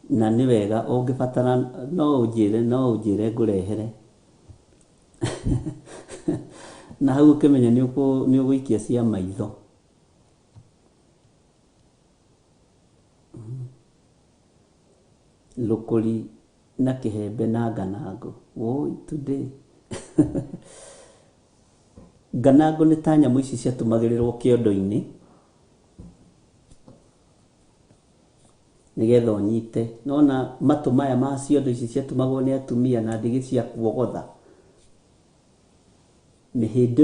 Na nĩ wega ũngĩbatara no ũnjĩre ngũrehere. Na hau ũkĩmenya nĩ ũgũikia cia maitho. Rũkũri na kĩhembe na nganango. Woi today. Nganango nĩ ta nyamũ ici ciatumagĩrĩrwo kĩondo-inĩ nĩgetha ũnyite. Nona matũ maya ma ciondo ici ciatumagwo nĩ atumia na ndigi cia kuogotha. Mĩhĩndo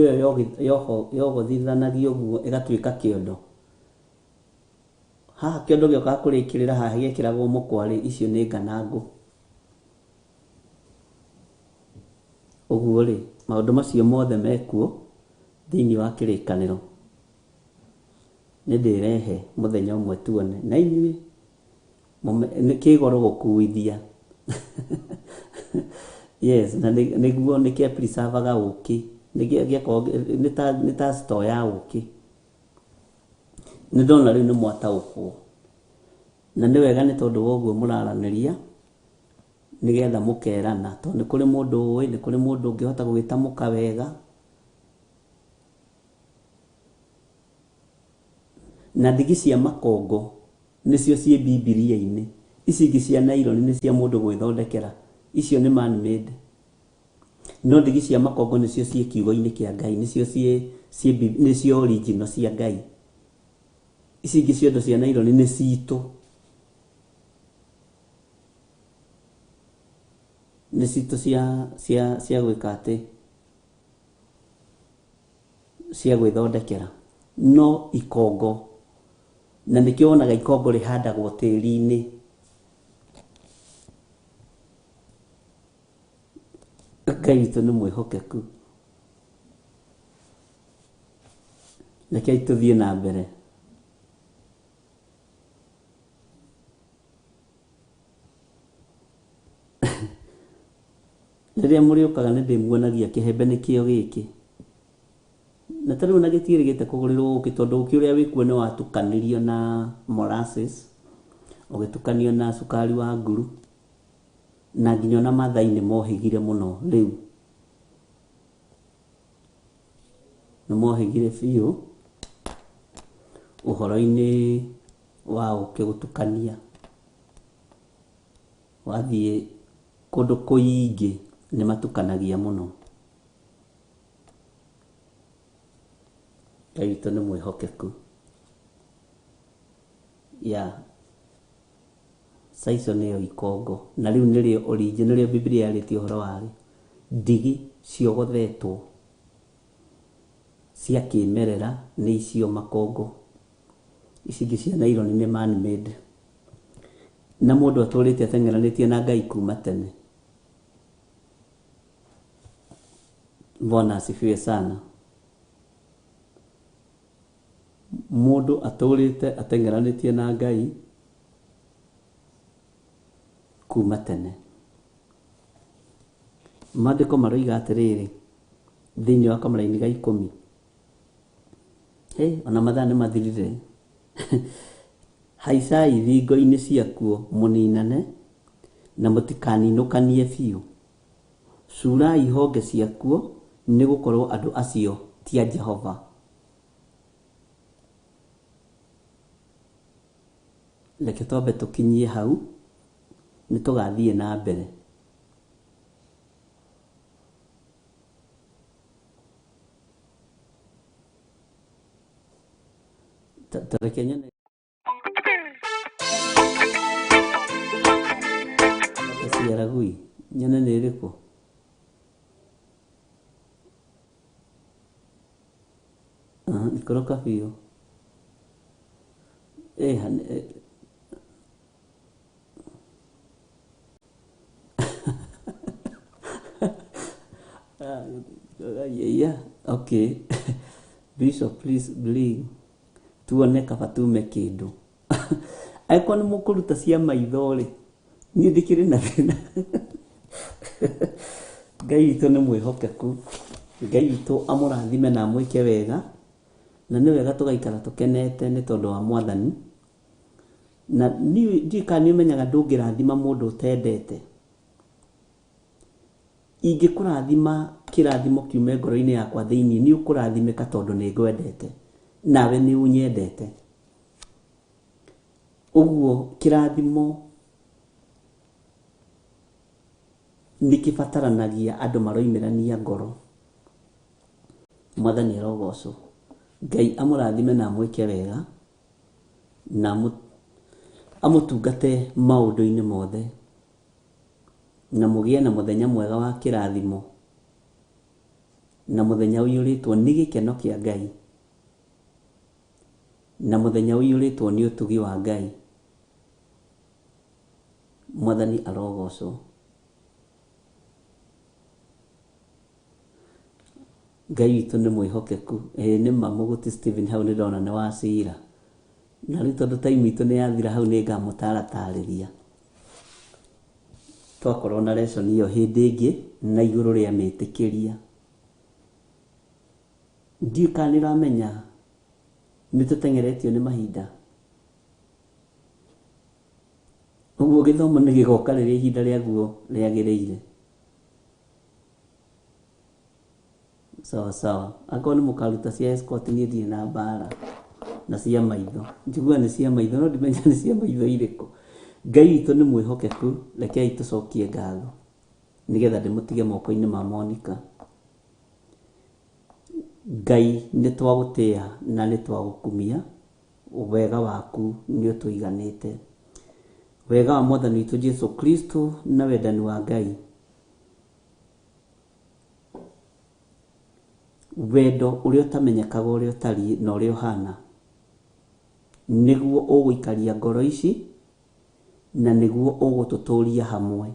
ĩyo yogothithanagio ũguo ĩgatuĩka kĩondo. Haha kĩondo gĩokaga kũrĩkĩrĩra haha gĩekĩragwo mũkwarĩ, icio nĩ nganango. Ũguo rĩ, maũndũ macio mothe mekuo thĩinĩ wa kĩrĩkanĩro. Nĩ ndĩrehe mũthenya ũmwe tuone. Na inyuĩ nĩ kĩgoro gũkuithia. Yes, na nĩguo nĩ kĩa preservaga ũkĩ. Nĩ ta store ya ũkĩ. Nĩ ndona rĩu nĩ mwataũkwo. Na nĩ wega nĩ tondũ wa ũguo mũraranĩria nĩgetha mũkerana, tondũ nĩ kũrĩ mũndũ ũĩ, nĩ kũrĩ mũndũ ũngĩhota gũgĩtamũka wega. Na ndigi cia makongo nĩcio ciĩ Bibilia-inĩ. Ici ingĩ cia naironi nĩ cia mũndũ gwĩthondekera, icio nĩ man made. No ndigi cia makongo nĩcio ciĩ kiugo-inĩ kĩa Ngai, nĩcio nĩcio original cia Ngai. Ici ingĩ ciondo cia naironi nĩ citũ. Nĩ citũ cia gwĩka atĩ, cia gwĩthondekera. No ikongo, na nĩkĩo wonaga ikongo rĩhandagwo tĩri-inĩ. Ngai witũ nĩ mwĩhokeku. Rekei tũthiĩ na mbere. Rĩrĩa mũrĩũkaga nĩ ndĩmuonagia kĩhembe nĩkĩo gĩkĩ. Na ta rĩu ona gĩtiĩrĩgĩte kũgũrĩrwo ũkĩ, tondũ ũkĩ ũrĩa wĩkuo nĩ watukanĩrio na molasses, ũgĩtukanio na cukari wa nguru, na nginya ona Maathai nĩ mohĩgire mũno rĩu. Nĩ mohĩgire biũ ũhoro-inĩ wa ũkĩ gũtukania. Wathiĩ kũndũ kũingĩ nĩ matukanagia mũno. Ngai witũ nĩ mwĩhokeku. Ya saico nĩyo ikongo, na rĩu nĩrĩo original, nĩrĩo Bibilia yarĩtie ũhoro warĩo. Ndigi ciogothetwo cia kĩmerera nĩ icio makongo. Ici ingĩ cia naironi nĩ man made. Na mũndũ atũrĩte ateng'eranĩtie na Ngai kuma tene. Bwana asifiwe sana. Mũndũ atũrĩte ateng'eranĩtie na Ngai kuma tene. Maandĩko maroiga atĩrĩrĩ thĩinĩ wa kamũraini ga 10. Hey, ona mathaa nĩ mathirire. Haicai thingo-inĩ ciakuo mũninane na mũtikaninũkanie biũ. Curai honge ciakuo nĩ gũkorwo andũ acio ti a Jehova. Reke twambe tũkinyie hau, nĩ tũgathiĩ na mbere. Ta reke nyone ciaragui, nyone nĩ ĩrĩkũ. Ikũrũka biũ. Yeah, okay. Bishop, please bring tuone kaba tume kĩndũ. Angĩkorwo nĩ mũkũruta cia maitho rĩ, niĩ ndikĩrĩ na thĩna. Ngai witũ nĩ mwĩhokeku. Ngai witũ amũrathime na amwĩke wega. Na nĩ wega tũgaikara tũkenete nĩ tondũ wa Mwathani. Na niĩ ndiũĩ kana nĩ ũmenyaga ndũngĩrathima mũndũ ũtendete. Ingĩkũrathima kĩrathimo kiume ngoro-inĩ yakwa thĩinĩ, nĩ ũkũrathimĩka tondũ nĩ ngwendete. Nawe nĩ ũnyendete. Ũguo kĩrathimo nĩ kĩbataranagia andũ maroimĩrania ngoro. Mwathani arogocwo. Ngai amũrathime na amwĩke wega na amũtungate maũndũ-inĩ mothe na mũgĩe na mũthenya mwega wa kĩrathimo na mũthenya ũiyũrĩtwo nĩ gĩkeno kĩa Ngai na mũthenya ũiyũrĩtwo nĩ ũtugi wa Ngai. Mwathani arogocwo. Ngai witũ nĩ mwĩhokeku. Ĩĩ nĩ ma Mũgũti Stephen hau nĩ ndona nĩ wacira. Na rĩu tondũ time itũ nĩ yathira hau nĩ ngamũtaratarĩria. Twakorwo na lesson ĩyo hĩndĩ ĩngĩ na igũrũ rĩa mĩtĩkĩria. Ndiũĩ kana nĩ ũramenya nĩ tũteng'eretio nĩ mahinda. Ũguo gĩthomo nĩ gĩgoka rĩrĩa ihinda rĩaguo rĩagĩrĩire. Sawa sawa. Akorwo nĩ mũkaruta cia escort niĩ ndirĩ na mbara na cia maitho. Njiguaga nĩ cia maitho no ndimenya nĩ cia maitho irĩkũ. Ngai witũ nĩ mwĩhokeku, rekei tũcokie ngatho nĩgetha ndĩmũtige moko-inĩ ma Monica. Ngai nĩ twagũtĩa na nĩ twagũkumia, wega waku nĩ ũtũiganĩte. Wega wa Mwathani witũ Jesu Kristo na wendani wa Ngai Wendo ũrĩa ũtamenyekaga ũrĩa ũtariĩ na ũrĩa ũhana, nĩguo ũgũikaria ngoro ici, na nĩguo ũgũtũtũria hamwe.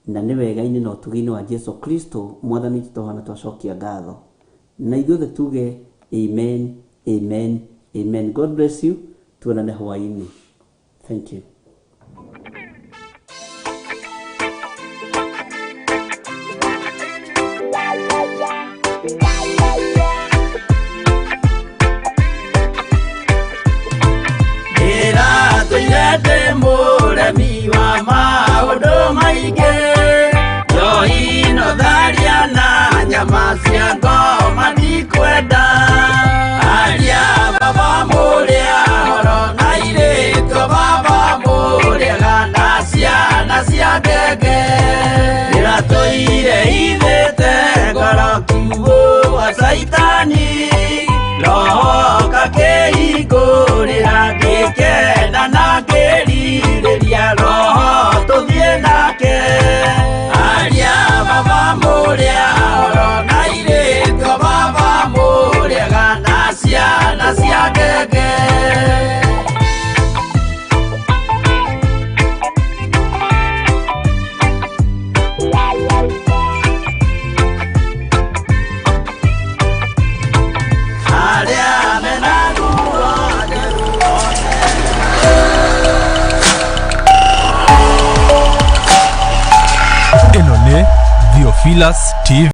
Na nĩ wega-inĩ na ũtugi-inĩ wa Jesu Kristo, Mwathani witũ tũhana twacokia ngatho. Na ithuothe tuge amen, amen, amen. God bless you. Tuonane hwaĩ-inĩ. Thank you. Ndĩratũire ndĩ mũremi wa maũndũ maingĩ njohi no tharia na nyama cia ngoma ndikwenda aria baba mũrĩa horo na irĩtwo baba mũrĩaga na ciana cia ngenge ndĩratũire ithĩte ngoro kiugo wa caitani roho kakĩhingũrĩra ngĩkena na ngĩrirĩria roho tũthiĩ nake aria baba mũrĩa horo na irĩtwo baba mũrĩaga na ciana cia ngenge. Arĩa mena ruo njeru Ĩno nĩ Theophilus TV.